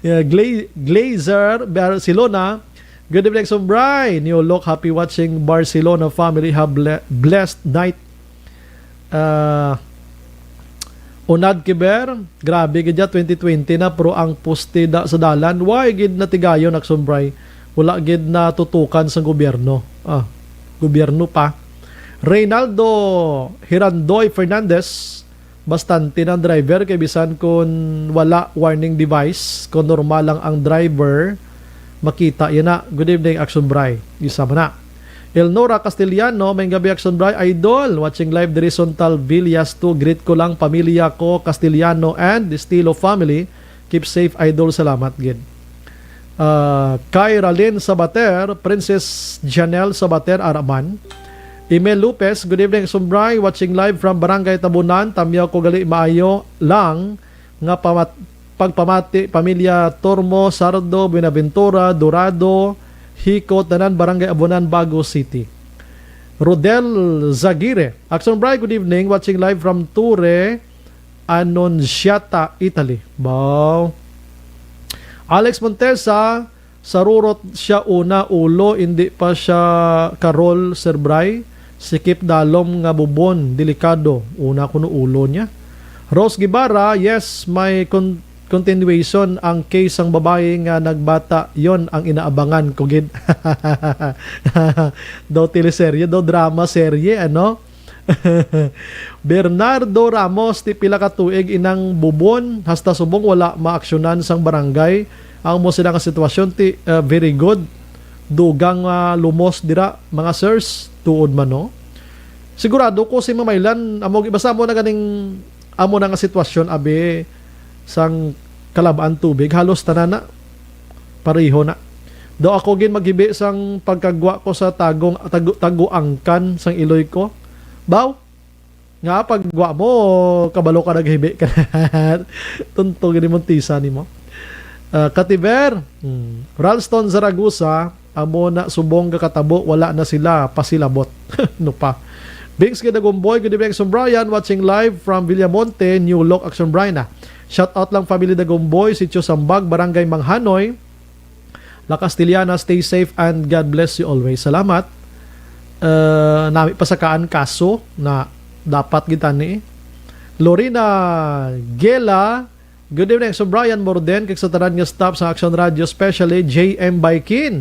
Yeah, Gla-, Glazer Barcelona, good evening, Sumbray. New look, happy watching Barcelona family. Have ble-, blessed night. Ah, Unad Kiber, grabe gid ya, twenty twenty na, pero ang poste da sa dalan, why gid natigayon, Akson Bry? Wala gid natutukan sa gobyerno. Ah, gobyerno pa. Reynaldo Hirandoy Fernandez, bastante ng driver kay bisan kun wala warning device, kung normal lang ang driver, makita yan na. Good evening, Akson Bry. Isa man na. Elnora Castellano, may gabi, Akson Bry, idol. Watching live diri Sontal Villas two. Greet ko lang pamilya ko, Castellano and Estilo family. Keep safe, idol. Salamat gid. Ah, kay Ralin Sabater, Princess Janelle Sabater Araman. Emil Lopez, good evening, Sumbray. Watching live from Barangay Tabunan. Tamyaw ko gali maayo lang nga pamat-, pagpamati, pamilya Tormo, Sardo, Buenaventura, Dorado, Hico, tanan Barangay Abunan, Bago City. Rodel Zagire. Akson Bry, good evening. Watching live from Ture, Annunziata, Italy. Wow. Alex Montesa, sarurot siya una ulo, hindi pa siya karol, Sir Bry. Sikip dalom nga bubon, delikado. Una kuno ulo niya. Rose Guevara, yes, may con-, continuation ang case sang babayi nga nagbata, yon ang inaabangan ko gid. Daw teleserye, daw drama serye, ano? Bernardo Ramos, ti pila ka tuig inang bubon, hasta subong wala maaksyonan sang barangay. Ang mo sila nga sitwasyon, ti, uh, very good. Dugang, uh, lumos dira, mga sirs, tuod man, no? Sigurado ko si Mamaylan, amo, basta amo na ganing, amo na nga sitwasyon, abi, sang kalabaan tubig, halos tanan na, pareho na. Daw ako gin maghibi sang pagkagwa ko sa tagong, tagu-, taguangkan sang iloy ko. Baw, nga pagwa mo, kabalo ka naghibi ka. Tunto gini mo tisa nimo. Ah, Kativer, hmm. Ralston Zaragoza, amo na subong gakatabo, wala na sila pasilabot. No pa. Bings Gidagumboy, good evening, Sumbrayan, watching live from Villamonte, New Loc, Action Brian, ah. Shout out lang family Dagumboy, Sitio Sambag, Barangay Manghanoy, La Castellana, stay safe and God bless you always. Salamat. Uh, nami pa sa kaan kaso na dapat gid tani. Lorena Gela, Good evening, Action Brian Morden, kag sa tanan nga staff sa Action Radio, especially J M Baikin.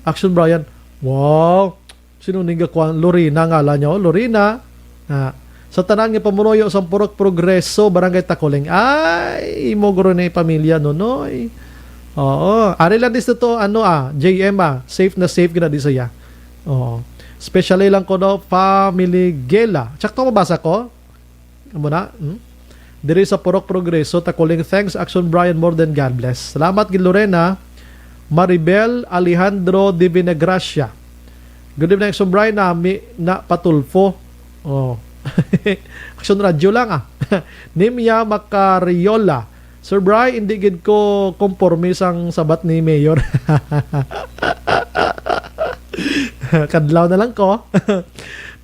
Action Brian, wow, sino ni gakuan? Lorena ngalan niya, oh, Lorena. Ah, sa tanan nga pamunuyo sa Purok Progreso, Barangay Takuling. Ay, imo guro ni pamilya, Nonoy. Oo, ari lang disto to, ano, ah, J M, ah, safe na safe gina di siya. Oo. Especially lang ko, no, family Gela. Sakto mabasa ko? Amo na, hmm? Diri sa Purok Progreso, Takuling, thanks, Action Brian, more than God bless. Salamat gid, Lorena. Maribel Alejandro de Vinagracia. Good evening, Action Brian, nami na patulfo. Oh. Action Radio lang, ah. Nimia Macariola. Sir Bry, hindi gid ko konporme sang sabat ni Mayor. Kadlaw na lang ko.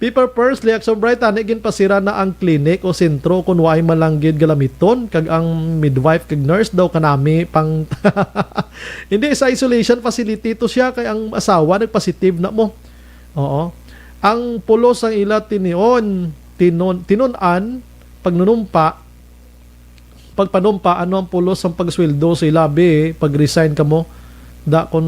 People first, Reaction Bright, tani ginpasira na ang clinic o sentro kun waay man lang gid galamiton, kag ang midwife kag nurse daw kanami pang hindi, sa isolation facility to siya, kay ang asawa nagpositive na mo. Oo. Ang pulos sang ila tinion, tinon, tinun-an, pagnunumpa, pagpanumpa, ano ang pulos sang pagsweldo sa ila, abi, pag-resign kamo? Da, kun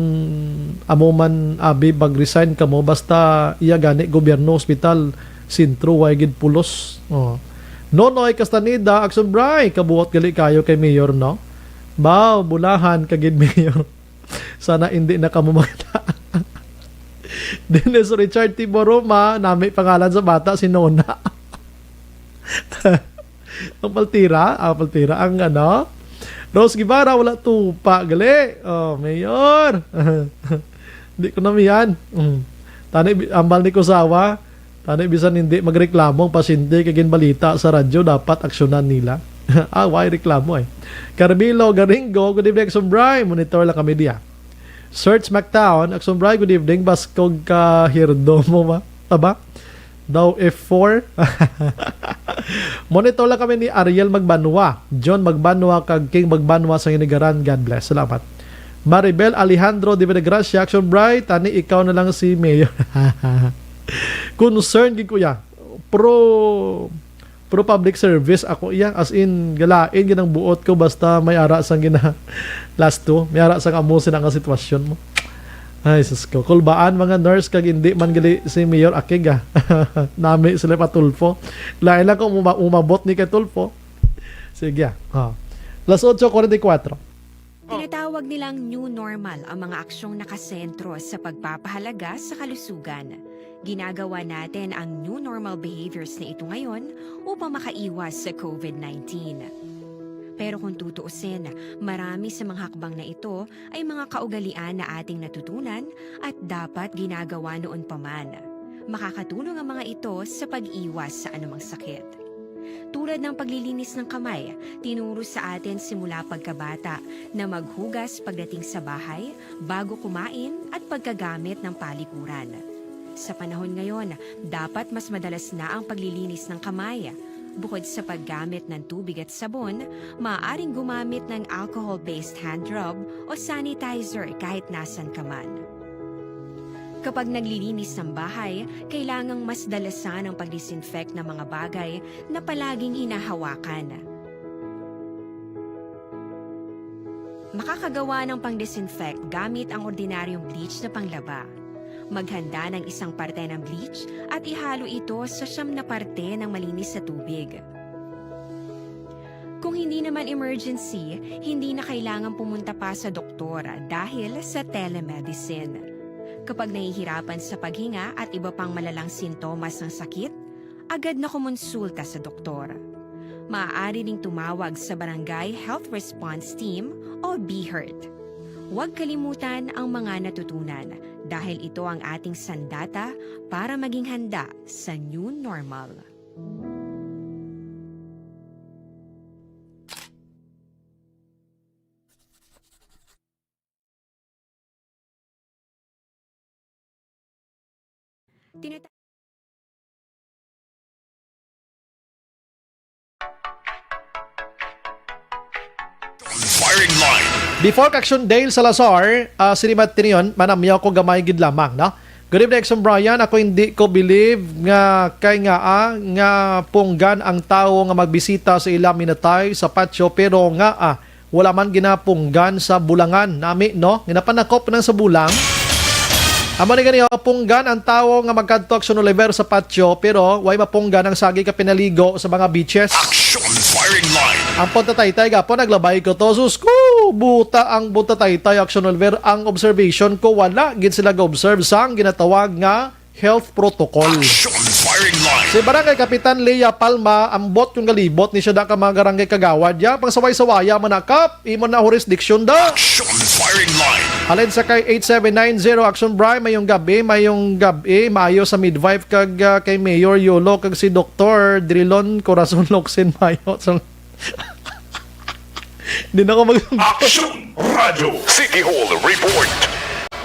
amo man, abi, pag-resign kamo, basta iya gani, gobyerno, ospital, sentro, way gid pulos. Oh. Nonoy Castaneda, Action Bry, kabuot gali kayo kay Mayor, no? Baw, bulahan ka gid, Mayor. Sana hindi na kamo makita. Dennis Richard Tiboroma, nami pangalan sa bata, si Nona. Ang paltira, ang paltira, ang ano? Rose Guevara, wala tupa, gali. Oh, Mayor. Di ko namiyan. Mm. Tani, bi-, ambal ni Kusawa, tani, bisan hindi magreklamo ang pasyente kay ginbalita sa radyo, dapat aksyonan nila. Ah, why reklamo eh? Carmelo Garingo, good evening, Action Bry. Monitor lang kami diya. Search McTown, Action Bry, good evening. Baskog ka hirdo mo ba? Aba? Daw F four. Monitor lang kami ni Ariel Magbanwa, John Magbanwa, kag King Magbanwa sa Inigaran. God bless. Salamat. Maribel Alejandro de Villagracia, Action Bry, tani ikaw na lang si Mayor. Concern gid, kuya. Pro, pro public service ako iya. As in, galain gid ang buot ko basta may ara sang gina-, last two. May ara sang amo sina nga sitwasyon mo. Ay, sus ko. Kulbaan, mga nurse, kag hindi man gali si Mayor Akig, ah. Nami sila pa Tulfo. Lain lang kung uma-, umabot ni kay Tulfo. Sige, ah. Ah. Las otso kuwarenta y kuwatro. Tinatawag nilang new normal ang mga aksyong nakasentro sa pagpapahalaga sa kalusugan. Ginagawa natin ang new normal behaviors na ito ngayon upang makaiwas sa covid nineteen. Pero kung tutuusin, marami sa mga hakbang na ito ay mga kaugalian na ating natutunan at dapat ginagawa noon pa man. Makakatulong ang mga ito sa pag-iwas sa anumang sakit. Tulad ng paglilinis ng kamay, tinuro sa atin simula pagkabata na maghugas pagdating sa bahay, bago kumain at pagkagamit ng palikuran. Sa panahon ngayon, dapat mas madalas na ang paglilinis ng kamay. Bukod sa paggamit ng tubig at sabon, maaaring gumamit ng alcohol-based hand rub o sanitizer kahit nasan ka man. Kapag naglilinis ng bahay, kailangang mas dalasan ang pag-disinfect ng mga bagay na palaging hinahawakan. Makakagawa ng pang-disinfect gamit ang ordinaryong bleach na panglaba. Maghanda ng isang parte ng bleach at ihalo ito sa siyam na parte ng malinis na tubig. Kung hindi naman emergency, hindi na kailangan pumunta pa sa doktor dahil sa telemedicine. Kapag nahihirapan sa paghinga at iba pang malalang sintomas ng sakit, agad na kumonsulta sa doktor. Maaari ding tumawag sa Barangay Health Response Team o BHERT. Huwag kalimutan ang mga natutunan dahil ito ang ating sandata para maging handa sa new normal. Tinata- Firing line. Before Kaksyon Dale Salazar, ah, sinimat tiniyon, manamyaw ko gamay gid lamang, no? Good evening, Action Brian. Ako hindi ko believe nga kay nga, ah, nga punggan ang tawo nga magbisita sa ila minatay sa patio, pero nga, ah, wala man ginapunggan sa bulangan nami, no? Ginapanakop nang sa bulang. Amo ni gani, oh, punggan ang tawo nga magkadto, Action Oliver, sa patio, pero way mapunggan ang saging ka pinaligo sa mga beaches. Action Firing Line. Ang punta taytay, gapo, naglabay ko to. Sus ko, buta ang punta taytay, Action Oliver. Ang observation ko, wala gid sila ga-observe sang ginatawag nga health protocol. Action Firing Line. Si Barangay Kapitan Lea Palma, ambot yung galibot ni siya da ka mga barangay kagawad. Ya, pang saway-sawaya, manakap, imo na jurisdiction da. Action Firing Line. Halin sa kay eight seven nine zero, Action Bri, mayong gabi, mayong gabi, maayo sa midwife kag, ah, kay Mayor Yolo kag si Doktor Drilon Corazon Locsin Mayo. So, di na ko mag- Action Radio City Hall Report.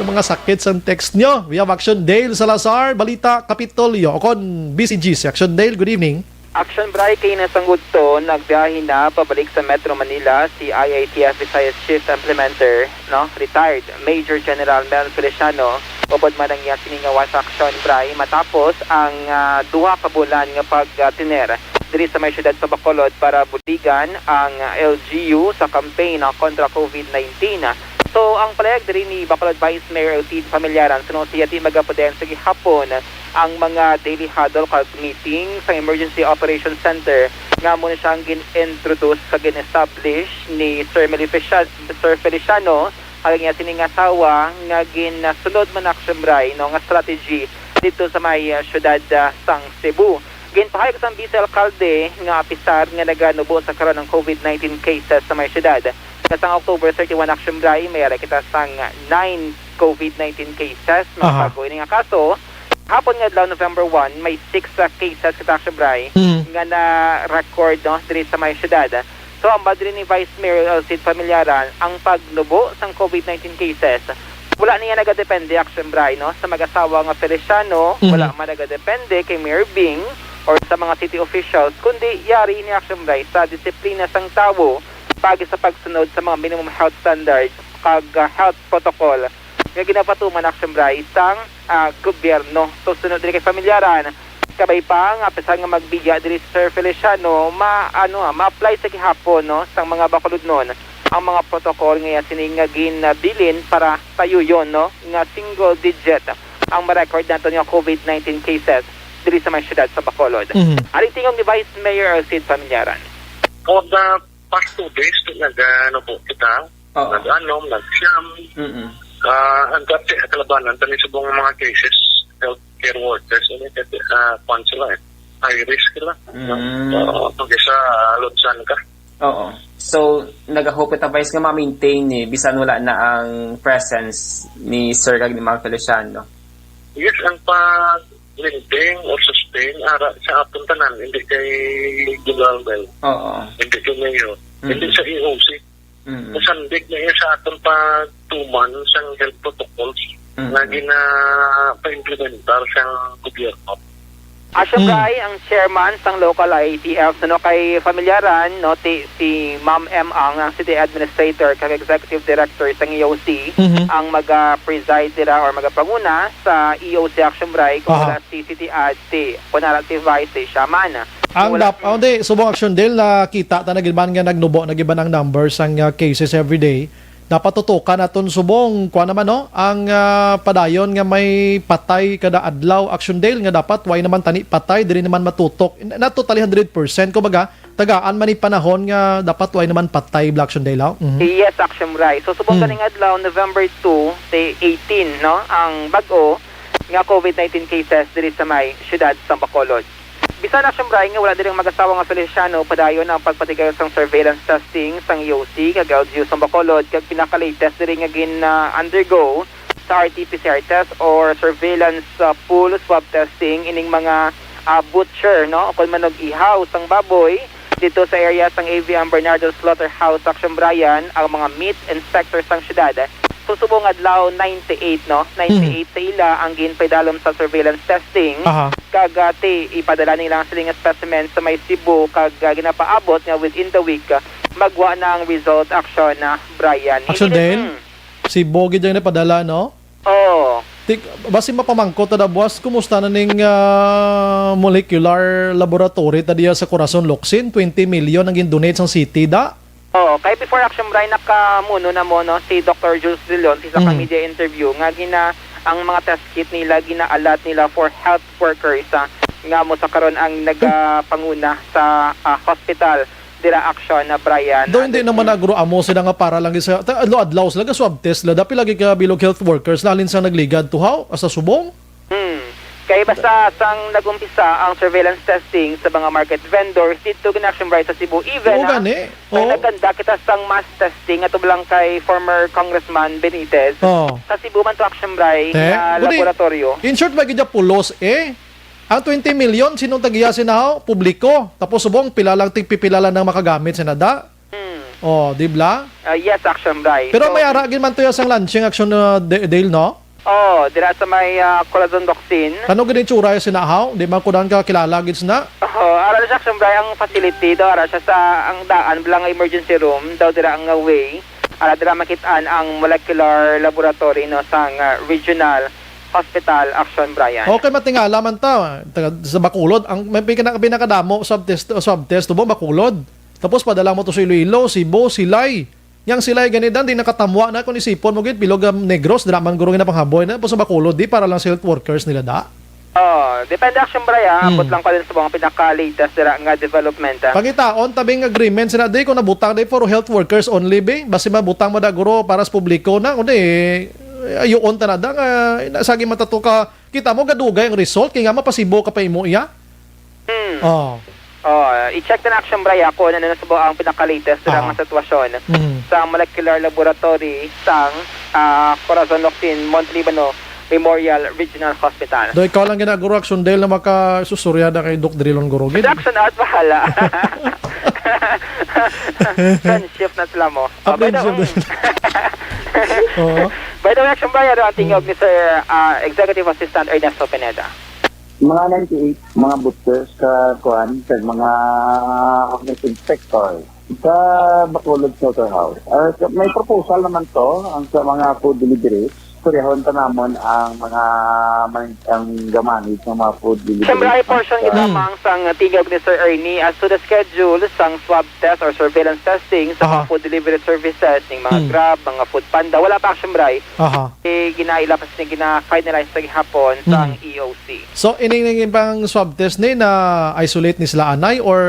Ang mga sakit sa text nyo. We have Action Dale Salazar, Balita Kapitolyo, o kon B C G si Action Dale. Good evening. Action Bri, kay nasangod to, nagbiyahe na pabalik sa Metro Manila si I A T F Visayas Chief Implementer, no, retired Major General Mel Feliciano, upod man ang iya sini nga was action, Bri, matapos ang, ah, duha ka bulan nga pagtiner diri sa may siyudad sa Bacolod para buligan ang, ah, L G U sa campaign, ah, kontra COVID nineteen. So, ang pahayag diri ni Bacolod Vice Mayor Elcid Familiaran, suno siya di magapadayon sa gihapon ang mga daily huddle kag meeting sa Emergency Operations Center nga amo na siya ang gin-introduce kag gin-establish ni Sir Mel Feliciano, Sir Feliciano, kag ang iya sining asawa nga ginsunod man, Action Bri, no, nga strategy didto sa may, ah, siyudad, ah, sang Cebu. Ginpahayag sang Vice Alcalde nga apisar nga naganubo sa karon ang COVID nineteen cases sa may siyudad, nga sang October thirty-one, Action Bri, may ara kita sang nine COVID nineteen cases, mga Aha. bago ini nga kaso. Hapon nga adlaw, November one, may six, ah, cases kita, Action Bri, Mm. nga na-record, no, diri sa may siyudad. So, ang badri ni Vice Mayor Elcid Familiaran, ang pagnubo sang COVID nineteen cases, wala niya nagadepende, Action Bri, no, sa mag-asawa nga Feliciano, Mhm. wala man nagadepende kay Mayor Bing or sa mga city officials, kundi yari ini, Action Bri, sa disiplina sang tawo pagi sa pagsunod sa mga minimum health standards kag, ah, health protocol nga ginapatuman, Action Bri, sang, ah, gobyerno. So, suno diri kay Familiaran, kabay pa nga apisar nga magbiya diri si Sir Feliciano, ma-, ano, ah, ma-apply sa gihapon, no, sang mga Bacolodnon ang mga protocol nga iya sini nga ginabilin para tayuyon, no, nga single digit ang ma-record naton nga COVID nineteen cases diri sa may siyudad sa Bacolod. Mhm. Ari tingog ni Vice Mayor Elcid Familiaran. For the past two days, nag-, ano po kita, Oo. Nag-anom, nag-siyam. Mm-mm. Ah, ang dati, kalabanan, tani subong mga cases, healthcare workers, ano, kasi, ah, kwan sila eh. High risk sila. Mm. Oo, pag isa, ah, lutsan ka. Oo. So, nagahope ta, Vice, nga ma-maintain ni, bisan wala na ang presence ni Sir kag ni Ma'am Feliciano. Yes, ang pag-maintain or sustain, ara, sa aton tanan, hindi kay General Mel. Oo. Hindi kay Mayor. Mm. Hindi sa E O C. Mm. Masandig na iya sa aton pagtuman sang health protocols Mm. nga gina-, pa-implementar sang gobyerno. Action Mm. Bri, ang chairman sang local I A T F, no, kay Familiaran, no, ti-, si Ma'am M Ang, ang city administrator kag executive director sang E O C, Mhm. ang maga-preside dira or magapanguna sa E O C, Action Bri, kung Aha. wala si city ad, si, kung wala si vice, si shaman. Ang Wala dap-, oh, di, subong, Action Dale, nakita ta na gid man nga nagnubo na gid man ang numbers sang, ah, cases every day. Dapat tutukan naton subong, kuwan naman, no? Ang, ah, padayon nga may patay kada adlaw, Action Dale, nga dapat way naman tani patay, diri naman matutok. N-, not totally hundred percent, kumbaga, tagaan man ni panahon nga dapat way naman patay, Black Action Dale, oh? Mhm. Yes, Action Bri. So, subong Mm. kaning adlaw, November two, eighteen, no? Ang bag-o nga COVID nineteen cases diri sa may siyudad sa Bacolod. Bisan, Action Bri, nga wala diri ang mag-asawa nga Feliciano, padayon ang pagpatigayon sang surveillance testing sang E O C kag L G U sang Bacolod, kag pinaka-latest diri nga gin, ah, undergo sa R T P C R test or surveillance, ah, pool swab testing ining mga, ah, butcher, no, o kon manog-ihaw sang baboy dito sa area sang A V M Bernardo Slaughterhouse, Action Bri, ang mga meat inspector sang syudad. So, subong adlaw, ninety-eight, no? Ninety-eight sa ila ang ginpaidalom sa surveillance testing. Aha. Kag, ah, ti, ipadala nila ang siling nga specimen sa may Cebu kag, ah, ginapaabot nga within the week, ah, magwa na ang result, Action, ah, Brian. Action Hindi, din? Mm. Cebu gid ang napadala, no? Oo. Tik-, basi mapamangkot ta da, boss, kumusta na ning, ah, molecular laboratory ta diya sa Corazon, Locsin? Twenty million ang gin-donate sang city, da? Oo, kay before, Action Bray, nakamuno na mo, no, si Doctor Jules De Leon sa isa ka Mm. media interview nga gina-, ang mga test kit nila gina-allot nila for health workers, ah, nga mo sa karon ang nagapanguna sa, ah, hospital dira, Action, na Brian. Do, hindi naman nagro amo sila nga para lang sa, ta-, adlaw-adlaw sila ga swab test sila. Dapi lagi ka bilog health workers, lahalin sa nagligad to, haw, sa subong. Hmm. Kay basta sang nag-umpisa ang surveillance testing sa mga market vendors dito gani, Action Bray, sa Cebu, even, Oo, ah, gani. Kay Oo. nagkanda kita sang mass testing ato lang kay former Congressman Benitez. Oo. Sa Cebu man to, Action Bray, Te, nga gudi, laboratorio. In short, may gidya pulos, eh. Ang twenty million, sinong tagiya sina, ho? Publiko. Tapos subong, pila lang, tigpipila lang ang makagamit sina, da? Hmm. Oh, di bla? Ah, yes, Action Bray. Pero So, may ara gid man to ya sang launching, Action, uh, De-, Dale, no? Oh, dira sa may, ah, Corazon Locsin. Ano gid ang itsura ya sina, haw? Di man ko daan ka kilala gid sina. Oh, ara siya, Action Bray, ang facility daw, ara siya sa, ang daan bala nga emergency room daw dira ang way. Ara dira makit-an ang molecular laboratory, no, sang, ah, regional hospital, Action Bray. Okay, matingala man ta. Taga, sa Bacolod, ang may pinaka-, pinakadamo swab test, swab test, tubo, Bacolod. Tapos padala mo to sa Iloilo, Cebu, Silay. Yang Silay gani, dan, di nakatamwa na kung isipon mo gid, bilog, um, Negros, dira man guro nga napanghaboy na. Tapos sa Bacolod, di, para lang sa health workers nila, da. Oh, depende, Action Bray, ha. Ambot Hmm. lang pa din sa mga pinaka-latest dira nga development, ha. Pangitaon, tabing agreement sila, di, kung nabutang, di, for health workers only, be. Basi mabutang mo da, guro, para sa publiko na, kundi, eh, ayuon ta na da, nga, na, sagi matato ka, kita mo, gadugay ang result, kaya nga mapasibo ka pa imo, iya. Hmm. Oh. Oh, i-check na, Action Bray, ako na nasubo ang pinaka-latest na Aha. nga sitwasyon Mm. sa molecular laboratory sang, ah, Corazon Locsin Monte Libano Memorial Regional Hospital. Do, ikaw lang ginaguro, Action Dale, na makasusurya na kay Doc Drilon Gurugid. Action out, bahala. Friendship na sila mo. Ah, Oh, by the friendship way, na sila. Oo. By the way, Action Bray, ano ang tingog Mm. ni Sir, ah, Executive Assistant Ernesto Pineda? Mga ninety-eight, mga boosters sa kuan, sa mga homeless inspector sa Bacolod Slaughterhouse. Ah, sa, may proposal naman to, ang sa mga food deliveries. Kuryahon pa namon ang mga man-, ang gamanit ng mga food deliveries. Siyempre, ay portion Sa gid Mm. lamang sang tingog ni Sir Ernie as to the schedule sang swab test or surveillance testing sa mga Aha. food delivery services, ning mga Mm. Grab, mga Food Panda. Wala pa, Action Bray. Aha. Eh, ginaila pa sila, gina-finalize sa gihapon sa Mm. E O C. So, ining, ining pang swab test ni, na-isolate ni sila anay or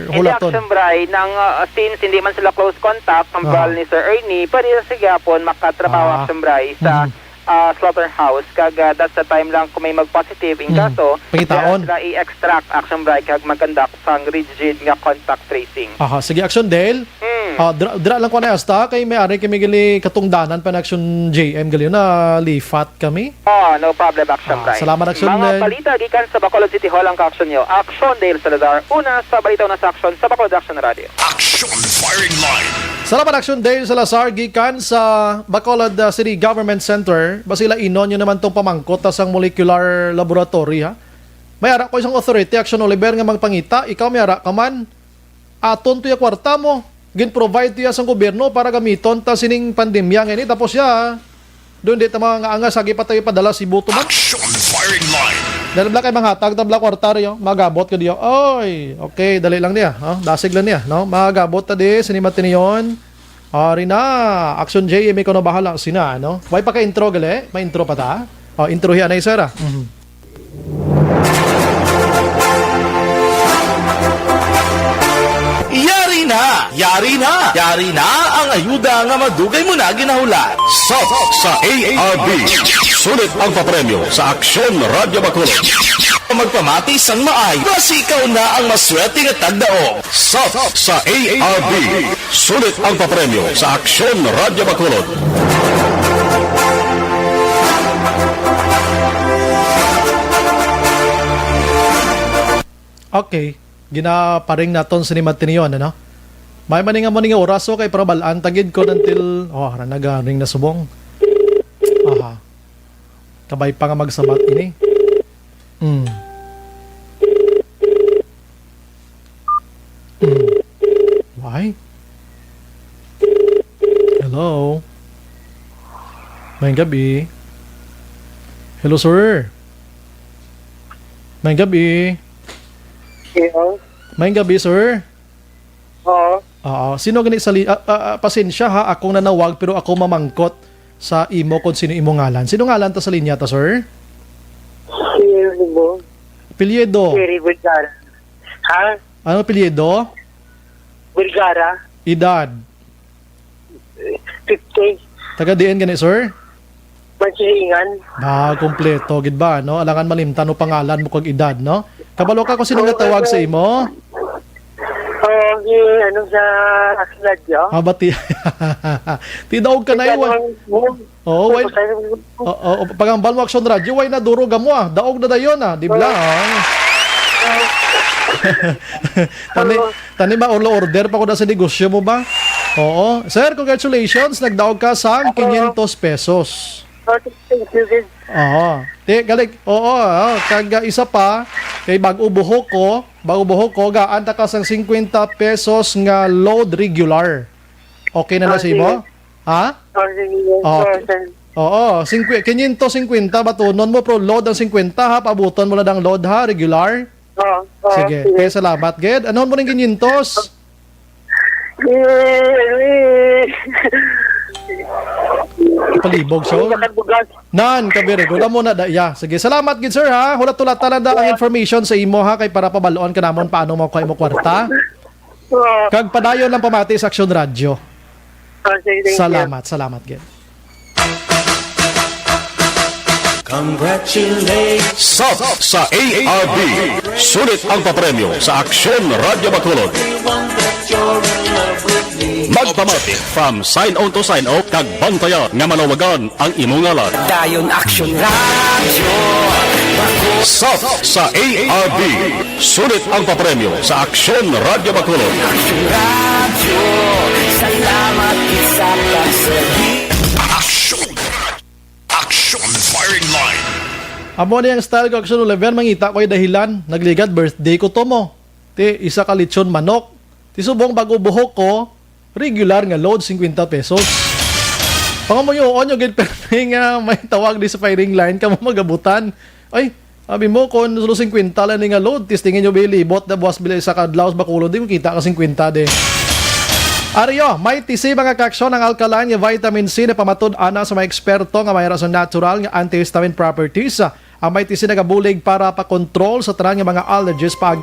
Hindi, hulaton? Action Bray, nang, uh, since hindi man sila close contact, hambal Aha. ni Sir Ernie, pwede na sa gihapon makatrabaho, Ah. Action Bray, sa, Mhm. uh, slaughterhouse. Kag, uh, that's the time lang kung may mag-positive in Mhm. kaso, Pangitaon. Sila i-extract, Action Bray, kag mag-conduct sang rigid nga contact tracing. Aha, sige, Action Dale. Hmm. Ah, dra-, dra lang ko na hasta, kay may ari kami gali katungdanan pa na Action J M gali na lifat kami. Oh, no problem, Action Ah, Bray. Salamat, Action Mga Dale. Balita gikan sa Bacolod City Hall ang ka-action nyo. Action Dale Salazar, una sa balita, una sa action sa Bacolod Action Radio. Action Firing Line. Salamat, Action Dale Salazar, gikan sa Bacolod, ah, City Government Center. Basi lainon nyo naman tong pamangkot ta sang molecular laboratory, ha? May ara ko isang authority, Action Oliver, nga magpangita. Ikaw, may ara ka man. Aton to ya kwarta mo. Gin-provide to ya sang gobyerno para gamiton ta sining pandemya nga ini. Tapos ya, doon di ta mga nga angas, agi pa tayo padala Cebu to man. Action Firing Line. Dahil bla kay manghatag ta bla kwarta riyo, magabot ka diyo. Oy, okay, dali lang niya, ha? Dasig lang niya, no? Magabot ta di, sini matiniyon. Ari na, Action J M, ikaw na bahala, sina, no? Way pa ka intro, gali? May intro pa ta? O, intro hiya na, sir, ah. Mhm. Yari na! Yari na! Yari na ang ayuda nga madugay mo na ginahulat. Sa, sa A R B, sulit ang papremyo sa Aksyon Radyo Bacolod. Magpamati sang maay, basi ikaw na ang maswerte nga tagdaog. Sa, sa A R B, sulit ang papremyo sa Aksyon Radyo Bacolod. Okay, ginaparing naton sini matiniyon, ano? May maning amo ning oras, so kay para bal-an ta gid ko until, oh, ara nagaring na subong. Aha. Kabay pa nga magsabat ini. Mm. Mm. Why? Hello? May gabi. Hello, sir. May gabi. Hello? May gabi, sir. Oo. Oo. Sino gani sa li-, ah, ah, ah, pasensya ha, akong nanawag pero ako mamangkot sa imo kung sino imo ngalan. Sino ngalan ta sa linya ta, sir? Si Libo. Apelyido? Jerry Vergara. Ha? Ano apelyido? Vergara. Edad? Fifty. Taga diin gani, sir? Mansilingan. Ah, kompleto gid ba, no? Alangan malimtan mo pangalan mo kag edad, no? Kabalo ka kung sino nga tawag sa imo? Oo, si, ano, sa Action Radio. Ah, bati. Tidaog ka na, eh, wa-, oo, why, oo, oo, pagambal mo Action Radio, why na duro gamo, ah? Daog na dayon, ah, di ba? Ah. Tani, Oo. Tani ba, order pa ko na sa negosyo mo ba? Oo. Sir, congratulations. Nagdaog ka sang Oo. quinientos pesos. Oh, thank you, good. Oo. Ti, galing. Oo, oo. Kag, ah, isa pa, kay bag-o buhok ko, bag-o buhok ko, gaan ta ka sang cincuenta pesos nga load regular. Okay na na Ah, sa imo? sige. Ha? Oh, sige. Okay. Oh, sir. Oo, singkwe-, quinientos cincuenta batunon mo, pero load ang cincuenta, ha? Paabuton mo lang ang load, ha? Regular? Oo, oo, Sige. sige. Kaya salamat, gid. Ano mo ning quinientos? Eh, ano eh. Palibog, so? Ay, bakal bugas. Nan, ka very good. Amo na, da, yeah. Sige, salamat, gid, sir, ha? Hulat-hulata lang da ang Yeah. information sa imo, ha? Kay para pabalon ka namon paano mo kuha mo kwarta. Oo. Kag padayon lang pamati sa Aksyon Radyo. Ah, sige, thank you. Salamat, salamat, gid. Congratulations. Sub sa A R B. Sulit ang papremyo sa Aksyon Radyo Bacolod. Magpamati from sign on to sign off kag bantayan nga malawagan ang imo ngalan. Dayon Aksyon Radyo. Sub sa A R B. Sulit ang papremyo sa Aksyon Radyo Bacolod. Aksyon Radyo, salamat sa pagsagi. Aksyon! Aksyon Firing Line. Amo ni ang style ko, Aksyon Oliver, mangita ko'y dahilan. Nagligad, birthday ko to mo. Ti, isa ka lechon manok. Ti, subong bag-o buhok ko, regular nga load, cincuenta pesos. Pangamuyoon nyo gid, permi nga may tawag di sa firing line, kamo magabutan. Ay, abi mo, kung solo cincuenta lang ni nga load, testingin nyo, bilibot na buwas bila isa ka adlaw sa Bacolod, di mo kita ka cincuenta, de. Ariyo, may tisi mga kaaksyon ang alkaline nga vitamin C na pamatud ana sa mga eksperto nga may rason natural nga antihistamine properties. Ang may tisi nagabulig para pa-control sa tanan nga mga allergies pag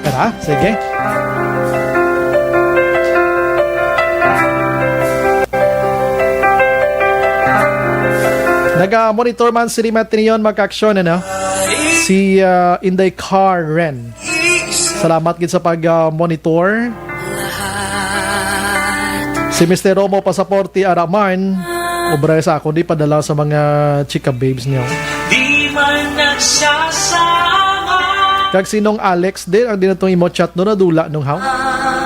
Tara, sige. Naga-monitor man si Rima Tinion, mga kaaksyon, ano? Si, ah, Inday Karen. Salamat gid sa pag, ah, monitor. Si Mister Romo Pasaporte Araman, obra sa ako, di padala sa mga chika babes niyo. Di man nagsasama. Kag sinong Alex din ang dinatong imo chat no nadula nung haw?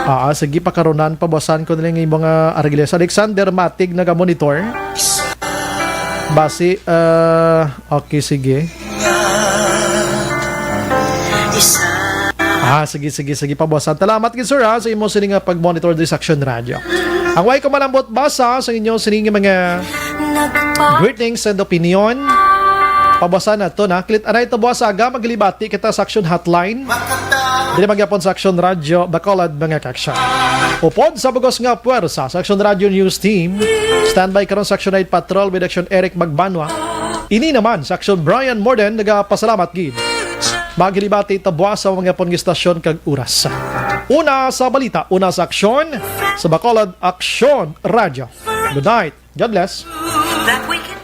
Ah, sige, pakarunan, pabasan ko na lang yung mga argiles. Alexander Matig naga-monitor. Basi, ah, okay, sige. Ah, sige, sige, sige, pabasan. Salamat gid, sir, ha, sa imo sini nga pag-monitor diri sa Aksyon Radyo. Ang way ko malambot basa sa inyo sini nga mga greetings and opinion. Pabasa na to na. Klit anay to buwas aga, maglibati kita sa Aksyon Hotline. Dili magyapon sa Aksyon Radyo, Bacolod, mga kaaksyon. Upod sa bugos nga puwersa sa Aksyon Radyo News Team, standby karon sa Aksyon Night Patrol with Aksyon Eric Magbanwa. Ini naman sa Aksyon Brian Morden, nagapasalamat gid. Maghilibati ta buwas sa mga pon nga istasyon kag oras. Una sa balita, una sa aksyon, sa Bacolod Aksyon Radyo. Good night. God bless. That we can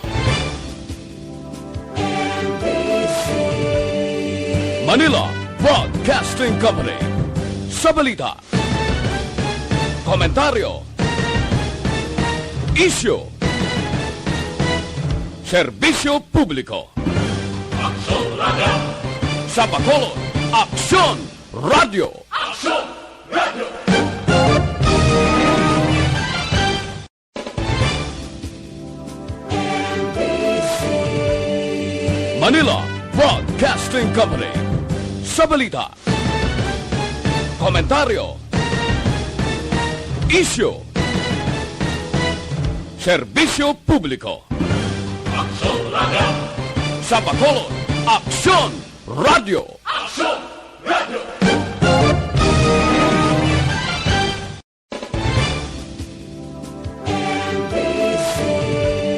Manila Broadcasting Company. Sa balita, komentaryo, isyu, serbisyo publiko. Aksyon Radio. Sa Bacolod, Aksyon Radio. Aksyon Radio. Manila Broadcasting Company. Sa balita, komentaryo, isyu, serbisyo publiko. Aksyon Radio! Sa Bacolod, Aksyon Radio! Aksyon Radio!